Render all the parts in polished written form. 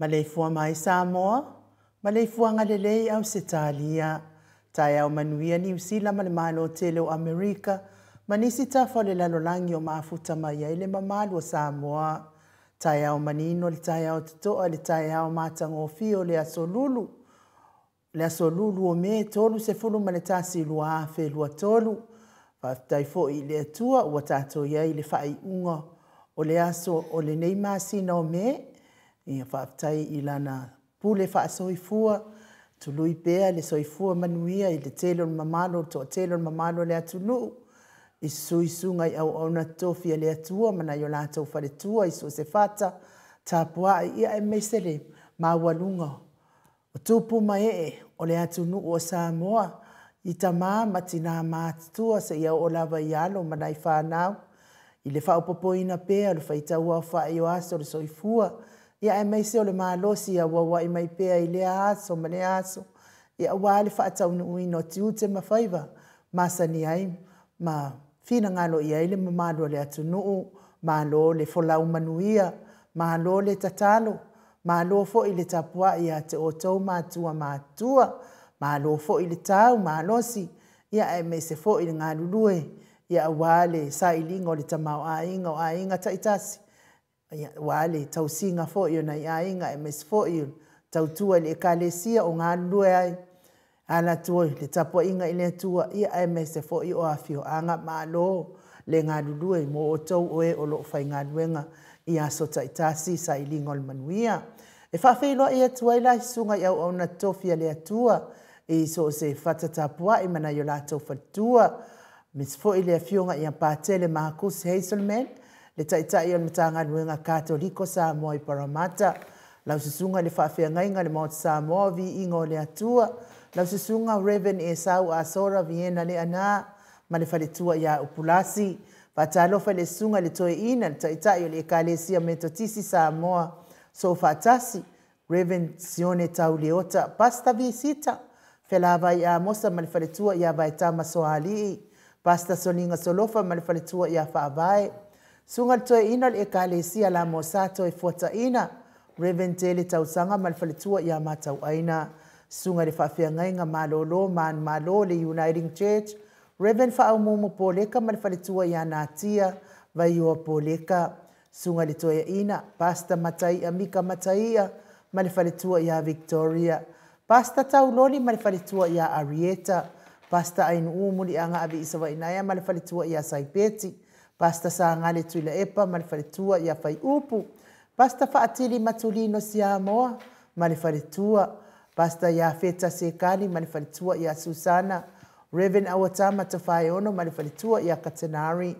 Maleifua mai Samoa, maleifuaga lelei Ausetalia, taeao manuia Niu Sila ma le Malo tele o Amerika, ma nisi tafa o le lalolagi o mafuta mai ai le mamalu o Samoa. Taeao manino le taeao totoa le taeao matagofie o le aso Lulu, le aso Lulu o Me 31 2023. Faafetai foi i le Atua ua tatou i ai i le faaiuga o le aso o lenei masina o Me. Ia faafetai i lana pule faasoifua, tului pea le soifua manuia i le tele o le mamalu o le toatele o le mamalu o le atunuu, i suisuga i auauna totofi a le Atua ma nai o latou faletua i so o se fata tapuai, ia aemaise le maualuga o tupu ma ee o le atunuu o Samoa, i tama ma tina matutua seia oo lava i alo ma nai fanau, i le faaopoopoina pea o le faitauaofai o aso o le soifua, ia aemaise o le malosi e auauai mai pea i lea aso ma lea aso, ia aua le faataunuuina o tiute ma faiva masani ai ma finagalo i ai le mamalu o le atunuu. Malo le folau manuia, malo le tatalo, malo foi le tapuai ia te outou matua matutua, malo foi le tau malosi, ia aemaise foi le galulue, ia aua le sailiga o le tamaoaiga o aiga taitasi, aua le tausiga foi o nai aiga, aemaise foi o le tautua i le ekalesia o galulue ai, ala atu le tapuaiga i le Atua, ia aemaise foi o afioaga. Malo le galulue mo outou o e o lo o faigaluega i aso taitasi, sailiga o le manuia. E faafeiloai atu ai la i susuga i auauna totofi a le Atua i so o se fata tapuai ma nai o latou faletua, aemaise foi le afioga ia Patele Marcus Hazelman, le taitai o le Matagaluega Katoliko Samoa i Paramata. Lau Susuga i le Faafeagaiga i le Maota Samoa, Viiga o le Atua. Lau Susuga Reverend Esau Asora Viena Leana ma le faletua ia Upulasi. Faatalofa i le Susuga i le Toeaina, le Taitai o le Ekalesia Metotisi Samoa Soofaatasi, Reverend Sione Tauleota. Pastor Visita Felavai Amosa ma le faletua ia Vaetama Soalii. Pastor Soliga Solofa ma le faletua ia Faavae. Susuga i le Toeaina o le Ekalesia Lamosa Toefuataina, Reverend Tele Tausaga ma le faletua ia Matauaina. Susuga i le Faafeagaiga Malolo Manumalo le Uniting Church, Reverend Faaumuumu Poleka ma le faletua ia Natia Vaioa Poleka. Susuga i le Toeaina, Pastor Mataia Mika Mataia ma le faletua ia Victoria. Pastor Tauloli ma le faletua ia Arieta. Pastor Ainuu Muliaga Aviisavainaia ma le faletua ia Saipeti. Pastor Sagale Tuilaepa ma le faletua ia Faiupu. Pastor Faatili Matulino Siamoa ma le faletua. Pastor Iafeta Sekali ma le faletua ia Susana. Reverend Awatama Tofaeono ma le faletua ia Katenari.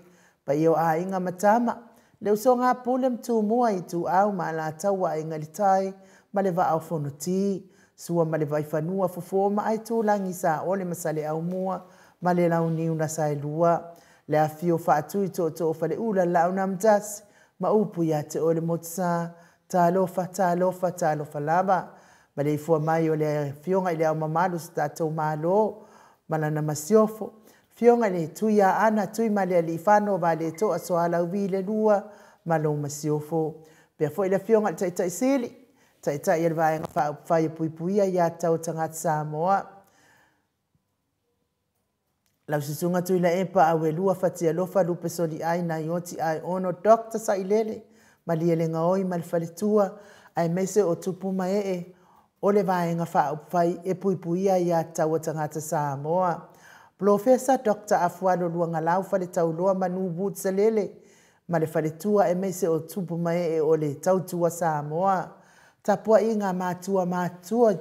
Paia o aiga ma tama, le usoga a Pule ma Tumua, Ituau ma Alataua, Aiga i le Tai ma le Vaa o Fonoti, Sua ma le Vaifanua, Fofo ma Aitulagi, Saole ma Saleaaumua ma le Launiu na Saelua, le afifio o Faatui, Tootoo o Faleula, le Laau na Amotasi ma upu ia te oe le Motusa. Talofa, talofa, talofa lava. Maleifua mai o le Afioga i Le Ao Mamalu o si tatou Malo ma lana Masiofo, Afioga i le Tuiaana Tuimalealiifano Vaaletoa Sualauvi le Lua ma lou Masiofo. Pea foi le Afioga i le Taitai Sili, Taitai o le Vaega Faaupufai e Puipuia Ia Tatau a Tagata Samoa. Lau Susuga Tuilaepa Auelua Fatialofa Lupe Soliai Naioti Aeono Dr. Sailele Malielegaoi ma le faletua aemaise o tupu ma ee o le Vaega Faaupufai e Puipuia Ia Tatau a Tagata Samoa. Polofesa Dr. Afualo Luagalau Faletauloa Manu Woods-Salele ma le faletua aemaise o tupu ma ee o le Tautua Samoa. Tapuaiga matua matua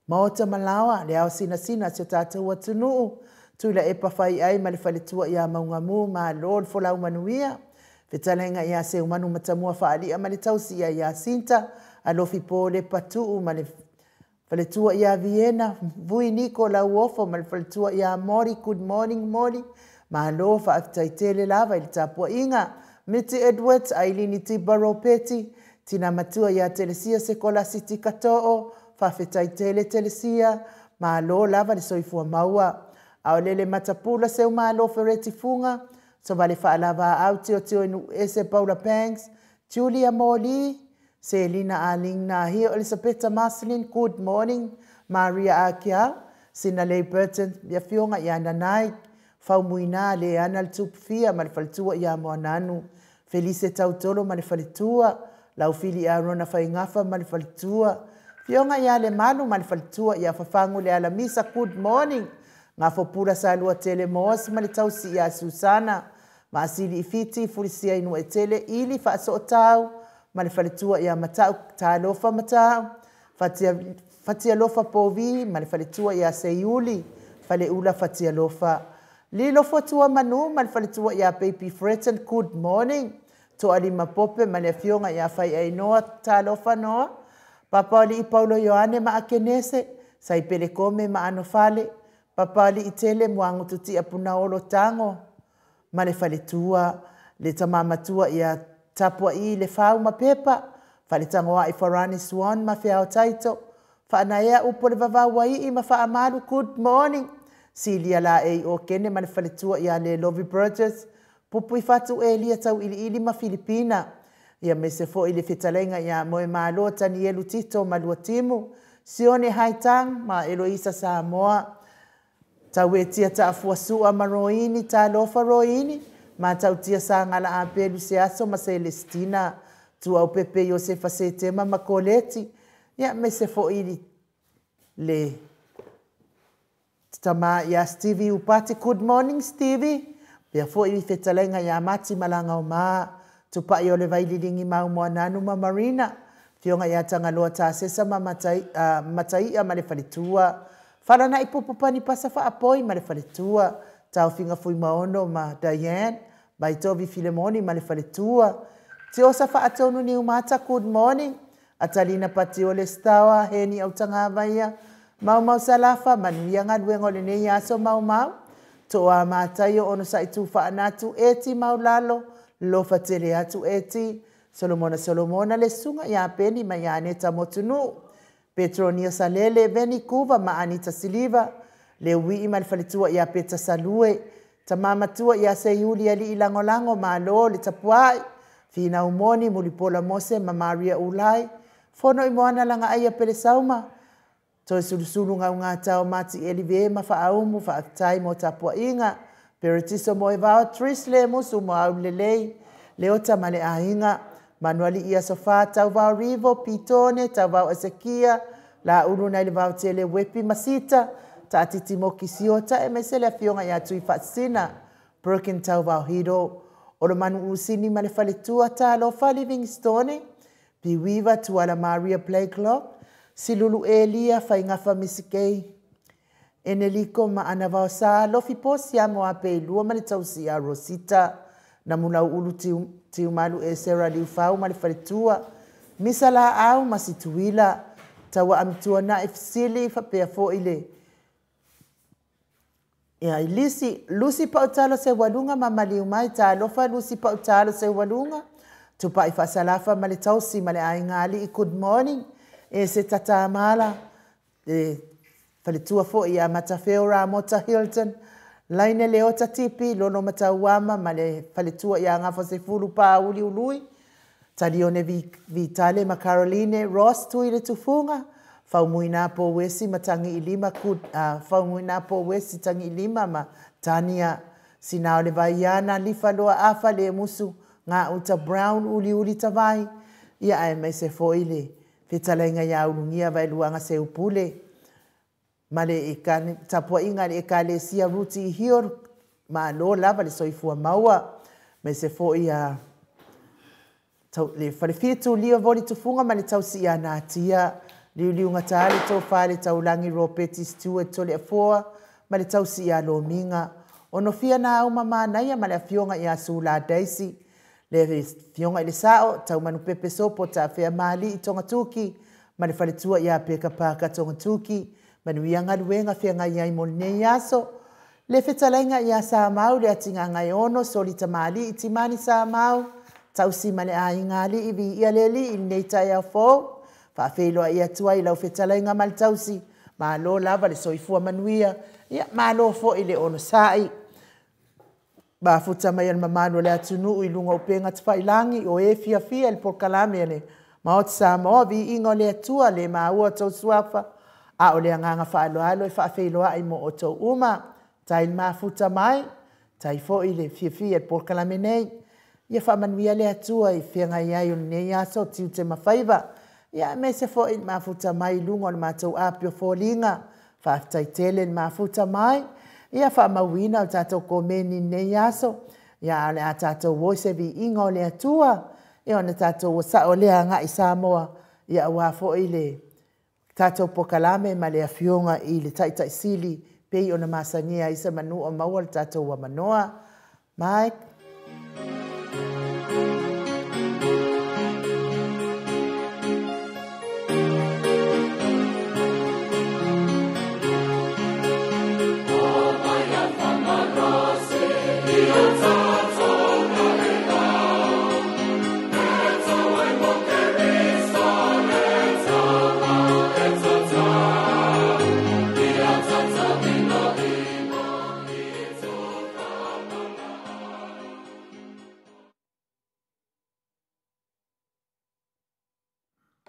Maota ma laoa, le ao sinasina a si o tatou atunuu, Tuilaepa Faiai ma le faletua ia Maugamu, malo le folau manuia. Fetalaiga ia Seumanu Matamua Faalia ma le tausi ia Iasinta, Alofi Polepa Tuu ma le faletua ia Viena, Vui Niko Lauofo ma le faletua ia Mori, good morning Mori, malo faafetai tele lava i le tapuaiga. Miti Edwards, Ailini Tipa Ropeti, Tina matua ia Telesia Sekolasi Tikatoo, faafetai tele Telesia, malo lava le soifua maua. Aolele Matapula Seumalo Fereti Fuga, Sovale Faalavaau Tiotio i Nuuese Paula Banks, Julia Moli, Selina Aling Nahia, Elisapeta Marcelin, good morning, Maria Akiau, Sinalei Burton, le Afioga ia Nanai, Faumuina Leana le Tupufia ma le faletua ia Moananu, Felise Tautolo ma le faletua, Laufili Arona Faigafa ma le faletua, Afioga ia Lemalu ma le faletua ia Fafagu le Alamisa, good morning, Gafopula Saluatele Moas ma le tausi ia Susana, Maasili Ifiti Fulisia i Nuuetele Ili Faasootau ma le faletua ia Matau, Talofa Matau, Fatialofa Povi ma le faletua ia Seiuli, Faleula Fatialofa, Lilo Fotua Manu ma le faletua ia Baby Freton, good morning, Toalima Pope ma le afioga ia Faiainoa, talofa Noa, Papalii Paulo Ioane ma Akenese, Saipele Kome ma Anofale, Papalii Tele Muagututia Punaolo Tago ma le faletua, le tama matua ia Tapuai le Fau ma Pepa, Faletagoai Farani Swan ma Feao Taito, Faanaea Upu o le Vavau Aii ma Faamalu, good morning, Silia Laei Okene ma le faletua ia Lelovi Burgess, Pupuifatu Elia Tauiliili ma Filipina, aemaise foi le fetalaiga ia Moemalo Tanielu Tito Maluatimu, Sione Haitang ma Eloisa Samoa, Tauetia Taafua Sua ma Roini, Talofa Roini, Matautia Sagala Apelu Seaso ma Celestina, Tuaupepe Iosefa Setema ma Koleti, aemaise foi le tama ia Stevie Upati, good morning Stevie, pea foi i fetalaiga ia Mati Malagaoma, Tupai o le Vaililigi Mau Moananu ma Marina, Afioga ia Tagaloa Tasesa ma Mataia ma le faletua, Falanai Pupu Panipasa Faapoi ma le faletua, Taofiga Fuimaono ma Diane, Vaitovi Filemoni ma le faletua, Tiosa Faatonu Niumata, good morning, Atalina Patiole Stawa, Heni Autagavaia, Maumau Salafa, manuia galuega o lenei aso maumau. Toa Mataio ono sai tu faanatu, eti maulalo, lofa tele atu eti, Solomona Solomona le sunga ia Peni ma ia Aneta Motunu, Petronia Salele, Veni Kuva ma Anita Siliva, le ui ma le faletua ia Peta Salue, Tamamatua ia Seiuli ali ilangolango malo le tapuai, Fina Umoni, Mulipola Mose ma Maria Ulai, Fono i moana langa aia pele sauma, Toi sulusulu ngau ngā tau mati elive ma whaaumu whaatai mo tapuainga, Peretiso mo e vao tris le musu mo au lelei, Leota ma le ainga, Manuali ia sofa tau vao rivo, Pitone, tau vao Esekia, La ulu nei le vao tele wepi masita, Ta'atiti mo kisiota e mese le afioga ia Tui Faasina, Birkin tau vao hiro, O le manu usini ma le faletua talofa Livingstone, Piwiva Tuala Maria Blakelock, Silulu Elia Faingafa Misikei, Eneliko ma Ana Sa, Lofi Posia mo ape lua ma le tausi a Rosita, Namulau ulu tiumalu e Sera Liufau ma le faletua, Misala au ma Situila, Taua amitua na e fisili whapea fo ile. Ia ilisi, Lucy Pautalo se walunga ma maliu mai, talofa Lucy Pautalo se walunga, Tupai whasalafa ma le tausi ma le aingali good morning, e se tatamala, e faletua fo ia Matawheo Ramota Hilton, Laine Leota Tipi, Lono Matauama, ma le faletua ia Ngafa Sefulu Pa Uli Ului, Talione Vitale ma Caroline Ross tui le tufunga, Faumuina po wesi matangi ilima, Faumuina po wesi tangi ilima ma Tania Sinao le Vaiana, Lifa Loa Afa le musu, Ngā uta Brown uli uli tawai, ia ae mai se foile, fetalainga ia ulungia vai luanga se upule, ma le tapuainga le ekalesia ruti i hior, ma lo lava le soifua maua, mai se foi a le whalefitu lia voli tufunga ma le tausi ia natia, liuliunga tāle tō whale taulangi Ropeti Stewart tole afoa, ma le tausi ia lominga, ono fia nā au mamanaia ma le afionga ia Sula Daisy, le fionga i le sao, tau manu pepe sopo ta whea maali i tonga tuki, ma le whaletua ia peka pāka tonga tuki, manu ia ngaluenga whia ngai ai mo nei aso, le whetalainga ia sa mau le atinga ngai ono, solita maali i timani sa mau, tausi ma le aingali i vi ia leli i nei tai au fō, whaawheloa ia tua i lau whetalainga ma le tausi, ma lo lava le soifua manuia, ia ma lo fo i le ono sai. Mafuta mai al mamano le atunu i lunga o penga te whailangi o e fia fia le pokalame le maot Samoa vi inga le atua le maua tau suafa a o le anganga whaaloalo e whaawheiloa i mo o tau uma tai mafuta mai tai fo i le fia fia le pokalame nei ia whaamanuia le atua i fia ngai ai o nei aso tiu te mawhaiva ia me se fo i mafuta mai lunga o le mātou apio fōlinga whaaftai tele le mafuta mai ia whaamauina o tātou komeni nei aso, ia ale a tātou voice vi inga o le atua, ia ona tātou o sa o lea ngai Samoa, ia ua fo i le tātou pokalame ma le afionga i le taitai sili, pei ona masania isa manu o maua le tātou wa manoa. Mike?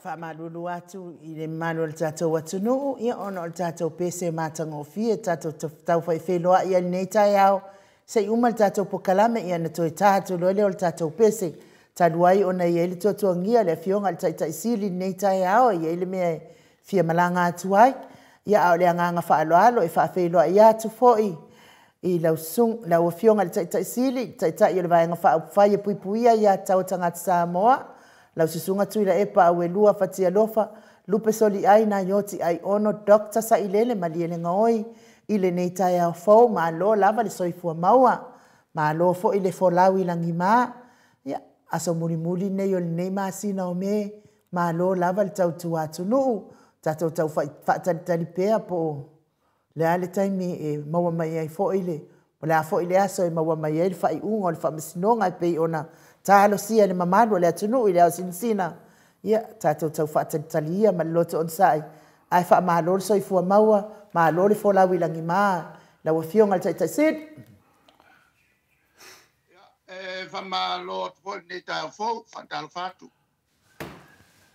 Whamalulu atu i le manu o le tātou atunuu, ia ona o le tātou pese mātangofie, tātou tau whaiwheloa ia nei tai ao, sei uma le tātou pokalame ia na toe tātou loe leo le tātou pese, taluai ona ia le tuatuangia le afionga le taitai sili nei tai ao, ia le mea fia malanga atu ai, ia ao le anganga whaaloalo e whaawheloa ia atu foi, i lau afionga le taitai sili, taitai o le vaenga whaupwhai e puipuia ia tau tangata Samoa, lau susunga tui la epa au e lua fatia lofa, lupe soli ai nā ioti ai ono Dr. Sailele malie le ngaoi, i le nei tai au fō, ma lo lava le soifua maua, ma lo fo i le folau i langi mā, ia, aso muli muli nei o le nei masina o me, Malo lava le tautua atunuu, tatou tau faatalitali pea po o le a le taimi e maua mai ai foi le, o le a foi le aso e maua mai ai le faaiuga o le faamasinoga e pei ona talosia e le mamalu o le atunuu i le aosinasina. Ia, tatou tau faatalitali ia ma le loto onosai, ae faamalo le soifua maua, malo le folau i lagima, lau Afioga i le Taitai Sili. E faamalo atu foi lenei taeao fou, faatalofa atu.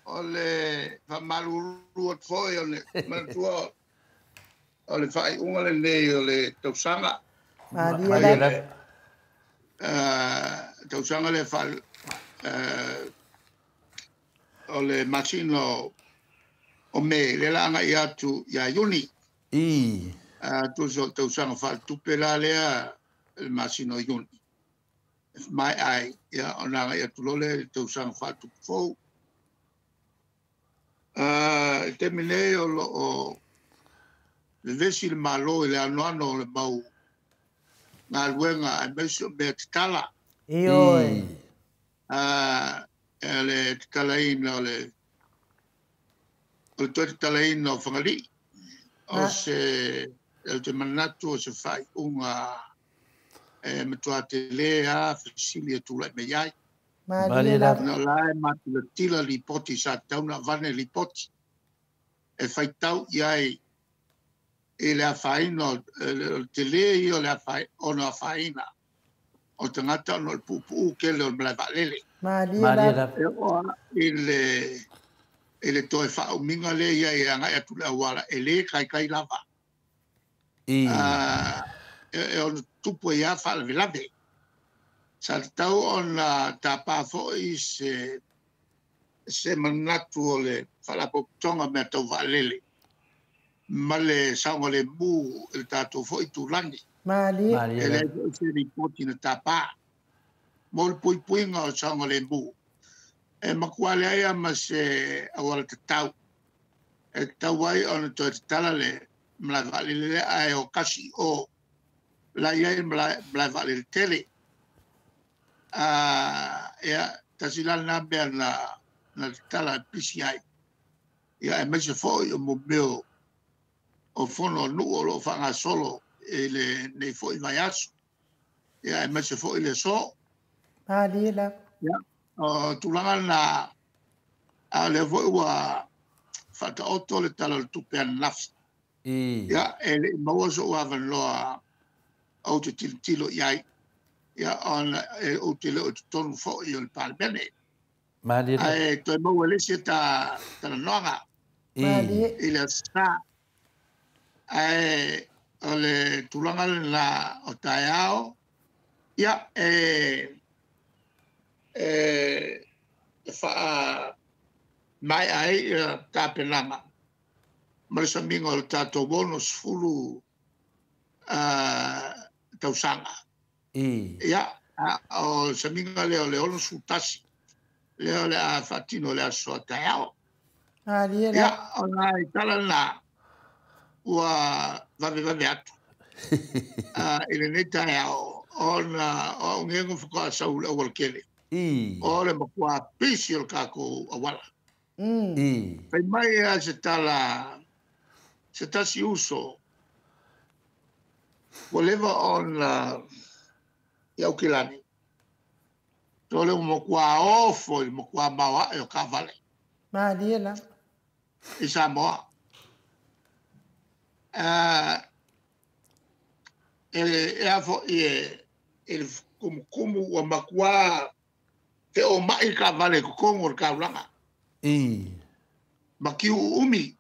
O le faamalulu atu foi o le manatua o le faaiuga lenei o le tausaga. Malie lava. Tausaga le o le masina o Me, le la agai atu ia Iuni. Tusa o tausaga faaletupe la lea le masina o Iuni. Mai ai, ia, ona agai atu loa lea i le tausaga faaletupe fou. I le taimi nei o lo o vevesi le Malo i le anoano o le mau galuega aemaise o mea tatala. Ioe. Le tatalaina o le toe tatalaina o Fagalii. O se o te manatu o se faaiuga e matua tele a fesili e tulai mai ai. Malie lava. Ona o la e matilatila lipoti sa tatau ona avane lipoti e faitau i ai i le afaina o le tele ia o le ono afaina o tagata ona o le puupuu tele o le malae vaalele. Malie lava. E oo i le toe faaumiga lea ia e agai atu le auala e le kaikai lava. E ono tupu ai lava faalavelave. Sa tatau ona tapa foi se manatu o le faalapotopotoga mea tau vaalele ma le saogalemu i le tatou foi itulagi. Malie. E leai foi se lipoti na tapa mo le puipuiga o le saogalemu. E matua leai lava ma se auala tatau e tatau ai ona toe tatala le malae vaalele lea, ae o kasi o la i ai le malae vaalele tele. Ia, tasi la lena mea na tatala e pisi ai. Ia, aemaise foi o mea o fono a nuu o lo o faagasolo i lenei foi vaiaso. Ia, aemaise foi le aso. Malie lava. Ia, o tulaga lena, a o lea foi ua faataoto le Tala o le Tupe ananafi. Ia, e le i maua sou avanoa ou te tilotilo i ai. Ia, ona ou te le o i totonu foi o le Palemene. Ae toe maua le isi ta talanoaga i le aso Sa. Ae o le tulaga lena o taeao, ia, e faamaea ai ia tapenaga ma le samiga o le tatou 60 tausaga. Ia, o le samiga lea o le 61, lea o le a faatino le aso a taeao. Ia, ona i tala lena, ua vavevave atu i lenei taeao, ona o au ngego faatoa sau i le aualatele. O le matua pisi o le tatou auala. Fai mai a se tala, se tasi uso, ua leva ona i Aukilani, to le matua ofo i le matua maoae o taavale. Malie lava. I Samoa. E a foi e le kumukumu ua matua te o mai taavale i totonu o le taulaga. Ma kiu uumi.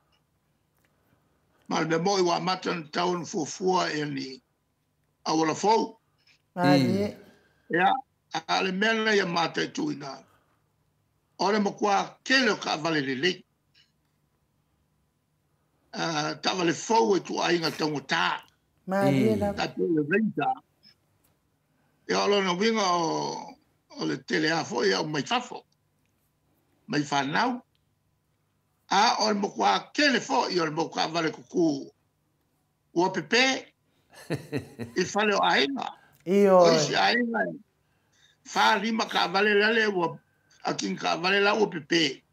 Ma le mea moi ua amata na tatau ona fuafua e ni auala fou. Malie. Ia, a le mea lena ia mataituina, o le matua tele o taavale lelei. Taavale fou e tuaiga taugata. Malie lava. Tatou le Ranger. Ia, o lona uiga o le tele a foi au mai fafo, mai fanau. A o le matua tele foi o le mau taavale kuku ua pepe i fale o aiga. O isi aiga, 4, 5 taavale lale ua akin taavale la ua pepe.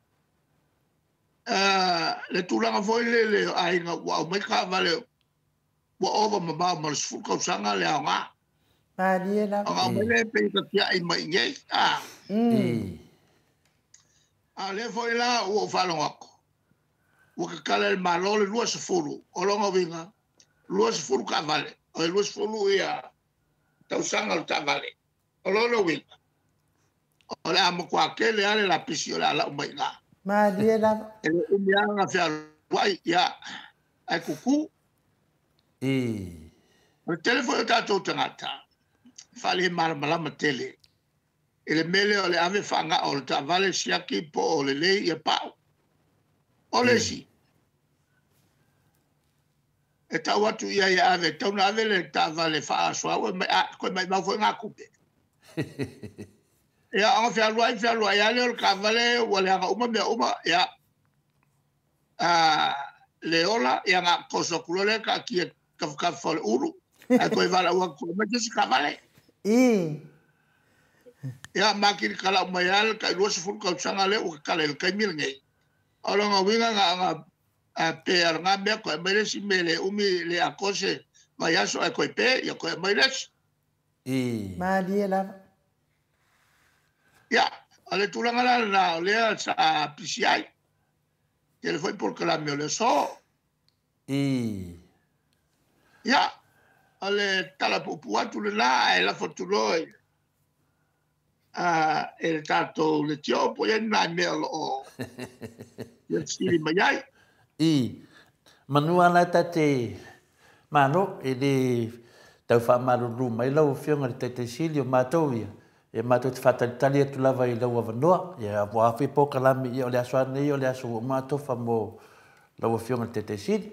Le tulaga foi lele o aiga ua aumai taavale ua ova mamao ma le 10 tausaga le aoga. Malie lava. Ona aumai lea pei e tiai mai i inei. A o lea foi la ua ou faalogo atu, ua tatala e le Malo le 20, o lona uiga, 20 taavale, o le 20 ia tausaga o le taavale. O lona uiga, o le a matua tele lava le lapisi o le a lau mai i ina. Malie lava. E le umi lava ona fealuai, ia, ae tutu. O le tele foi o tatou tagata, faalemalamalama tele i le mea lea o le ave faagao o le taavale siaki po o lelei ia pau. O le isi, e tau atu i ai e ave, tau na ave le taavale faasuaua mai, a, koe maimau foi ngā kupe. Ia, ona fealuai, fealuai lava lea o le taavale ua leaga uma mea uma, ia, le ola, ia na toso atu loa lea taatia tafatafa o le ulu, ae toe valaau atu mai se isi taavale. Ia, makini talau mai lava le tai 20 tausaga lea ua tatala i le taimi lenei. O lona uiga na ona pe a o lena mea toe aumai le isi mea le umi le atoa se vaiaso ae toe pe, ia toe aumai le isi. Malie lava. Ia, o le tulaga la lena o lea sa pisi ai. Tele foi polokalame o le aso. Ia, o le tala puupuu atu lena ae lafo atu loa i e le tatou leitio po o i ai ni nai mea o lo o fia fesili mai ai. Manu lava la e ta te malo, e le tau faamalulu mai lau Afioga i le Taitaisili o matou ia, e matou te faatalitali atu lava i lau avanoa. Ia, aua foi polokalame, ia o le aso lava lenei o le aso ua uma atofa mo lau Afioga i le Taitaisili.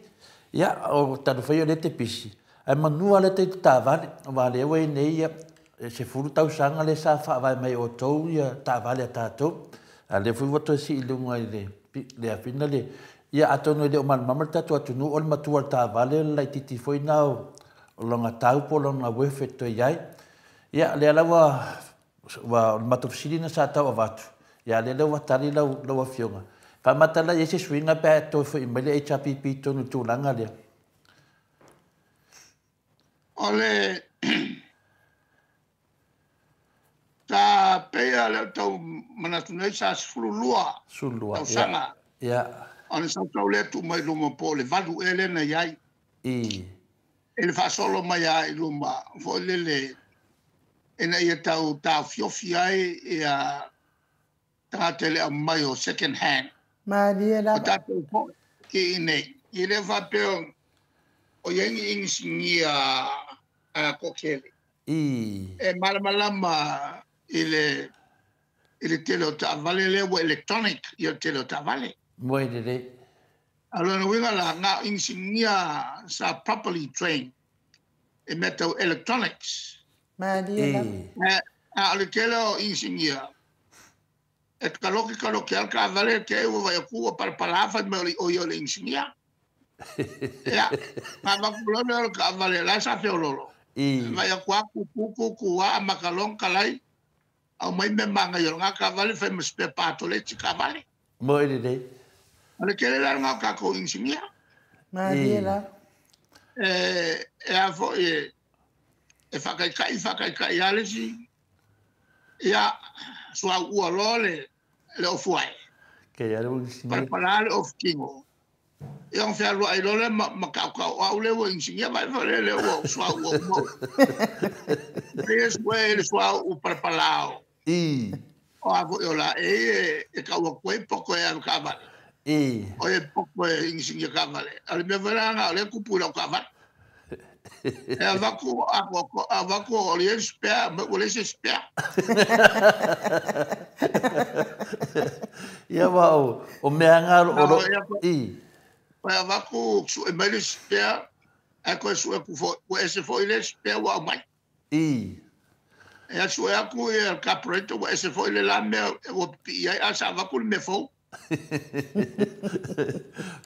Ia, o talu fai o lea e te pisi, ae manu lava lea e te taavale, aua o lea ua i ai nei ia, e 10 tausaga lea sa faavae mai e outou ia taavale a tatou, a o lea foi ua toe sii i luga i le afina le... Ia atonu e le o malamalama le tatou atunuu o le matua o le taavale o le laitiiti foi lena o lona tau po o lona worth e toe i ai. Ia, lea la ua o le matou fesili lena sa tau avatu, ia lea ua tali lau Afioga. Faamata la i ai se suiga pe a toe foi mai le HRPP i totonu i le tulaga lea. O le sa pei lea o tau manatu nei sa 12 tausaga. O le sausau lea tuu mai luma po o le 8 ea lea na i ai. E le faasolo mai lava i luma foi lele ina ia tau taofiofi ai ia tagata i le aumai o second hand. Malie O lava. tatou foi ki i nei. I le faapea o i ai ni inisinia a kokele. E malamalama i le tele o taavale lea ua electronic ia le tele o taavale. Mo e lelei. A lona uiga la ngā inisinia sa properly trained e mea tau electronics. Malie lava. A o le tele o inisinia e kaloke kaloke al taavale te ua vai aku ua palapala fai mai o ia o le inisinia. Ia, ngā vakulone o le taavale la sa feololo. Vai aku aku ku ku ku a makalong kalai au mai me manga i o ngā taavale fai ma spare part o le ti taavale. Mo e lelei. O le tele la ngā kākou inisinia. Malie lava. E a foi e whakaikai, whakaikai a le si. Ia, sua ua loa le ofu ai. Ke ia le inisinia. Palapala le ofu kingo. Ia ang whialua ai loa le ma kau kau au le ua inisinia vai whare le ua sua ua mo. Pe sua le sua u palapala o. O a foi o la e e kau koe poko e a kavale. O e poko e inisinia kavale. A le mea wera nga o le kupu lau kavale. E avaku avaku o le spare, o le se spare. Ia wa o mea ngā o O avaku su e mai le spare, e koe su e ku fo, ese fo i le spare wa mai. E a su e aku e al carburetor wa ese fo i le la mea wa pi ai a sa avaku le mea fo.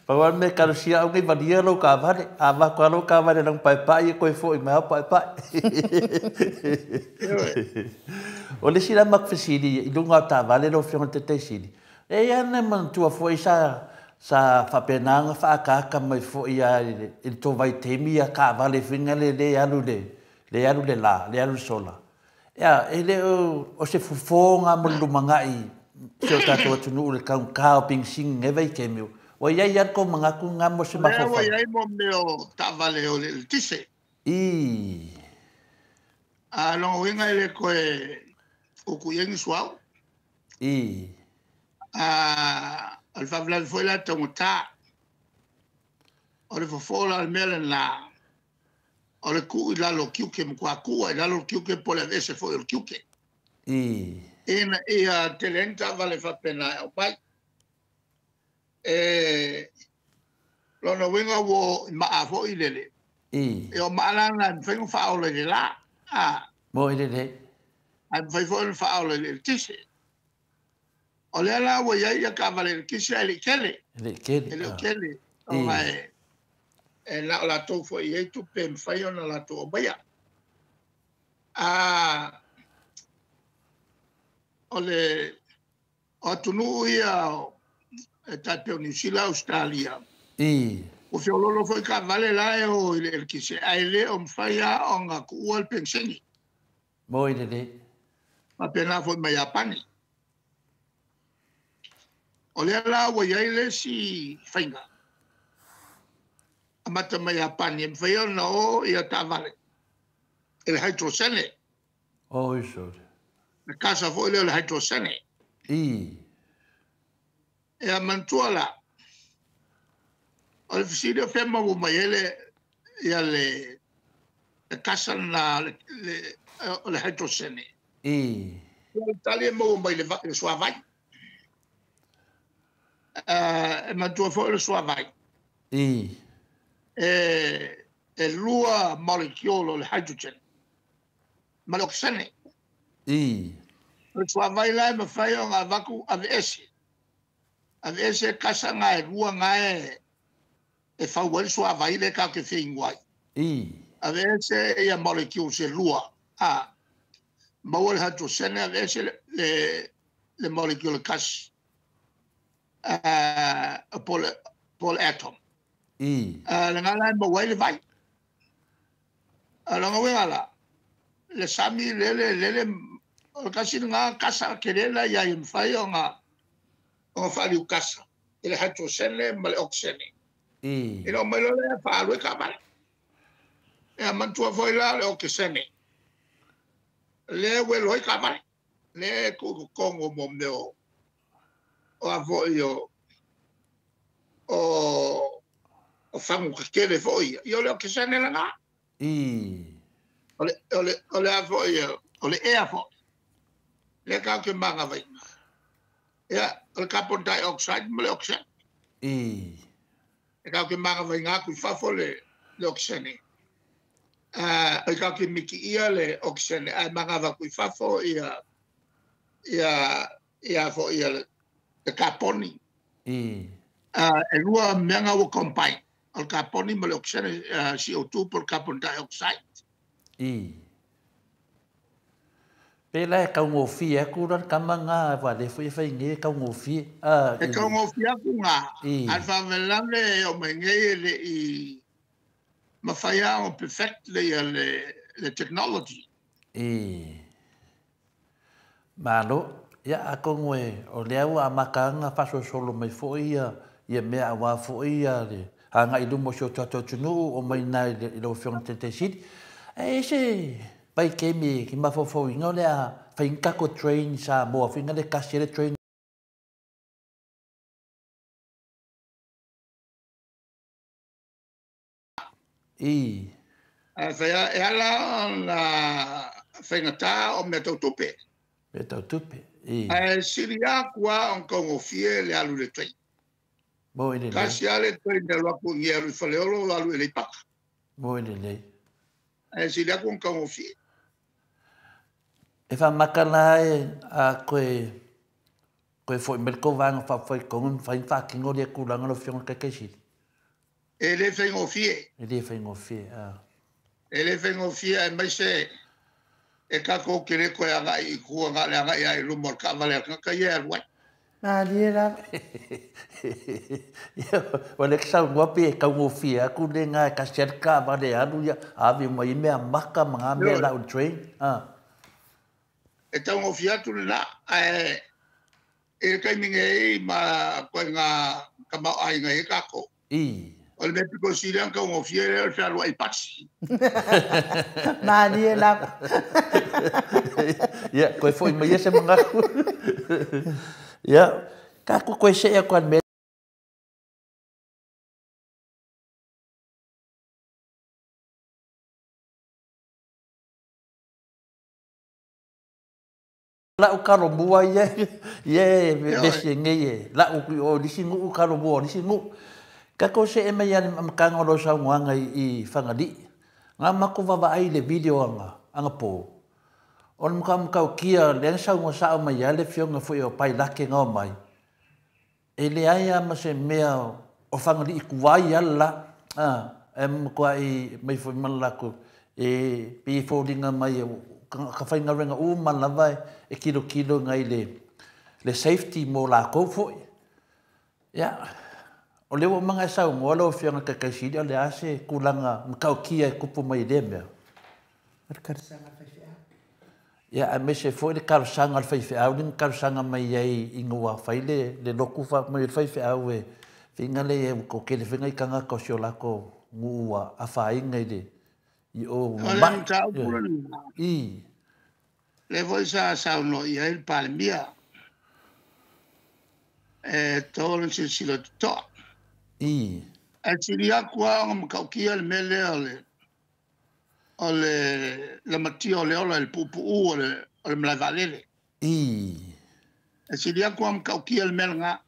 Paua me karusia au ngai valia lau kavale, a vaku alo kavale lang pai pai e koe fo i mea pai pai. O le sila mak fesili i lunga o tavale lau fionga te te sili. E ia ne mantua fo i sa Sa faapena ona faaakaaka mai foi lava i le tou vaitaimi ia taavale foi na le le alu le le alu le la, le alu le sola. Ia, e le o, o se fofo na mo le lumanai i si o tatou atunuu i le taugata o penisini i lenei vaitaimi, ua i ai lava le tou manatu lena mo se O lea ua mafaufauga. i ai mo mea o taavale o le eletise. I. A lona uiga e le toe utu i ai ni suauu. I. A o le faalavelave foi la e taugata. O le fofo la o le mea lena, o le tuu i lalo o tiute, matua tuu lava i lalo o tiute po o le aveese foi o le tiute. I. Ina ia tele ai ni taavale faapena e aumai. E lona uiga ua oo i maa foi lele. I. E o maa la na e mafai ona faaola i le la. A. Mo i lelei. Ae mafai foi ona faaola i le eletise. O lea la ua i ai ia taavale eletise ae le i tele. E le i tele. E le o tele. Ona e na o latou foi e i ai tupe e mafai ona latou aumaia. A o le o atunuu ia e tai pei o Niu Sila, Ausetalia, I. ua feoloolo foi taavale la e o i le eletise ae le o mafai lava ona tuua le penisini. Mo i lelei. Faapena foi ma Iapani. O lea la ua i ai le isi faiga amata mai Iapani e mafai ona o ia taavale i le hydrosene. Oi sole. Le kasa foi lea o le hydrosene. I. Ia manatua la, o le fesili o fea e maua mai ai le, ia le, le kasa lena le, le, o le hydrosene. I. O le tali e maua mai le, le suavai. E manatua foi o le suavai. I. E lua molecule o le hydrogen ma le okesene. I. O le suavai la e mafai ona avatu aveese. Aveese kasa nga e lua nga e fau ai le suavai lea tatou te feinu ai. I. Aveese ia molecules e lua. A maua le hydrosene, aveese le molecule kasi. Po le atom. I. Lena la e maua ai le vai. Lona uiga la, le sami lele, lele, o le kasi lena kasa tele la ia e mafai ona faaliu kasa i le hydrosene ma le oxene. I. Ina o mai loa lea faaalu ai taavale. Ia manatua foi la le okesene. Lea ua elo ai taavale. Lea e tuu i totonu o mea o a foi o fagu tetele foi ia. Ia o le okesene lena. I. O le a foi o le ea foi. Lea tatou te magavaina. Ia, o le carbon dioxide ma le okesene. I. E tatou te magavaina atu i fafo le okesene. E tatou te mitiia le okesene ae magava atu i fafo ia ia foi ia le kaponi. I. E lua mea nga ua combine. O le kaponi ma le okesene, CO2 po le carbon dioxide. I. Pe la e taugofie atu la le tama nga wa le foi e fai nei e taugofie. E taugofie atu nga. A le faalavelave e o mai nei e le i mafai lava ona perfect le ia le technology. I. Malo, ia atonu e o lea ua amata ana faasolosolo mai foi ia ia mea aua foi ia le agai i luma o si o tatou atunuu o mai i ina i lau Afioga i le Taitaisili. Ae i ai se vaitaimi i mafaufauina o le a fai ni tatou train i Samoa foi na le tasi ai le train I. E ala ona faigata o mea tau tupe. Mea tau tupe, i. Ae sili atu lava ona taugofie le alu i le train. Mo i lelei. Tasi lava le train e alu atu i alu i Faleolo, alu i Aleipata. Mo i lelei. Ae sili atu ona taugofie. E faamata la e a koe koe foi mai le tou vaega faaupufai tonu e mafai ona faatino lea tulaga lau Afioga i le Taitaisili? E le faigofie. E le faigofie, a. E le faigofie aemaise e tatou te le toe agai i tua na o le agai lava i luma o le taavale a le tagata ia e alu ai. Malie lava. Ia, ua le saunoa pe e taugofie atu lena e tasi lava le taavale e alu, ia, ave uma i ai meamata ma na mea lau i le train. A. E taugofie atu lena, ae i le taimi nei ma koe tamaoaiga i ai tatou. O le mea pito sili ona taugofie lea o le fealuai i pasi. Malie lava. Ia, toe foi mai ia se manatu. Ia, tatou toe see atu lava i le mea lau talomua ia ia e vevesi ai nei e lau atu i o i le isi nuu talomua o le isi nuu. Tatou see mai lava i le amataga o lau saunoaga i Fagalii. Na matou vaavaai i le video anapo, o le matua matautia lea na saunoa sao mai ai le afioga foi o Pailate na omai, e leai lava ma se mea o Fagalii tuai lava le la, ae matuai mai foi ma le latou, e pei e foliga mai o tagata faigaluega uma lava e tilotilo i le safety mo latou foi. Ia, o lea ua uma ona e saunoa lau Afioga i le Taitai Sili, o le a se tulaga matautia e tupu mai i lea mea? O le talosaga a le faifeau. Ia, aemaise foi le talosaga a le faifeau lea na talosaga mai ai ina ua fai le lotu mai o le faifeau e feiga lea ua toatele foi nai tagata o si o latou nuu ua afaina i le i o O le mai. mataupu lena, lea foi sa saunoa i ai le Palemia, e tatau ona silasila totoa. Ae sili atu lava ona matautia le mea lea o le lamatia o le ola i le puupuu o le malae vaalele. E sili atu lava matautia le mea lena.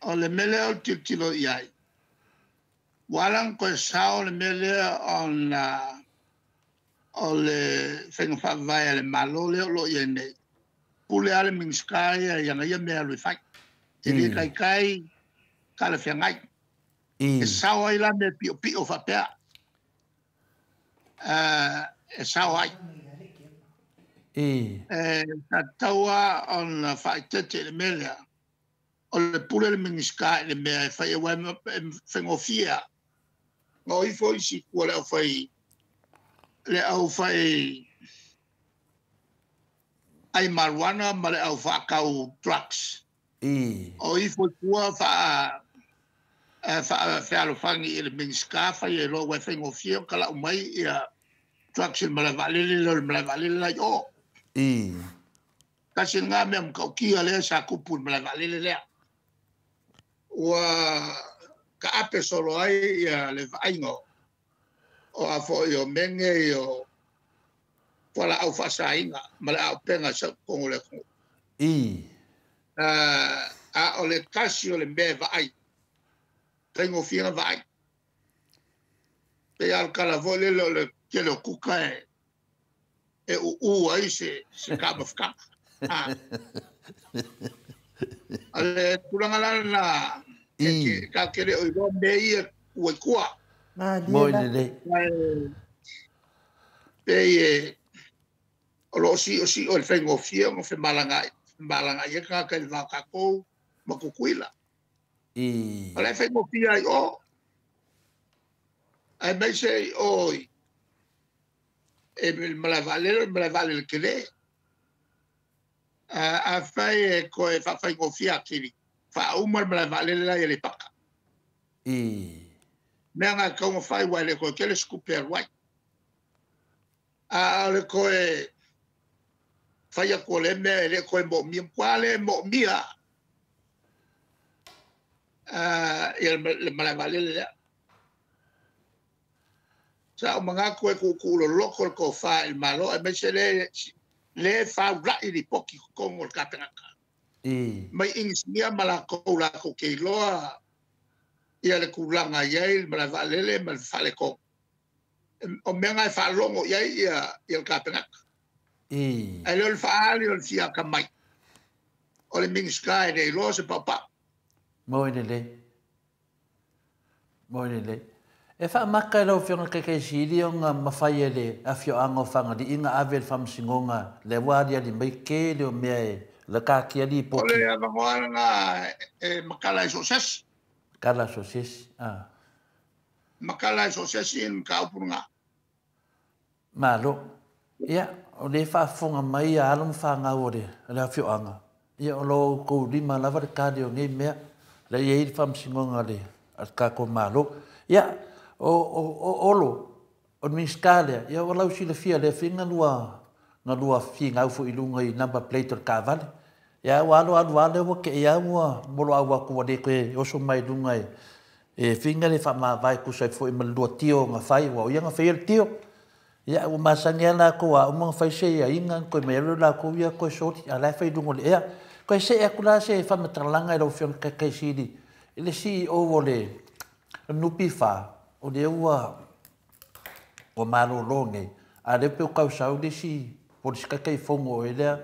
O le mea lea o le tilotilo i ai, ua ala ona toe sao le mea lea ona o le faiga faavae a le Malo lea o lo o i ai nei, pule lava le Minisita ia i ana ia mea e alu e fai. E le taitai talafeagai. E sao ai la mea piopio faapea. E sao ai. E tatau lava ona faaeteete i le mea lea. O le pule le Minisita i le mea e fai, aua e faigofie lava. Na o ifo isi i tua le aufai ai marijuana ma le au faatau drugs. O ifo i tua faafealofani i le Minisita fai ai loa, aua e faigofie ona talau mai ia drugs i le malae vaalele lea o le malae vaalele la i o. Tasi lena mea matautia lea sa tupu i le malae vaalele lea. Ua taape solo ai ia le vaaiga o a foi o mege o fualaau faasaina ma le auupega sau i totonu o le atunuu. A o le tasi o le mea e vaai, faigofie na vaai. Pei lava o le tala foi lele o le tele o kuka e uu ai se taumafataga. O le tulaga la lena, tatou te le o iloa mea ia ua i tua. Moi lelei. Pei e o lo o siosio i le faigofie ona femalagaai ai tagata i le va o tatou ma Tutuila. O le faigofie ai o, aemaise i o i e malae vaalele, o le malae vaalele tele. Afai e toe faafaigofie atili, faauma le malae vaalele la i Aleipata. Mea na e tatau ona fai, aua e le toe tele se tupe e alu ai. A o le toe fai atu o lea mea e le toe moomia, matua le moomia ia le malae vaalele lea. Sa ou manatu e tuutuu loloto le tofa i le Malo, aemaise le faulai lipoti i totonu o le Kapeneta. Mai inisinia ma latou te iloa ia le tulaga i ai le malae vaalele ma le faaletonu. O mea na e faalogo i ai ia le Kapeneta. Ae le o le faaali o le fia atamai o le Minisita e le iloa se paopao. Moi lelei. Moi lelei. E faamaka i lau Afioga i le Taitaisili ona mafai e le afioaga o Fagalii ona ave i le Faamasinoga lea ua aliali mai tele o mea e lakatia lipoti. O le avanoa lena e matala ai so o se isi. Matala so o se isi, a. Matala ai so o se isi le mataupu lena. Malo. Ia, o lea e faafofoga mai ia alo ma fanau o le afioaga, ia o lo outou lima lava le tali o nei mea, lea e i ai le faamasinoga a le tatou Malo. Ia, o, o, o Olo, o le Minisita lea, ia ua lausilafia lea foi na lua, na lua finau foi i luga i number plate o le taavale. Ia, ua alu alu lava lea ua te i lava ua moloau atu ua le toe oso mai i luga e, e fina le faamavae e tusa ai foi ma le lua tio na fai, aua o ia na faia le tio. Ia, ua masani lava latou a uma ona fai se aiaiga ona toe mai lea o latou ia toe soli, a o la e fai i luga o le ea. Toe see atu la se faamatalaga i lau Afioga i le Taitaisili i le CEO o le NPF, o lea ua ua malolo nei, a o lea pei ua tau sau le isi po o le isi Taitaifono ea lea,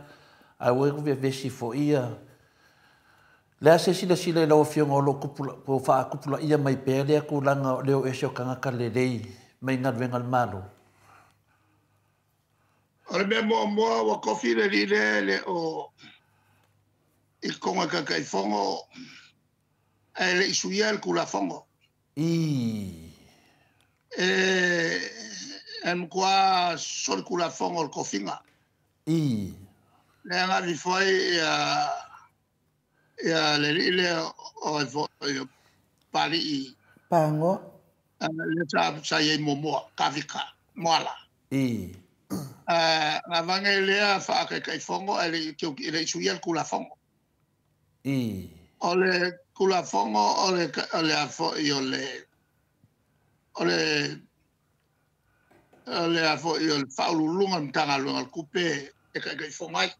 ae ua vevesi foi ia. Le a se silasila i lau Afioga o lo o faatupulaia mai pea lea tulaga o le o ese o tagata lelei mai galuega a le Malo? O le mea muamua ua tofi le alii lea e le o i totonu o le Taitaifono ae le i suia le Tulafono. Ii. E matua solitulafono le tofiga. Ii. Lea na aveifo ai ia ia le alii lea o ai foi o Papalii. Pagoa. Lea sa i ai muamua, Kavika Moala. Ii. Na avane lea faa-Taitaifono ae le i suia le Tulafono. Ii. O le Tulafono o le o le a foi o le o le o le a foi o le Faauluuluga o le Matagaluega o le Tupe e Taitaifono ai.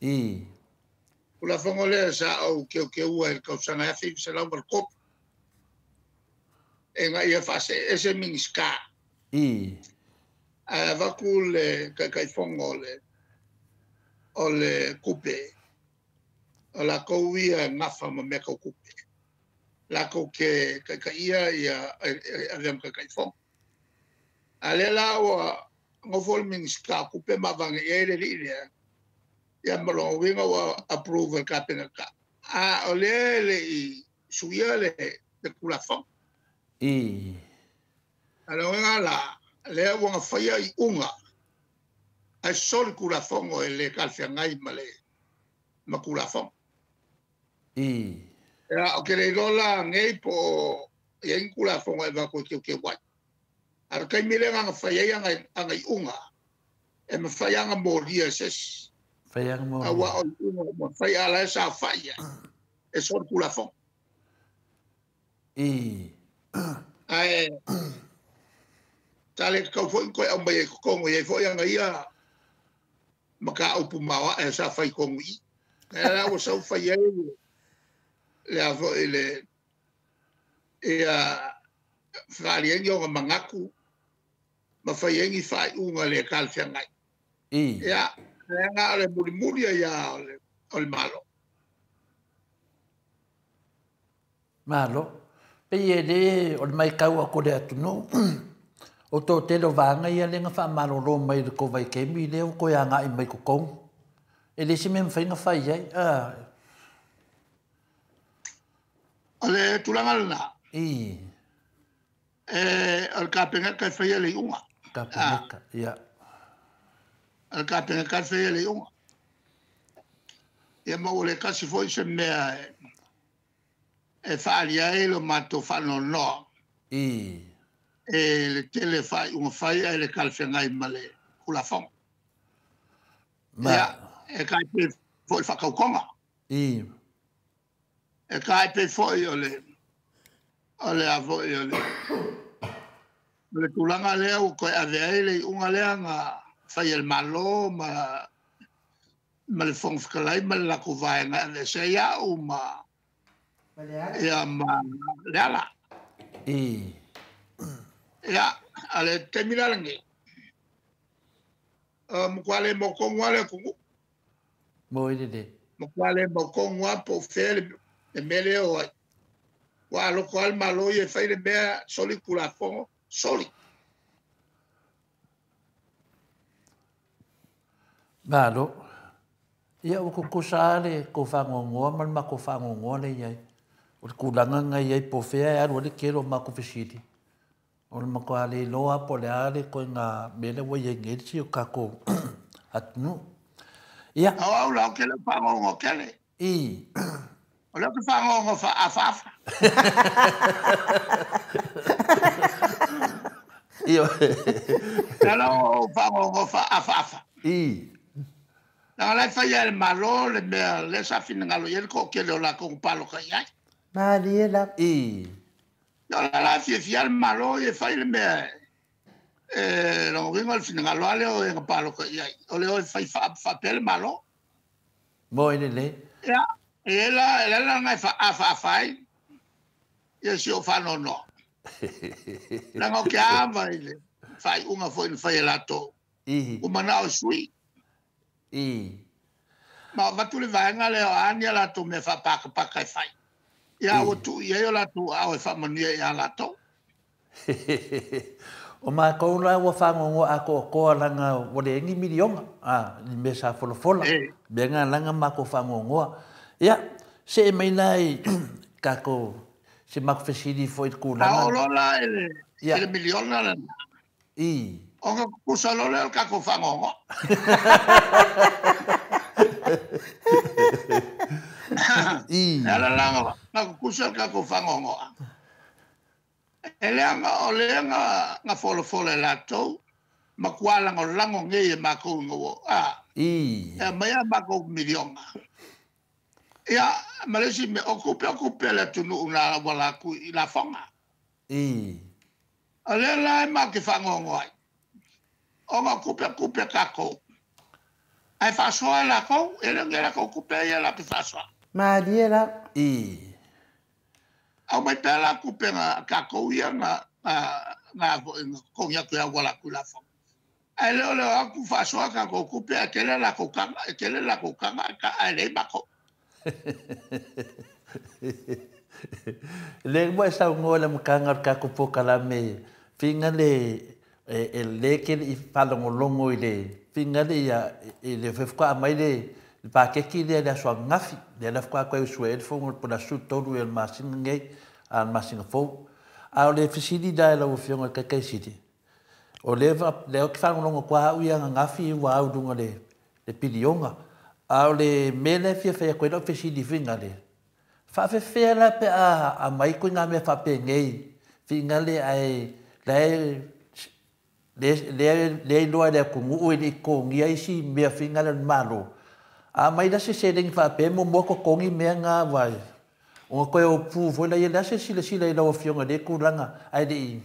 Ii. Tulafono lea sa ou teuteua i le tausaga 1983 ina ia faasee ese Minisita. Ii. Ae avatu le Taitaifono o le Tupe, o latou ia e nafa ma mea tau tupe. Latou te taitaia ia avea ma Taitaifono. A lea la ua nofo le Minisita o Tupe ma avane i ai le alii lea, ia ma lona uiga ua approve e le Kapeneta. A o lea e le i suia le Tulafono. Ii. A le uiga la, lea ua gafaia iuga, ae soli Tulafono e le talafeagai ma le ma Tulafono. Ii. Ia, o te le iloa la nei po o i ai ni Tulafono e avatu e teuteu ai. A o le taimi lea na fai ai ana iuga, e mafai lava ona molia e se isi. Fai lava molia. Aua o iuga ua fai a la e saofai ai, e soli Tulafono. Ii. Ae sa le tatau foi ona toe aumai ai i totonu, e i ai foi ana ia mataupu maoae sa fai i totonu i i. Lea la ua sau fai ai le a foi le ia faaali ai ni ona manatu ma fai ai ni faaiuga le talafeagai. Ii. Ia, leaga o le mulimuli ai lava o le Malo. Malo. Pei e le o le matau atu a le atunuu, o le toatele o vaega ia lea na faamalolo mai i le tou vaitaimi lea ua toe agai mai i totonu. E le o se mea mafai ona fai ai. O le tulaga lena. Ii. O le Kapeneta e faia le iuga. Kapeneta, ia. O le Kapeneta e faia le iuga. Ia ma ua le tasi foi se mea e faaalia ai lo matou faanoanoa. Ii. E le tele faaiuga fai ae le talafeagai ma le Tulafono. Ia, e tai pei foi le faatautoga. Ii. E tai pei foi o le o le a foi o le tulaga lea ua toe ave ai le iuga lea na fai e le Malo ma le Fofoga Fetalai ma le latou vaega e aveese ai au ma ia ma Leala. Ii. Ia, a le taimi la lenei, matua le mautonu lava le atunuu. Mo i lelei. Matua le mautonu lava po o fea le mea lea o ai. Ua aloko lava le Malo ia e fai le mea soli Tulafono, soli. Malo. Ia ua tutusa lava le tou faanoanoa ma le matou faanoanoa lea i ai. O le tulaga na i ai po o fea e alu ai le tele o matou fesili, o le matua le iloa lava po o le a le ituaiga mea lea ua i ai nei si o tatou atunuu. Ia. O au la ou te le o faanoanoa tele. I. O lea ou te faanoanoa faaafaafa. Ioe. Lea la ua ou faanoanoa faaafaafa. I. Leaga la e faia e le Malo le mea lea sa finagalo i ai le toatele o latou na palota i ai. Malie lava. I. Ia o la la e fiafia le Malo ia e fai le mea e lona uiga o le finagalo lava lea o e na palota i ai, o le o e fai faapea le Malo. Moi lelei. Ia, e la e la na e faafaafa ai ia si ou faanoanoa. Leaga ou te ava i le faaiuga foi na fai e latou. I. Ua manao e sui. I. Ma avatu le vaega lea o a ni a latou mea faapakapaka e fai. Ia ua tuu i ai o latou aao e faamanuia ia latou. O matou la ua faanoanoa atoatoa leaga ua leai ni miliona a ni mea sa folafola. Mea na laga matou faanoanoa. Ia, see mai la i tatou se matou fesili foi i le tulaga. A oo loa la i le miliona lena. I. Ona tutusa loa lea o le tatou faanoanoa. I. E ala la na tutusa le tatou faanoanoa. E leaga o lea na folafola e latou, matua lagolago nei e matou ina ua a. I. E aumai a matou miliona. Ia, ma le isi mea, o tupe a le atunuu na auala atu i lafoga. I. O lea la e matou te faanoanoa ai, ona o tupe a tatou, ae faasoa e latou, e le o ni a latou tupe ia latou te faasoa. Malie la. I. Aumai pea la tupe na tatou ia na totogi atu e auala atu i lafoga. Ae le o le o atu faasoa tatou tupe ae tele latou taga, e tele latou taga ae leai matou. Lea ua e saunoa i le amataga o le tatou polokalame, figa le e le te le i faalogologo i le figa le ia i le faatoa aumai le paketi lea i le aso ananafi, lea la faatoa toe usu ai le fono po o le aso 13 ea o le masina nei, a o le masina fou. A o le fesili la i lau Afioga i le Taitaisili, o lea lea ou te faalogologo atu lava au ia ananafi ua au i luga le piliona. A o le mea lea e fia fai atu ai lau fesili figa le, faafefea la pe a aumai ituaiga mea faapenei figa le ae la e lea iloa e le atunuu e le i totogia isi mea figa le o le Malo. A aumai la se seleni faapea e muamua totogi mea na aua ona toe opu foi laia le a se silasila i lau Afioga i lea tulaga ae le i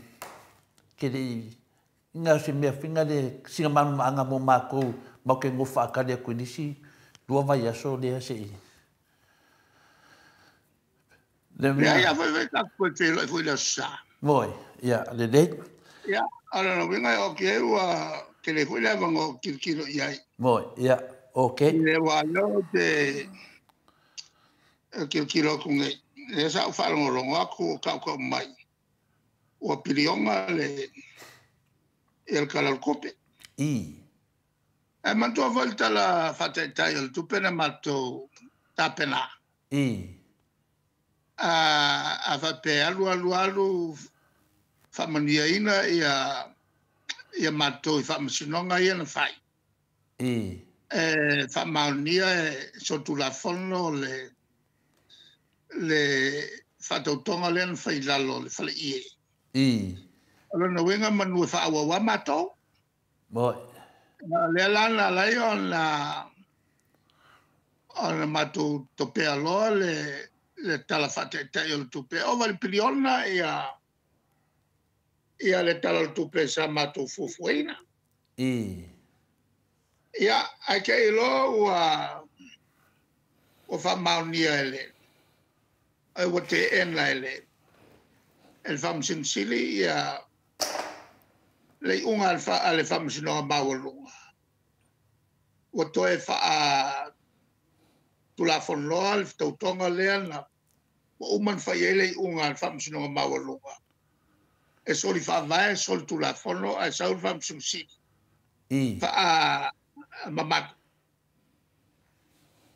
ke le i ina o se mea figa le sina malamalamaaga mo matou matou te nofo faatali atu i nisi 2 vaiaso lea se i le Leai, a foi foi tatou toe feiloai foi i le aso Sa. Moi, ia, lelei. Ia, o lona uiga o ke ua tele foi le avanoa o tilotilo i ai. Moi, ia, ok. Le ua lea ou te tilotilo atu nei. Lea sa ou faalogologo atu o tautau mai. Ua piliona le ia le tala o le tupe. I. E manatua foi le tala faataitai o le tupe na matou tapena. I. A faapea alu alu alu faamanuiaina ia matou i faamasinoga ia na fai. I. E faamaonia e solitulafono le faatautoga lea na fai i lalo o le faleie. I. O lona uiga manu e faaauau lava matou. Moi. Lea la na ala ai ona matou topea loa le tala faataitai o le tupe. Ova i le piliona ia le tala o le tupe sa matou fuafuaina. I. Ia, ae te i loa ua faamaonia e le ua teena e le Faamasino Sili ia le iuga a le Faamasinoga Maualuga. Ua toe faatulafonoa le tautoga lea na Ua uma ona fai ai le iuga a le Faamasinoga Maualuga e soli faavae, soli tulafono ae sau le Faamasino Sili faamamalu.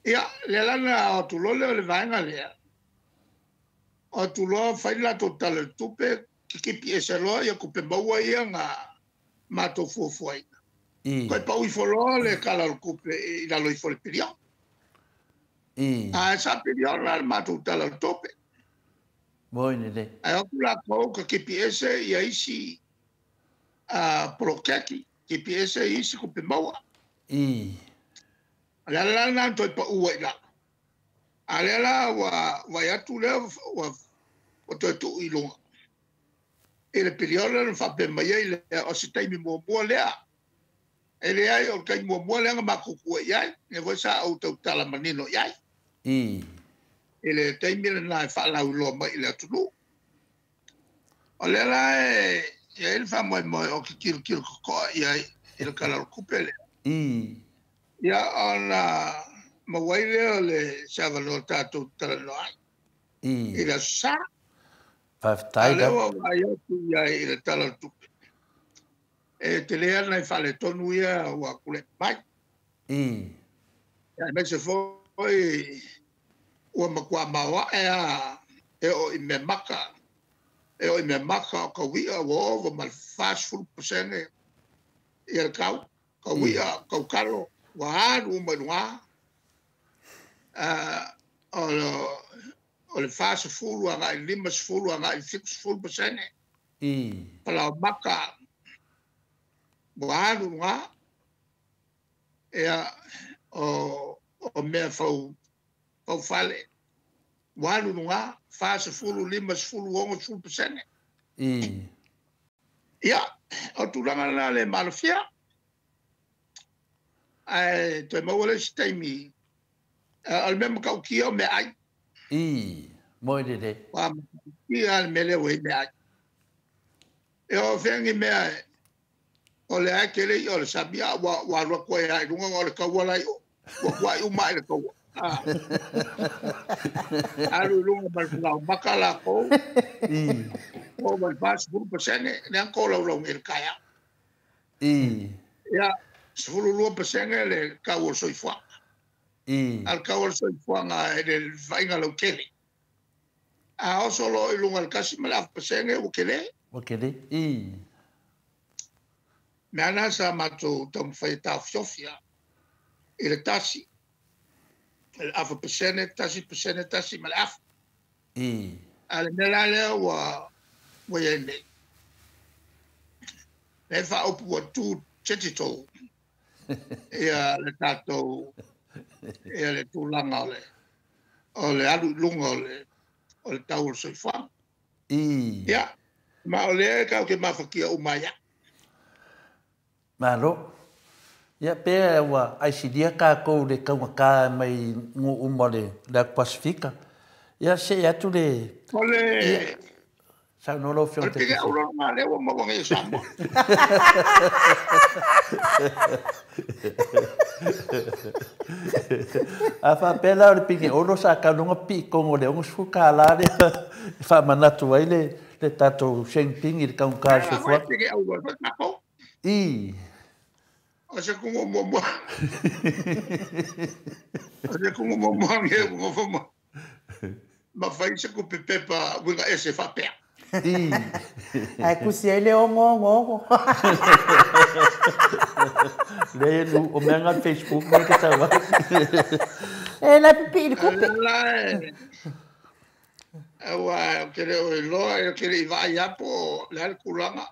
Ia, lea la na o atu loa lea o le vaega lea, o atu loa fai le latou tala i le tupe, kitipi ese loa ia tupe maua ia na matou fuafuaina. Toe pau ifo loa le tala o le tupe i lalo ifo o le piliona. Ae sa piliona le matou tala o le tupe. Moi lelei. Ae o atu latou kitipi ese ia isi poloketi, kitipi ese isi tupe maua. O le ala la lena na toe pau ai i lalo. A lea la ua vaai atu lea ua toe tuu i luga i le piliona na faapea mai ai lea, o se taimi muamua lea. E leai, o le taimi muamua lea na matou tua i ai, lea foi sa ou tautala manino i ai. I le taimi lena e faalauiloa mai i le atunuu. O lea la e i ai le faamoemoe o ke tilotilo totoa i ai i le tala o le tupe lea. Ia ona maua ai lea o le se avanoa tatou te talanoa ai i le Aso Sa. Faafetai. A lea ua vaai atu i ai i le tala o le tupe. E tele lava nai faaletonu ia ua tulai mai. Ia aemaise foi ua matua maoae lava e oo i mea maka, e oo i mea maka o taui'a ua ova ma le 40% ia le tau, taui'a, tautalo, ua alu uma i luga. O le 40 agai i le 50 agai i le 70%. Falaoamata ua alu i luga. Ia, o mea faufale ua alu i luga, 40, 50, 60%. Ia, o tulaga lena le malofia. Ae toe maua le isi taimi. O le mea matautia o meaai. Moi lelei. Ua matautia le mea lea ua i ai meaai. E o fea ni mea o le ae tele i o le sami a ua alu atu ai lava i luga o le taua la i o. Ua tuai uma i le taua. Alu i luga ma le falaoamata latou. Oo mai le 40% lea na tolaulau nei i le taeao. Ia, 12% le tau o le soifuaga. A le tau o le soifuaga i le vaaiga lautele. A oso loa i luga i le 1.5% ua tele. Ua tele. Mea na sa matou taumafai e taofiofi i le 1, le 0.5%, 1%, 1.5. A le mea la lea ua i ai nei. Lea faaupu ua tu digital ia le tatou, ia le tulaga o le alu i luga o le tau o le soifuaga. Ia, ma o lea e tatou te mafatia uma ai. Malo. Ia pe ua aisilia tatou le taugata mai nuu uma o le Atu Pasifika. Ia see atu le... O le... Saunoa lau Afioga. O le pine auro lena lea ua maua nei e Samoa. A faapea la o le pine olo sa tau luga pipii i totonu o le $60 lea e faamanatu ai le tatou sheng ping i le taugata o le soifuaga. O le pine auro foi tatou. O se kumu muamua. O se kumu muamua nge ua nofo ma fai se kupe pepa uiga ese faapea. Ae kusi ai le ogo ogo ogo. Leai e o mea nga Facebook nei ke tau ai. E la pipii i le kupe. Aua ou te le o iloa, ou te le i vaai lava po o le a le tulaga.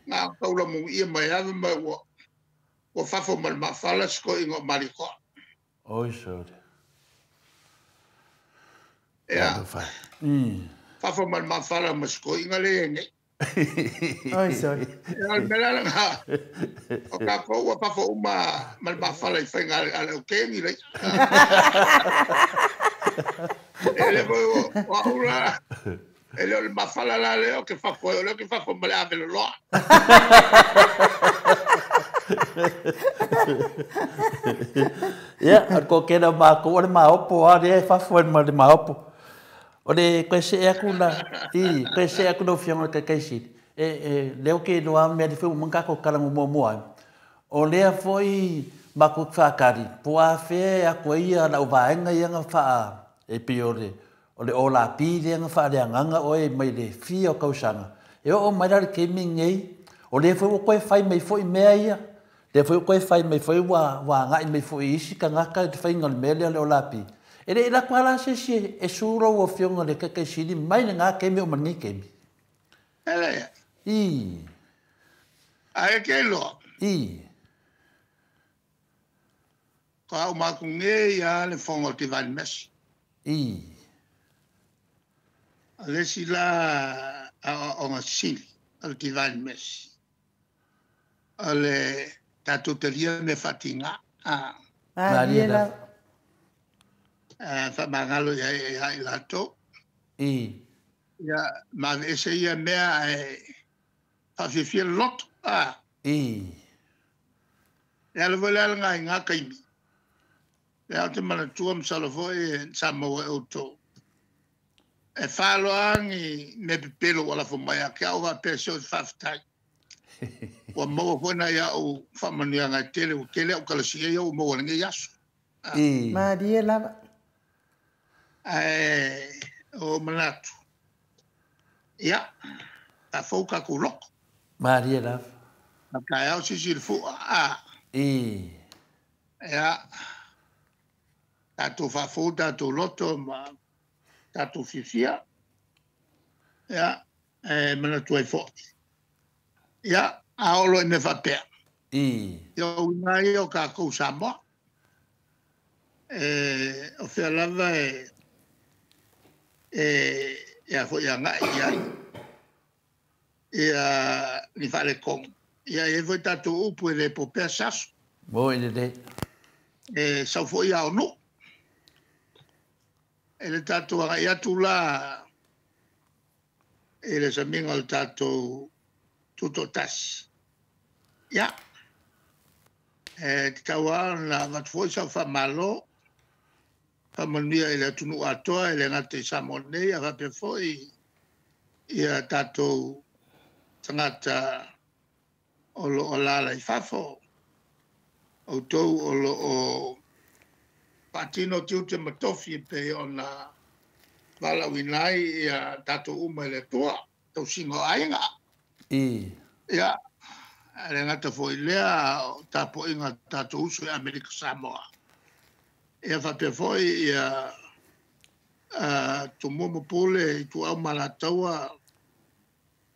Na taula muia mai ave mai ua fafo ma le mafala se toeaiina o Malikoa. Oi sole. Ia. Fafo ma le mafala ma se toeaiina lea e i ai nei. Oi sole. Ia, o le mea la lena, o tatou ua fafo uma ma le mafala i faiga a le aukeni lea. E le foi o au la, e le o le mafala la lea o ke fafo ai, o lea o ke fafo ma le ave loloa. Ia, o le kokena o matou o le maopo lava lea e fafo ai ma le maopo. O le koe se aku la, i, koe se aku lau Afioga i le Taitaisili, e leo ke iloa mea li foi ua manga tatou tala muamua ai. O lea foi matou te faatali, po o afea e atu ai ia lau vaega ia na faa, e pei o le, o le olapi lea na faaleagaga oe mai le fia o tausaga. E oo mai la i le taimi lenei, o lea foi ua toe fai mai foi mea ia, lea foi ua toe fai mai foi ua agai mai foi i isi tagata i le faiga o le mea lea o le olapi. E le i alu atu lava la se isi e sue lau Afioga i le Taitaisili mai lena taimi oo mai lenei taimi. E leai. I. Ae e te iloa. I. Ko au maku nei a le fono o Divine Mercy. I. O le isi la aoaoga sili o le Divine Mercy, o le tatou talia mea faatiga. Malie lava. Faamagalo ia i latou. I. Ia, ma aveese ia mea ae faafiafia le loto. I. E ala foi le alaga i ngā taimi. Lea ou te manatua masalo foi sa maua e outou. E whāloa ni mea pepelo ua lafo mai a ke au faapea se o te faafetai. Ua maua foi nai au faamanuiaga e tele, ua tele au kalasia ia ua maua i lenei aso. I. Malie lava. Ae o manatu, ia, faafou tatou loko. Malie lava. Na taeao sisi le fua. I. Ia, tatou faafou tatou loto ma tatou fiafia. Ia, e manatu ai foi. Ia, a oo loa i mea faapea. I. Ia, o uiga ia o tatou Samoa. E, o fea lava e e a foi agai i ai ia ni faaletonu. Ia, e i ai foi tatou upu e le popea se aso. Mo i lelei. E sau foi ao nuu. E le tatou agai atu la i le samiga o le tatou tutoatasi. Ia, e tatau lava ona avatu foi sau faamalo, faamanuia i le atunuu atoa, e le gata i Samoa nei, ae faapea foi ia tatou tagata o lo o alaala i fafo, outou o lo o faatino tiute ma tofi e pei ona valaauina ai ia tatou uma e le Atua, tausiga o aiga. I. Ia, e le gata foi i lea, o tapuaiga a tatou uso i Amerika Samoa. Ia faapea foi ia Tumua ma Pule, Ituau ma Alataua,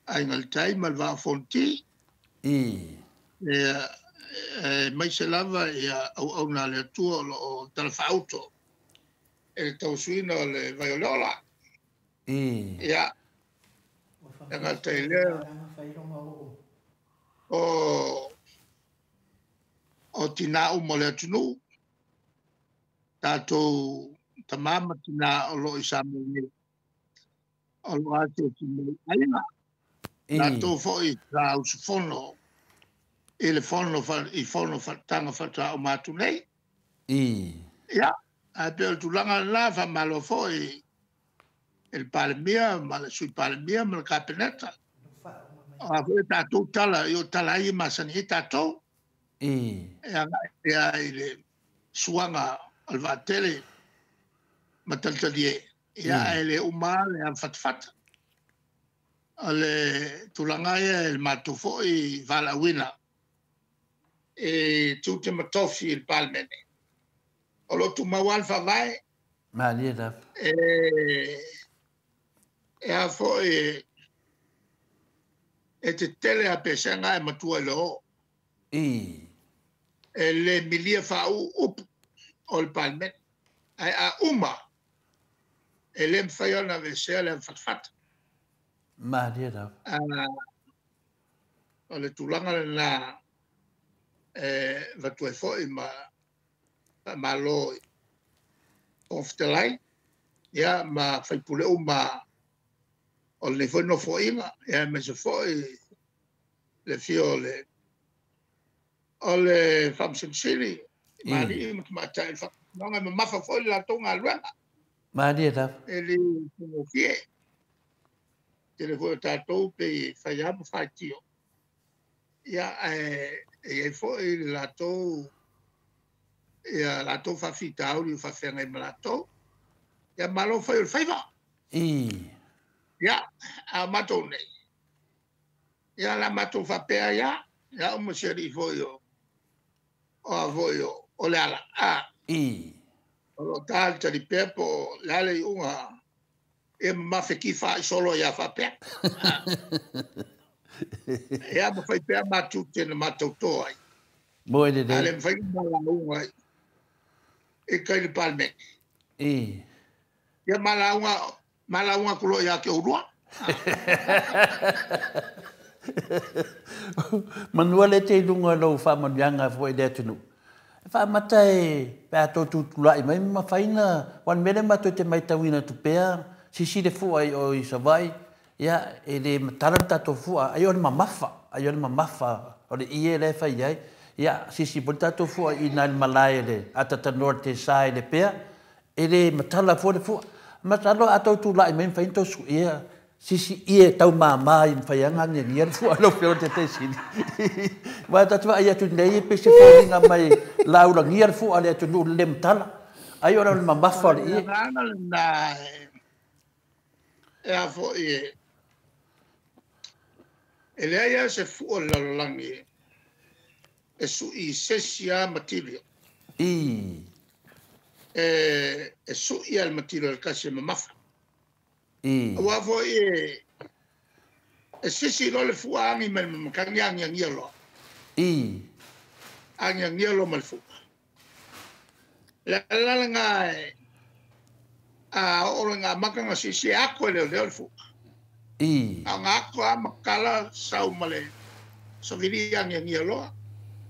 Aiga i le Tai ma le Vaa o Fonoti. I. Ia, aemaise lava ia auauna a le Atua o lo o talafaauto e le tauasuina o le vai o le ola. I. Ia, e gata i lea, o tinā uma o le atunuu, tatou tamā ma tinā o lo o i Samoa nei, o lo o asiasi mai i aiga. I. Latou foi sa usufono i le fono i fono faataga faatoa uma atu nei. I. Ia, ae pei o le tulaga lena, faamalo foi i le Palemia ma le Sui Palemia ma le Kapeneta. O a foi tatou tala, i o tala ai e masani ai tatou. I. E agai pea i le suaga o le vaatele ma talitalie. Ia, ae le uma le avafatafata. O le tulaga ia e le matou foi valaauina e tiute ma tofi i le Palemene. O lo o tumau lava le faavae. Malie lava. E a foi e tetele a pesega e matua i le oo. I. E le milia faauu upu o le Palemene. Ae a uma, e le mafai ona aveesea le avafatafata. Malie lava. O le tulaga lena e avatu ai foi ma faamalo i Fofoga Fetalai, ia, ma faipule uma o lenei foi nofoaiga, ia, aemaise foi le afio o le Faamasino Sili, ma alii ma tamaitai o le Faamasinoga, e mamafa foi le latou galuega. Malie lava. E le faigofie. Tele foi o tatou pei e fai lava ma faitio. Ia, ae e i ai foi le latou ia latou faafitauli o faafeagai ma latou. Ia malo fai o le faiva. I. Ia, a o matou nei, ia la matou faapea ia, ia au ma si alii foi o o a foi o o le ala a. I. O lo o talitali pea po o le a le iuga ia mafeki faaisolo ia faapea. Ia ma fai pea matiute na matou to ai. Mo e lelei. A le mafai ona malauga i kai le Palemene. I. Ia malauga, malauga atu loa ia te oulua. Manua le te i luga o lou faamanuiaga foi i le atunuu. E faamata e pe a tou tutulai mai ma mafai na, aua o le mea lea matou te maitauina atu pea, sisi le fua i o i Savaii, ia e le matala le tatou fua, ai o le mamafa, ai o le mamafa o le ie la e fai ai, ia sisi foi le tatou fua i ina i le malae le atatanoa i le tesa i Lepea, e le matala fua le fua. Masalo a tou tulai mai mafai ona tou suia sisi ie tau mama i mafai ai ona agiagia le fua lau Afioga i le Taitaisili. Aua ta te vaai atu nei e pei se foliga mai laulagia le fua a le atunuu i le le matala. Ai ona o le mamafa o le ie. O le agaga lena e a foi e e leai lava se fua o le lalolagi e sui i se isi lava matilio. I. E sui lava le matilio e tasi e mamafa. I. Aua foi e sisi loa le fua agi mai le matagi agiagia loa. I. Agiagia loa ma le fua. Le ala lena e a oo loa ina amata ona sisi e ako e leoleo le fua. I. A o na ako lava matala sau ma le savili agiagia loa.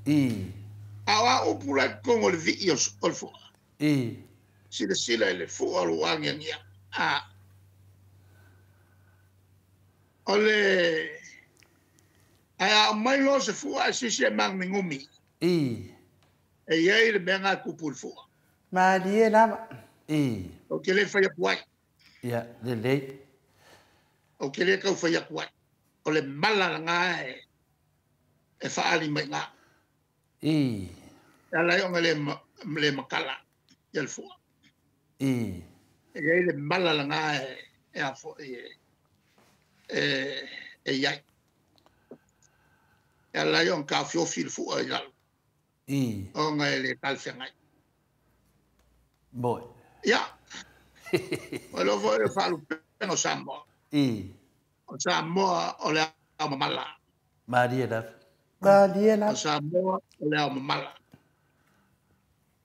I. A o a upu la i totonu o le vii o le fua. I. Silasila i le fua o lou agiagia. A. O le ae a aumai loa se fua ae sisi e magumigumi. I. E i ai le mea na e tupu i le fua. Malie lava. I. Ou te le fai atu ai. Ia, lelei. Ou te le tau fai atu ai. O le mala lena e e faaali mai i ina. I. E ala ai ona le le matala ia le fua. I. E i ai le mala lena e e a foi e e e i ai. E ala ai ona taofiofi le fua i lalo. I. Ona e le talafeagai. Moe. Ia. O lea foi o le faalupega o Samoa. I. O Samoa o le ao mamala. Malie lava. Malie lava. O Samoa o le ao mamala.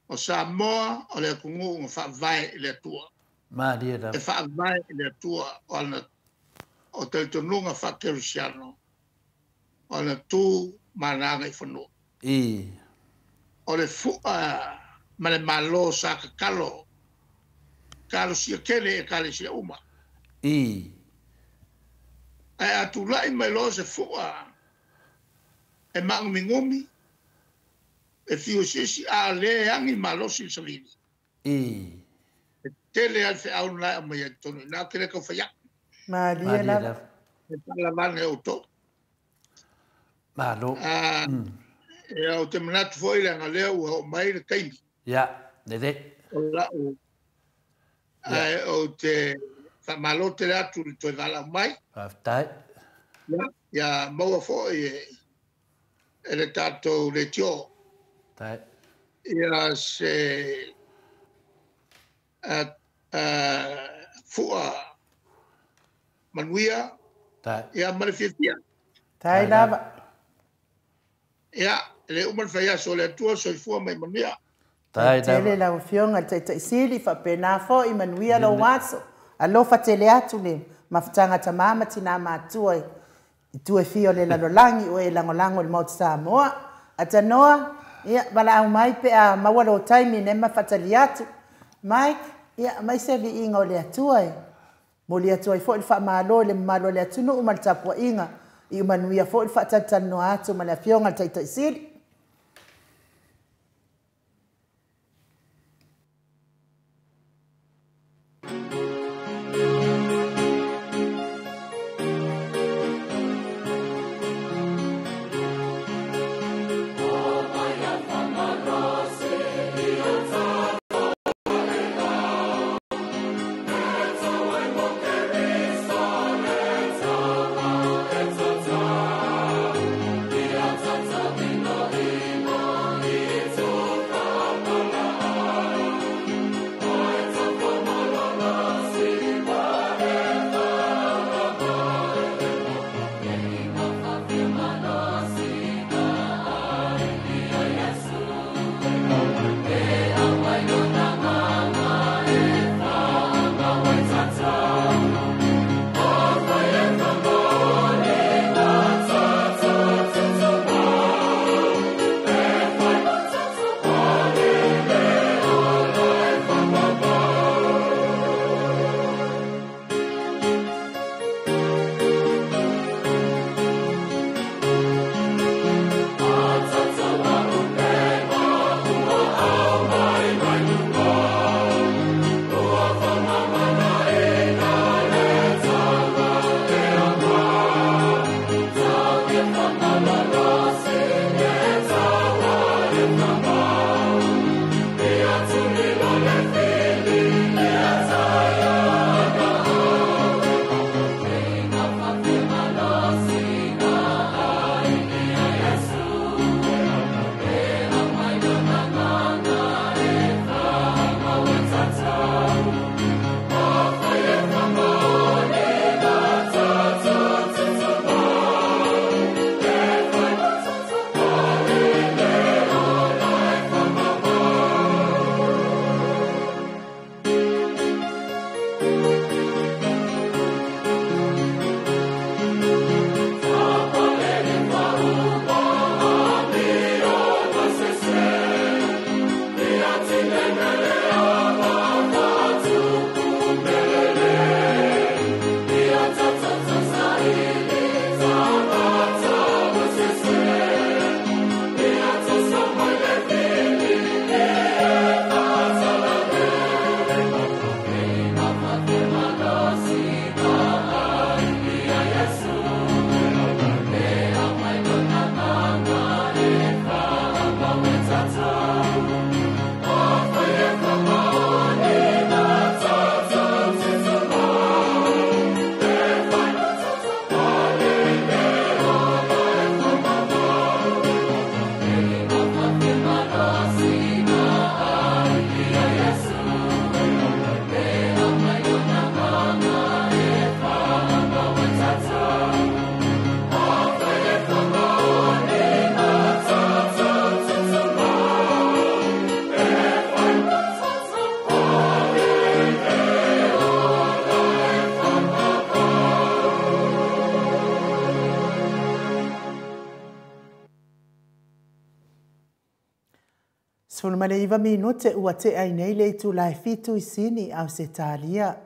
O Samoa o le atunuu na faavae i le Atua. Malie lava. E faavae i le Atua o ana o talitonuga faakerisiano o ana tu ma ana agaifanua. I. O le fua ma le Malo sa tatalo talosia tele i Ekalesia uma. I. Ae a tulai mai loa se fua e maagumigumi, e fiu se isi, a le agi malosi le savili. I. E tele lava le feau lena e aumai ai i totonu i ina, ou te le tau fai atu. Malie lava. E faalavana e outou. Malo. A, ia, ou te manatu foi leaga lea ua oo mai le taimi. Ia, lelei. O la'u, ae ou te faamalo tele atu i le toe valaau mai. Faafetai. Ia, ia maua foi e le tatou leitio. Tai. Ia se fua manuia. Tai. Ia ma le fiafia. Tai lava. Ia, e le uma le fai aso o le Atua, soifua ma ia manuia. Tai lava. Tele lau Afioga i le Taitai Sili, faapena foi, manuia lou aso. Alofa tele atu le mafutaga tama ma tina matua i itu e fia o le lalolagi ua e lagolago i le Maota Samoa. Atanoa, ia, valaau mai pe a maua lou taimi ne ma faatali atu. Mike, ia, aumai se viiga o le Atua e momoli atu ai foi le faamalo i le mamalu o le atunuu ma le tapuaiga i manuia foi le faatalatalanoa atu ma le Afioga i le Taitai Sili. 19 minute ua tea ai nei le itula e 7 i Sini, Ausetalia.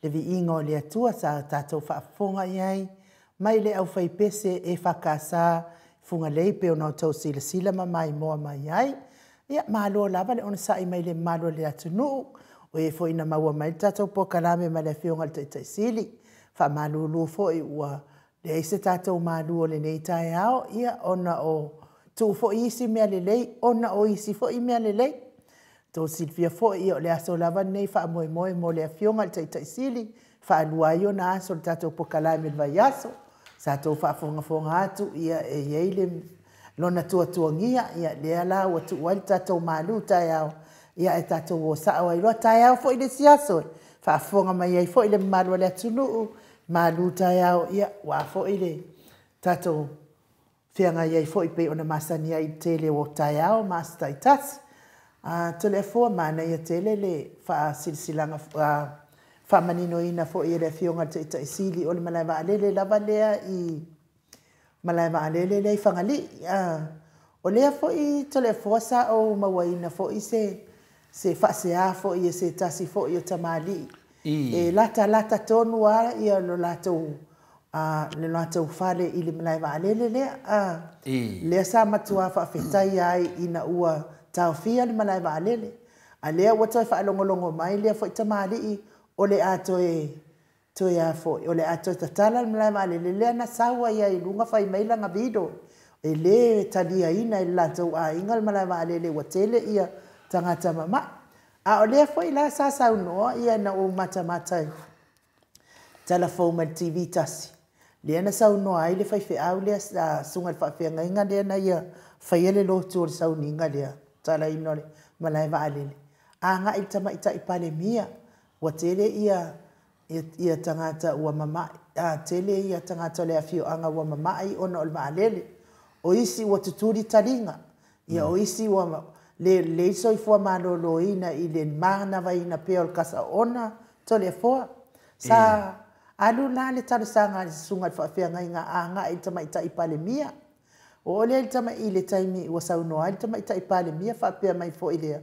Le viiga o le Atua sa tatou faafofoga i ai mai le aufaipese EFKS Fugalei pei ona outou silasila ma maimoa mai ai. Ia, malo lava le onosai mai le mamalu o le atunuu, o e foi na maua mai le tatou polokalame ma le Afioga i le Taitai Sili. Faamalulu foi ua leai se tatou malu o lenei taeao, ia ona o tuu foi isi mea lelei, ona o isi foi mea lelei. Tou silafia foi, ia o le aso lava lenei faamoemoe mo le Afioga i le Taitai Sili, faalua ai ona aso o le tatou polokalame i le vaiaso. Sa tou faafogafoga atu, ia e i ai le lona tuatuagia, ia lea la ua tuu ai le tatou malu taeao, ia ae tatou o sao ai loa taeao foi le isi aso e faafofoga mai ai foi le mamalu o le atunuu, malu taeao, ia ua foi le tatou feagai ai foi pei ona masani ai i le tele o taeao ma aso taitasi. Toleafoa, manaia tele le faasilasilaga faamaninoina foi e le Afioga i le Taitai Sili o le malae vaalele lava lea i malae vaalele lea i Fagalii. O lea foi Toleafoa sa ou mauaina foi se faasea foi e se tasi foi o tamalii e latalata tonu lava ia lo latou le latou fale i le malae vaalele lea. Lea sa matua faafetaia ai ina ua taofia le malae vaalele. A lea ua toe faalogologo mai lea foi tamalii o le a toe toe a foi, o le a toe tatala le malae vaalele lea na sau ai i luga fai mai lana video e lē taliaina e le latou aiga le malae vaalele ua tele ia tagata mama'i. A o lea foi la sa saunoa ia na ou matamata i tala fou mai le TV tasi, lea na saunoa ai le faifeau lea susuga i le faafeagaiga lea na ia faia le lotu o le sauniga lea tatalaina o le malae vaalele agai i le tamaitai Palemia. Ua tele ia tagata ua mama'i, tele ia tagata o le afioaga ua mama'i ona o le vaalele. O isi ua tutuli taliga, ia o isi ua le lelei soifua maloloina i le manavaina pea o le kasaona. Toleafoa, sa alu la le talosaga a le susuga i le faafeagaiga agai i le tamaitai Palemia. O oo lea i le taimi ua saunoa ai le tamaitai Palemia faapea mai foi lea,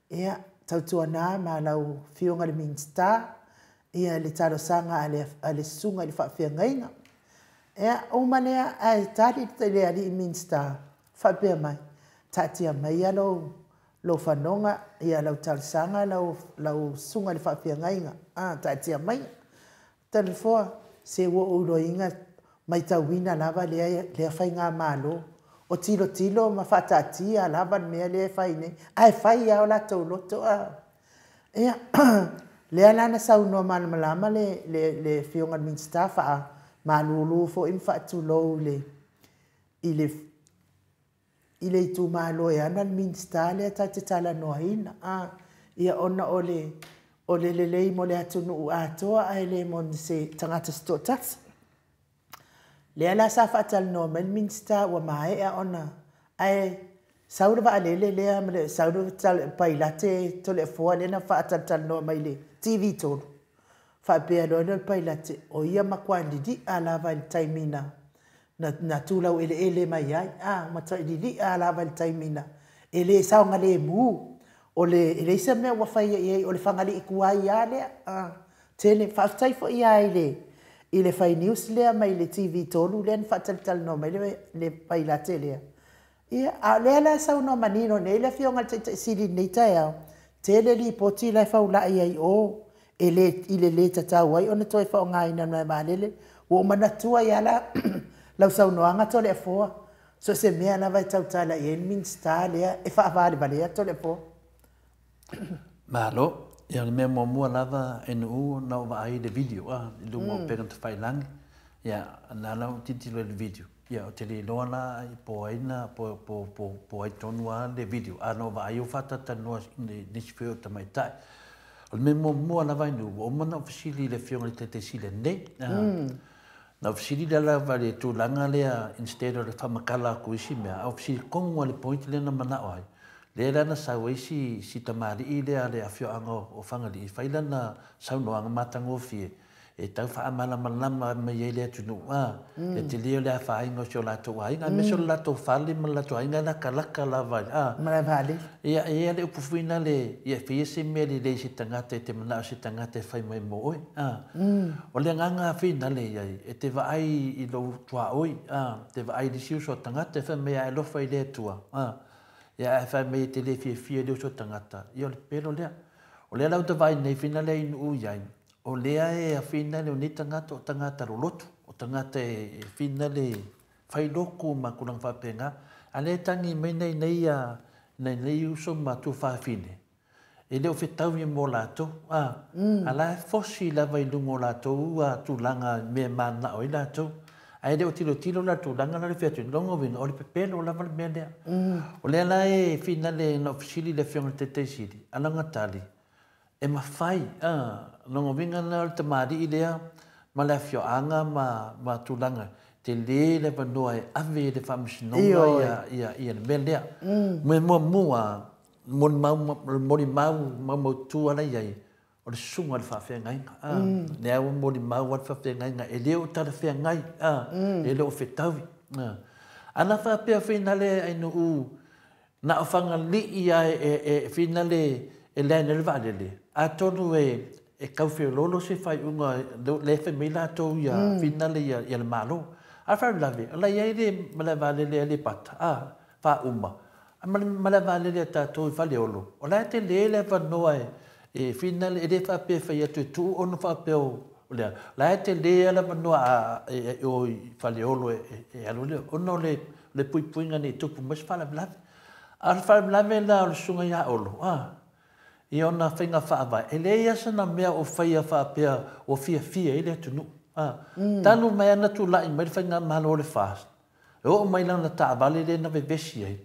ia tautuana ma lau Afioga i le Minisita ia le talosaga a le susuga i le faafeagaiga. Ia uma lea ae tali le alii Minisita faapea mai, taatia maia lou fanoga, ia lau talosaga lau susuga i le faafeagaiga, taatia maia. Toleafoa, se ua ou iloaina matauina lava lea faigamalo o tilotilo ma faataatia lava le mea lea e fai nei, ae fai lava o latou loto. Ia, lea la na saunoa malamalama le Afioga i le Minisita faamalulu foi ma faatulou i le itumalo e ana le Minisita lea tatou te talanoaina. Ia ona o le lelei mo le atunuu atoa ae le mo se tagata se toatasi. Lea la sa faatalanoa mai le Minisita ua maea ona ae sau le vaalele lea ma le sau le pailate Toleafoa lea na faatalatalanoa mai le TV3 faapea loa lea o le pailate o ia matua lilia lava i le taimi na tulau eleele mai ai, matua lilia lava i le taimi na e le saogalemu, o le e leai se mea ua faia i ai, o le Fagalii tuai lava lea. Tele faafetai foi lava i le fai news lea mai le TV3 lea na faatalatalanoa mai le pailate lea. Ia, a o lea la saunoa manino nei le Afioga i le Taitai Sili i lenei taeao, tele lipoti la e faulai ai o e le i le lē tatau ai ona toe faaaogaina le malae vaalele. Ua ou manatua ai lava lau saunoaga Toleafoa, so o se mea lava e tautala i ai le Minisita lea e faavalevalea Toleafoa. Malo, ia o le mea muamua lava e nuu na ou vaai i le video i luga o upega tafailagi. Ia na ala ou tilotilo i le video. Ia ou te le iloa la po o ai na po o ai tonu lava le video a na ou vaai o faatalatalanoa i nisi foi o tamaitai. O le mea muamua lava e nuu ua uma ona ou fesili i le Afioga i le Taitai Sili ananei. Na ou fesili lea lava i le tulaga lea instead o le faamatala atu i isi mea, a ou fesili tonu lava i le point lea na manao ai. Lea la na sau ai si tamalii lea a le afioaga o Fagalii e fai lana saunoaga matagofie. e tau faamalamalama mai ai le atunuu, le tele o le afaina o si o latou aiga, aemaise o le latou fale ma le latou aiga e lakalaka lava i Malaevaalele. Ia, e i ai le upu foi lea, ia e faia se mea lelei i se tagata e te manao se tagata e fai mai mo oe. O le agaga finale i ai, e te vaai i lou tuaoi, te vaai i le isi uso a tagata, e fai mai a e alofa i le Atua, ia ae fai mai e te le fiafia i le uso a tagata, ia o le pepelo lea. O lea la ua ta vaai nei finale i nuu i ai, o lea e finale o nei tagata o tagata loloto, o tagata e finale fai lotu ma tulaga faapena. A lea e tagi mai nai nei nai nei uso ma tuafafine, e le o fetaui mo latou, a la e fosi lava i luga o latou tulaga mea e mananao ai latou. Ae le o tilotilo la tulaga la le fai atu, lona uiga o le pepelo lava le mea lea. O lea la e finale na ofisili le afioga i le Taitaisili, a lona tali, e mafai, lona uiga la o le tamalii lea ma le afioaga ma tulaga, tele le avanoa e ave i le faamasinoga ia le mea lea. Mea muamua, molimau maumaututu ala i ai, o le susuga i le faafeagaiga. Lea ua molimau le faafeagaiga, e le o talafeagai, e le o fetaui. Ana faapea finale ai nuu, na o Fagalii a e finale e leai nei le vaalele, atonu e taufeololo se faaiuga lea e fai mai latou ia finale ia le Malo. A faalavelave, o la e i ai le malaevaalele a Aleipata, faauma, ma le malaevaalele a tatou i Faleolo, o la e tele le avanoa e finale, e le faapea e fai atu e tuu ona faapea o lea, la e tele le avanoa o i Faleolo e alu lea, ona o le puipuiga nei tupu mai se faalavelave. A o le faalavelave la o le susuga ia Olo, ia ona faiga faavae, e leai lava sana mea o faia faapea ua fiafia ai le atunuu. Talu mai ana tulai mai le faigamalo o le FAST, e oo mai lana taavale lea na vevesi ai,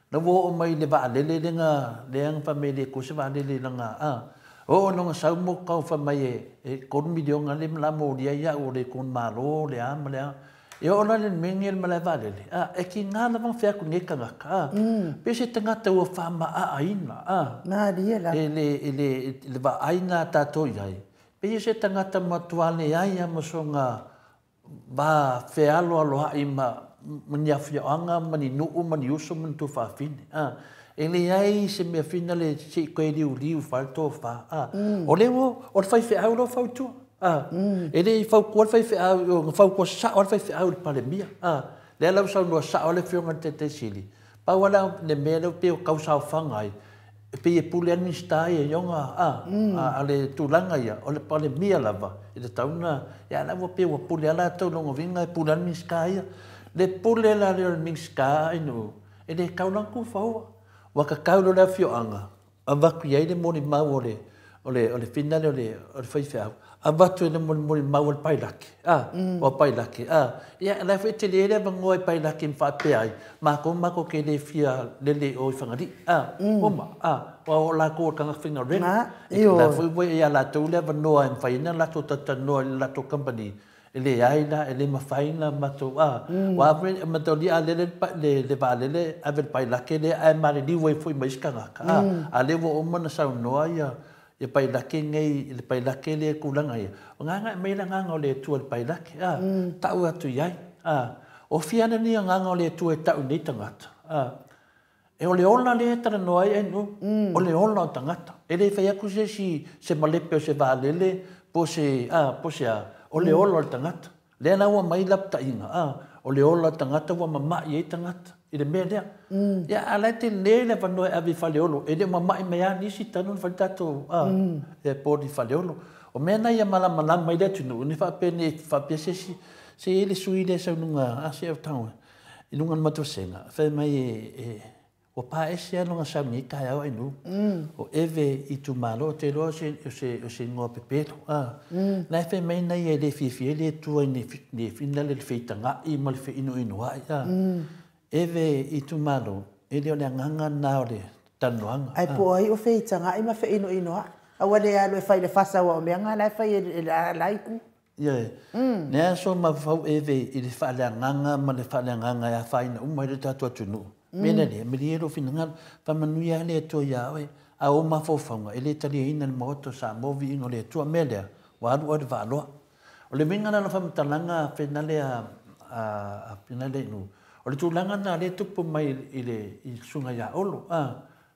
na ua oo mai le vaalele lea na fai mai e le toe se vaalele i lana, oo lona sau mo kau fai mai e 3 miliona le la molia ia au o le kon malo le a ma le a. E oo la le mea le malaevaalele, e kiga lava na fai atu nei tagata, pe se tagata ua faamaaaina, Malie la. E le vaai na tatou i ai, pe se tagata matua leai lava ma sona va fealoaloai ma ni afioaga ma ni nuu ma ni uso ma ni tuafafine. E leai se mea finale se i toe liuliu fai le tofa. O lea ua, o le faifeau la fautua. E le i fautua le faifeau, na fautua sao le faifeau i le Palemia. Lea la ua saunoa sao le afioga i le Taitaisili. Pau lava le mea lea pei o tausaofaga ai, e pei e pule lava le Minisita ia i ona, a le tulaga ia, o le Palemia lava, e tatau ona, ia la ua pei ua pule lava latou, lona uiga e pule lava le Minisita ia. Le pule la lea o le Minisita ai nuu, e le tau la ona tufaua. Ua tatau loa le afioaga, avatu i ai le molimau o le finale o le faifeau, avatu i le molimau o le pailake, o pailake, ia la foi tele le avanoa i pailake ma faapea ai, matou te le fia lele o i Fagalii, uma, o latou o le tagata faigaluega. La foi ua ia latou le avanoa e mafai ona latou talatalanoa i le latou company, e leai la, e le mafai ona matou, ua ave matou lia lele le vaalele ave le pailake lea ae maliliu ai foi ma isi tagata, a lea ua uma ona saunoa ia pailake nei, le pailake lea tulaga ia, o agaga e mai le agaga o le Atua i le pailake, tau atu i ai, o fia ana ni agaga o le Atua e tau nei tagata, e o le ola lea e talanoa ai nuu, o le ola o tagata, e le fai atu se isi se malepe o se vaalele, po se a, o le ola o le tagata. Lea la ua mai lapataiga, o le ola o le tagata ua mamai ai tagata i le mea lea. Ia, a la e tele le avanoa e ave i Faleolo, e le o mamai mai lava nisi talu ona fai le tatou airport i Faleolo. O mea na ia malamalama ai le atunuu, ne faapea ne faapea se isi, se i ai le sui lea e sau i luga, se au tago, i luga o le matou vasega, fai mai e ua paese lava lona sau i lenei taeao ai nuu. O eve itumalo, ou te iloa o se igoa pepelo. La e fai mai na ia e le fiafia ai le Atua i le finale le feitagai ma le feinoinoai. Eve itumalo, e le o le agaga na o le talanoaga. Ai po ai o feitagai ma feinoinoai. Aua le alu e fai le fasa ua o mea ngā la e fai e la itu. Ia, nea so mafau eve i le faaleagaga ma le faaleagaga e afaina uma i le tatou atunuu. Mea lea, malie lou finagalo, faamanuia le Atua ia oe, a o mafaufauga, e le taliaina le maota o Samoa viiga o le Atua. Mea lea, ua alu oe le vaaloa. O le uiga la o lau faamatalaga finale a finale nu. O le tulaga na lea e tupu mai i le susuga ia Olo,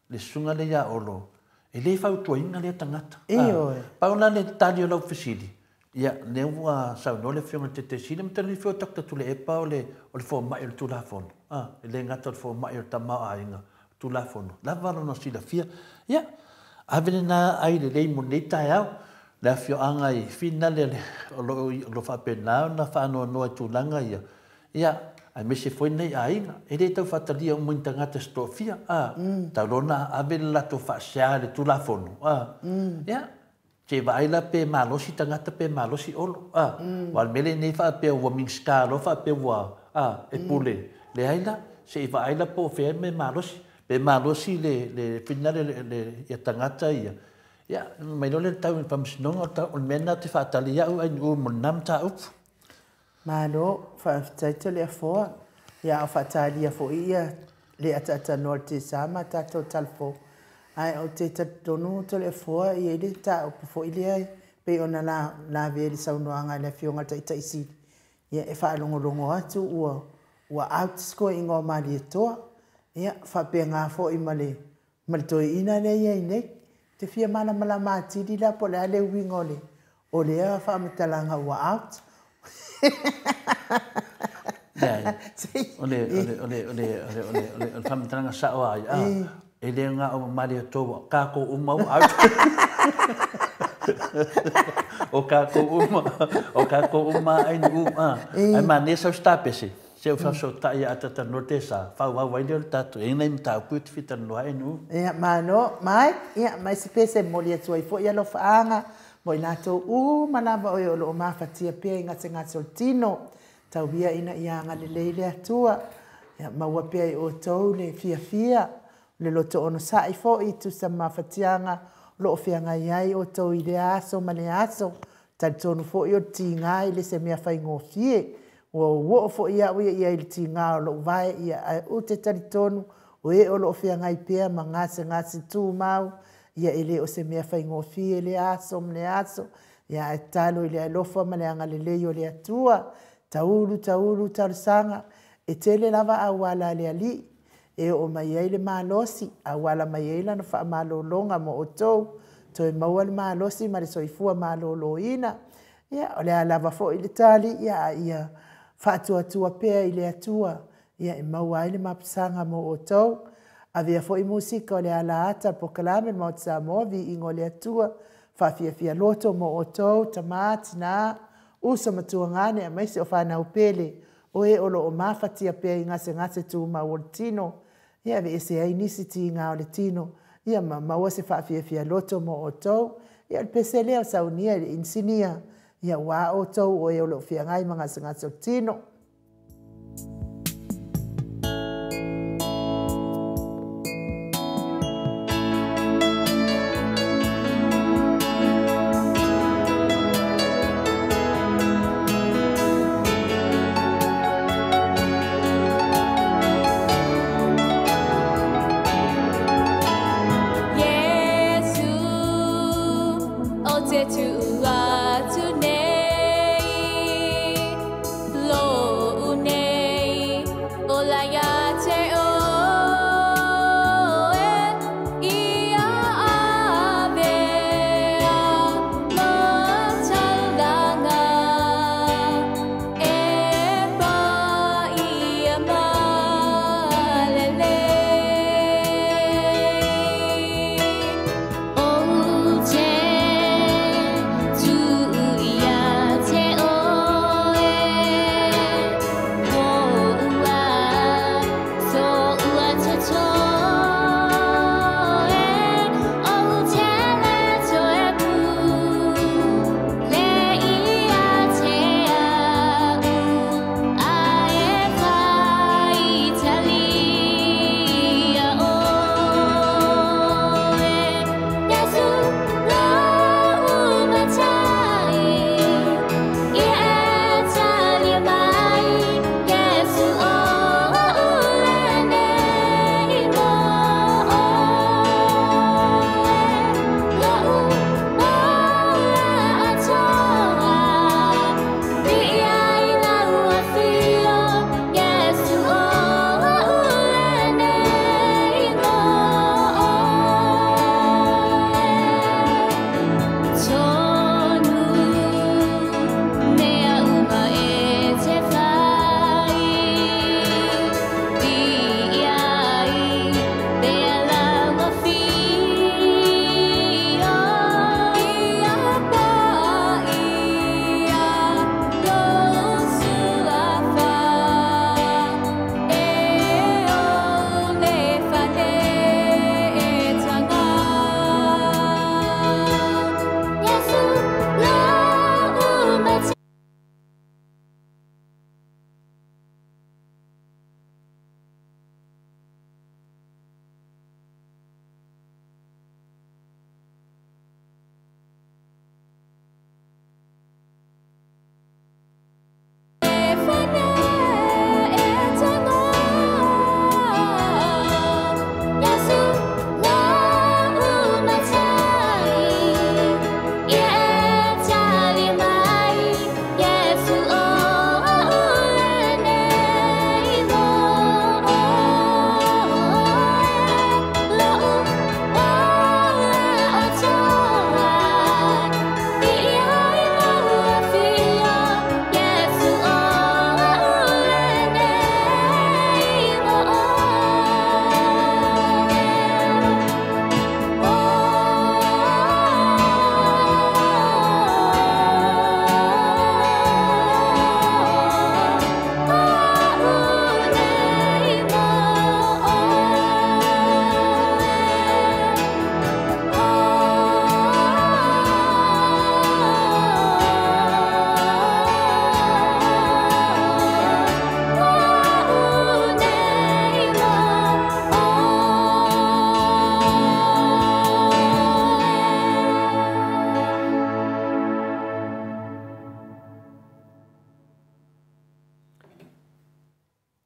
le susuga lea ia Olo, e le fautuaina lea tagata. Ioe. Pau la le tali o lau fesili, ia, lea ua saunoa le Afioga i le Taitaisili ma talifua Dr. Tuilaepa o le fomai o le Tulafono. E le gata o le fomai o le tamaoaiga Tulafono, lava lona silafia. Ia, ave lena ai lelei mo lenei taeao, le afioaga i finale o lo faapena ona faanoanoa i tulaga ia, ia, aemaise foi nei aiga. E le tau faatalia uma ni tagata se toafia, tau loa ona ave le latou faasea i le Tulafono, ia, se vaai la pe malosi tagata pe malosi Olo, aua o le mea lenei faapea ua Minisita loa faapea ua, e pule, leai la, se i vaai la po o fea le mea malosi, pe malosi le finale ia tagata ia, ia, mai loa lea le tau i le faamasinoga, o le mea lena ou te faatali au ainuu mo lena mataupu. Malo, faafetai Toleafoa. Ia, a o faatalia foi ia le ataatanoa o le tesa ma tatou talafou. Ae ou te talitonu Toleafoa e i ai le mataupu foi lea pei ona lavea i le saunoaga a le Afioga i le Taitaisili. Ia, e faalogologo atu ua out si toeaina o Malietoa. Ia, faapena foi ma le toeaina lea e i ai nei. Ou te fia malamalama atili la po o le a le uiga o lea faamatalaga ua out. Leai, o le faamatalaga sao lava ia, e le na o Malietoa, tatou uma ua out. O tatou uma ainuu, ae manaia sau se tapese, se ou faafesootai ia atatanoa tesa, faaauau ai lea o le tatou, e i ai nai mataupu ia ou te fia talanoa ai ainuu. Ia, malo, Mike, ia, ma se pese e momoli atu ai foi alofaaga mo i latou uma lava o e o lo o mafatia pea i gasegase o le tino, tau ia ina ia agalelei le Atua, ia maua pea i outou le fiafia, le loto onosai foi i tusa ma mafatiaga o lo o feagai ai outou i lea aso ma lea aso, talitonu foi o le tiga i le se mea faigofie, ua oo foi au ia i le tiga o lou vae, ia ae ou te talitonu o e o lo o feagai pea ma gasegase tumau, ia e le o se mea faigofie lea aso ma lea aso, ia ae tatalo i le alofa ma le agalelei o le Atua, taulu taulu talosaga, e tele lava auala a le Alii, e oo mai ai le malosi, auala mai ai lana faamalologa mo outou, toe maua le malosi ma le soifua maloloina. Ia, o le a lava foi le tali, ia, a ia faatuatua pea i le Atua, ia e maua ai le mapusaga mo outou. Avea foi musika o le ala ata polokalame le Maota Samoa, viiga o le Atua, faafiafia loto mo outou, tama, tina, uso matuagane, aemaise o fanau pele, o e o lo o mafatia pea i gasegase tumau o le tino, ia aveese ai nisi tiga o le tino, ia ma maua se faafiafia loto mo outou. Ia o le pese lea o saunia i le inisinia, ia ua outou o e o lo o feagai ma gasegase o le tino. Iesu, o te tuu atu nei, lo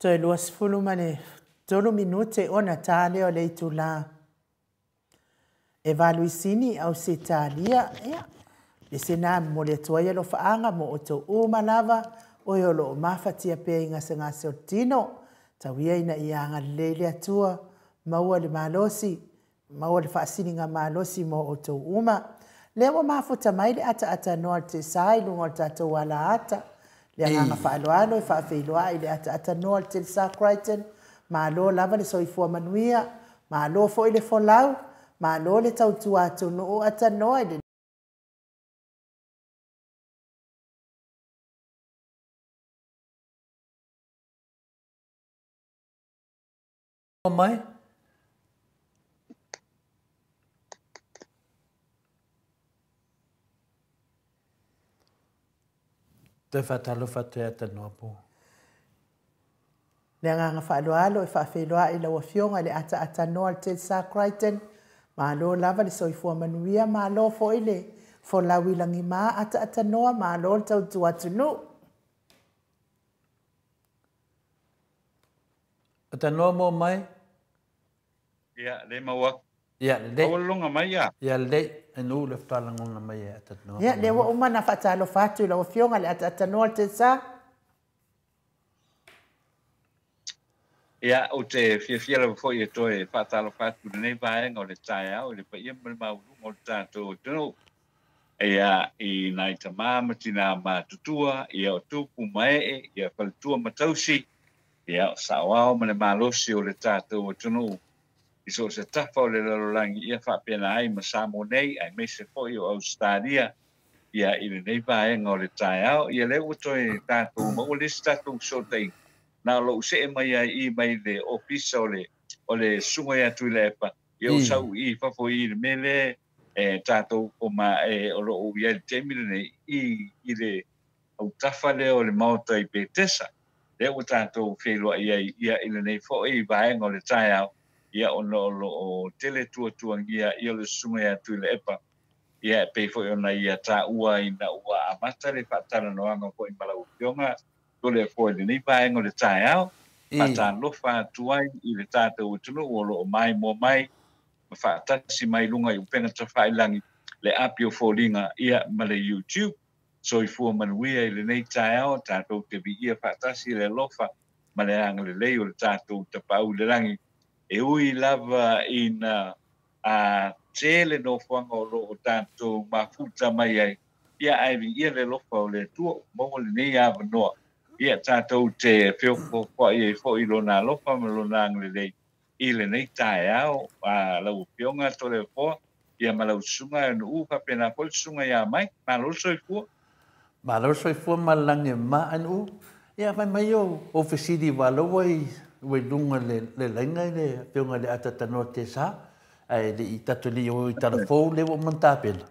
Toe 23 minute ona tā lea o le itulā e 8 i Sini, Ausetalia. Ia, le se na momoli atu ai alofaaga mo outou uma lava, oe o loo mafatia pea i gasegase o le tino. Tau ia ina ia agalelei le Atua, maua le malosi, maua le faasiliga malosi mo outou uma. Lea ua mafuta mai le ataatanoa a le Telesa i luga o le tatou alaata. Le agaga faaaloalo e faafeiloai i le ataatanoa a le Telesa Crichton. Malo lava le soifua manuia, malo foi le folau, malo le tautua atunuu atanoa i le mai. Toe faatalofa atu e atanoa po. Le agaga faaaloalo e faafeiloai i lau Afioga i le ataatanoa a le Telesa Crichton. Malo lava le soifua manuia, malo foi le folau i lagima ataatanoa, malo le tautua atunuu. Atanoa mo mai. Ia, le maua. Ia, lelei. Aua loga mai ia. Ia, lelei. E nuu le faalagona mai e atanoa. Ia, lea ua uma ona faatalofa atu i lau Afioga i le ataatanoa a le Telesa. Ia, ou te fiafia lava foi e toe faatalofa atu i lenei vaega o le taeao i le paia ma le maualuga o le tatou atunuu. Ia, i nai tamā ma tinā matutua, ia o tupu ma ee, ia faletua ma tausi, ia o saoao ma le malosi o le tatou atunuu i so o se tafa o le lalolagi, ia faapena ai ma Samoa nei, aemaise foi o Ausetalia, ia i lenei vaega o le taeao. Ia lea ua toe tatou maua le isi tatou fesootaiga. Na o lou see mai ai i mai le ofisa o le susuga ia Tuilaepa, ia o sau i fafo i le mea lea e tatou o ma e o loo i ai le taimi lenei i le autafa lea o le maota i Petesa. Lea ua tatou feiloai ai ia i lenei foi vaega o le taeao, ia ona o loo tele tuatuagia ia le susuga ia Tuilaepa, ia e pei foi ona ia taua ina ua amata le faatalanoaga foi ma lau Afioga Toleafoa i lenei vaega o le taeao. Faatalofa atu ai i le tatou atunuu o loo maimoa mai ma faatasi mai luga i upega tafailagi le api o foliga ia ma le YouTube. Soifua manuia i lenei taeao, tatou te viia faatasi le alofa ma le agalelei o le tatou Tapaau i le lagi. E ui lava ina a tele nofoaga o loo tatou mafuta mai ai, ia ae viia le alofa o le Atua maua lenei avanoa. Ia tatou te feofofoai ai foi i lona alofa ma lona agalelei i lenei taeao. A lau Afioga Toleafoa, ia ma lau susuga e nuu faapena foi le susuga ia mai. Malo le soifua. Malo le soifua ma le lagi e mama ai nuu. Ia fai mai o fesili walo ai ua i luga le laina i le Afioga i le atatanoa Tesa, ae le i tatou le i o i talafou le ua uma ona tapena.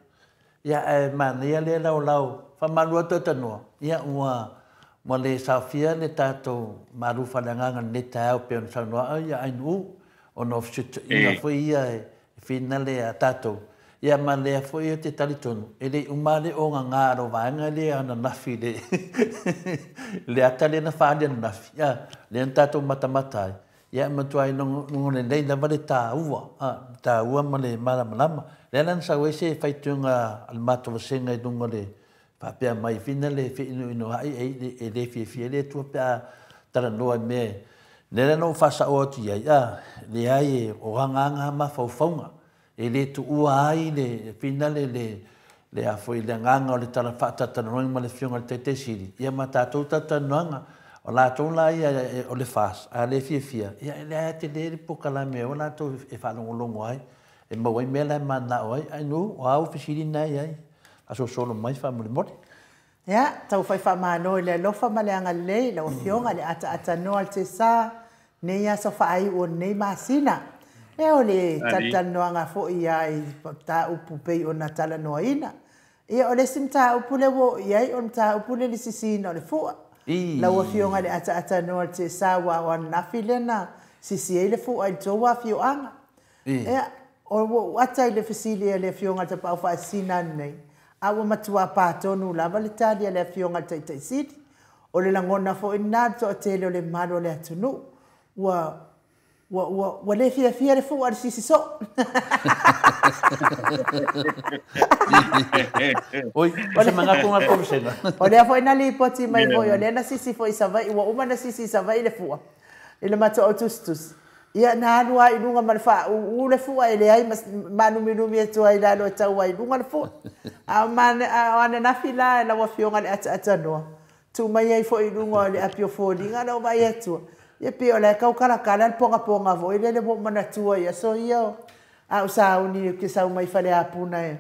Ia ae manaia lea laolao faamalu atu atanoa. Ia ua le saofia le tatou malu faaleagaga lenei taeao pei ona saunoa ia ai nuu ona o fesuituiga foi ia e finale a tatou. Ia ma lea foi e te talitonu, e le uma le o ngā aro vaenga le ananafi le le ata le na whaali ananafi. Ia, le na tātou matamata ai. Ia matua ai nongo le nei lava le tāua, tāua ma le malamalama. Lea lana sau ai se whaitunga al mātou vasenga i lunga le whapea mai whina le whiinu ino ai e le fiafia le tua pea talanoa me. Lea lana o whasa o atu iai, le ai e o ngā ma whaufaunga. E le tuua ai le whina le a foi le nganga o le tala whaatatanoanga ma le fionga le tete siri. Ia ma tātou tatanoanga o lātou la ia o le fas, a le fiafia. Ia le a te le pokalame o lātou e whaalongolongo ai. E mauai mea lai mana o ai, ai nu, o au fisiri nai ai. Aso solo mai wha mole. Ia, tau whai wha māno i le alofa ma le agalelei, lau Afioga le ataatanoa le Tesa, nei aso whaai o nei masina. Lea o le talatalanoaga foi ia i mataupu pei ona talanoaina. Ia o le isi mataupu lea ua oo i ai o le mataupu le sisiina o le fua. Lau Afioga i le ataatanoa le Tesa ua o ananafi lea na sisi ai le fua i le tou afioaga. Ia, o ua ou ata i le fesili a le Afioga i le Tapaau Faasisina nei, a ua matua patonu lava le tali a le Afioga i le Taitaisili. O le lagona foi lena i le toatele o le mamalu o le atunuu, ua ua ua ua le fiafia le fua i le sisi soo. Oi, o se manatu na Komesena. O lea foi na lipoti mai foi, o lea na sisi foi i Savaii, ua uma na sisi i Savaii le fua i le matou autusitusi. Ia na alu lava i luga ma le faauu le fua e leai ma maanuminumi atu ai i lalo e tau ai i luga le fua. A o ananafi la lau Afioga i le ataatanoa, tuu mai ai foi i luga o le api o foliga lau vaai atua, ia pei o la e tau kalakala le pogapoga foi lele ua ou manatua i aso ia o a ou sauni ou te sau mai Faleapuna e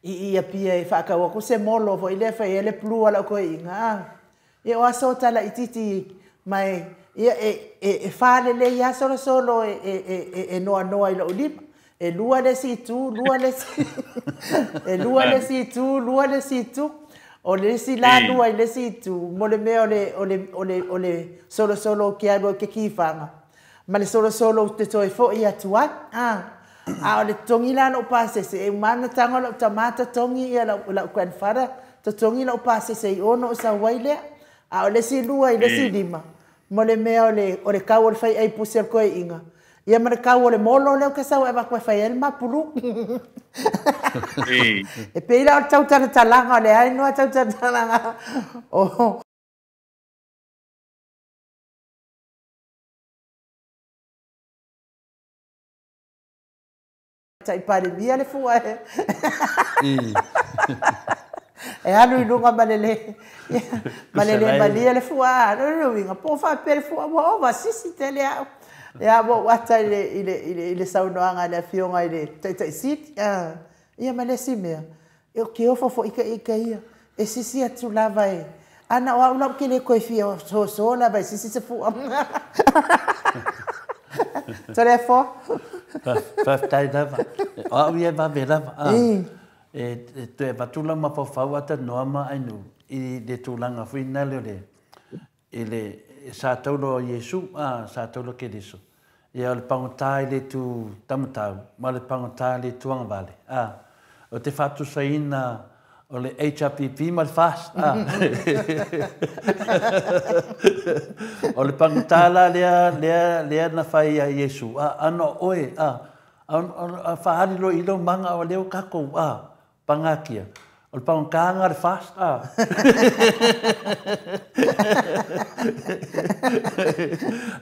i i Apia e faatau atu se molo foi lea e fai ai le blue a lau toeaina a. Ia o aso tala itiiti ma e ia e e falelei lava solosolo e e e noanoa i lou lima. E lua le isi itu, lua le isi e lua le isi itu, lua le isi itu. O le isi la lua i le isi itu, mo le mea o le o le o le o le solosolo ou te alu ai ou te kifaga, ma le solosolo ou te toe foi atu ai. A, a o le totogi la o lou pasese, e uma lava ona tago lau tama totogi ia lau, lau grandfather totogi lou pasese i o ona ou sau ai lea. A o le isi lua i le isi lima, mo le mea o le, o le kau o le faiai pusi o le toeaina, ia ma le kau o le molo lea ou te sau e avatu e fai ai le mapulu. E pei la o le tautalatalaga o le a igoa tautalatalaga o Tai Palemia le fua e e alu i luga ma le le ma le le malie le fua. O le uiga po o faapea le fua ua ova sisi tele au. Ia ua ou ata i le i le i le i le saunoaga a le Afioga i le Taitai Sili. Ia ma le isi mea, ou te ofo foi ita ita ia e sisi atu lava e ana o au la ou te le toe fia soso lava e sisi se fua. Toleafoa. Faafetai lava. O au ia e vave lava. E toe avatu lau mafaufau a talanoa ma Ainuu i le tulaga foi lena o le i le sa taula o Iesu, a, sa taula o Keriso. Ia, o le pagota i le itu taumatau ma le pagota i le itu agavale, a, o te faatusaina o le HRPP ma le FAST, a. O le pagota la lea, lea, lea na fai ia Iesu, a, ana o oe, a, a, a faaali loa i lou maga o lea ua tatou, a, Pagatia. O le pagataga le fast a.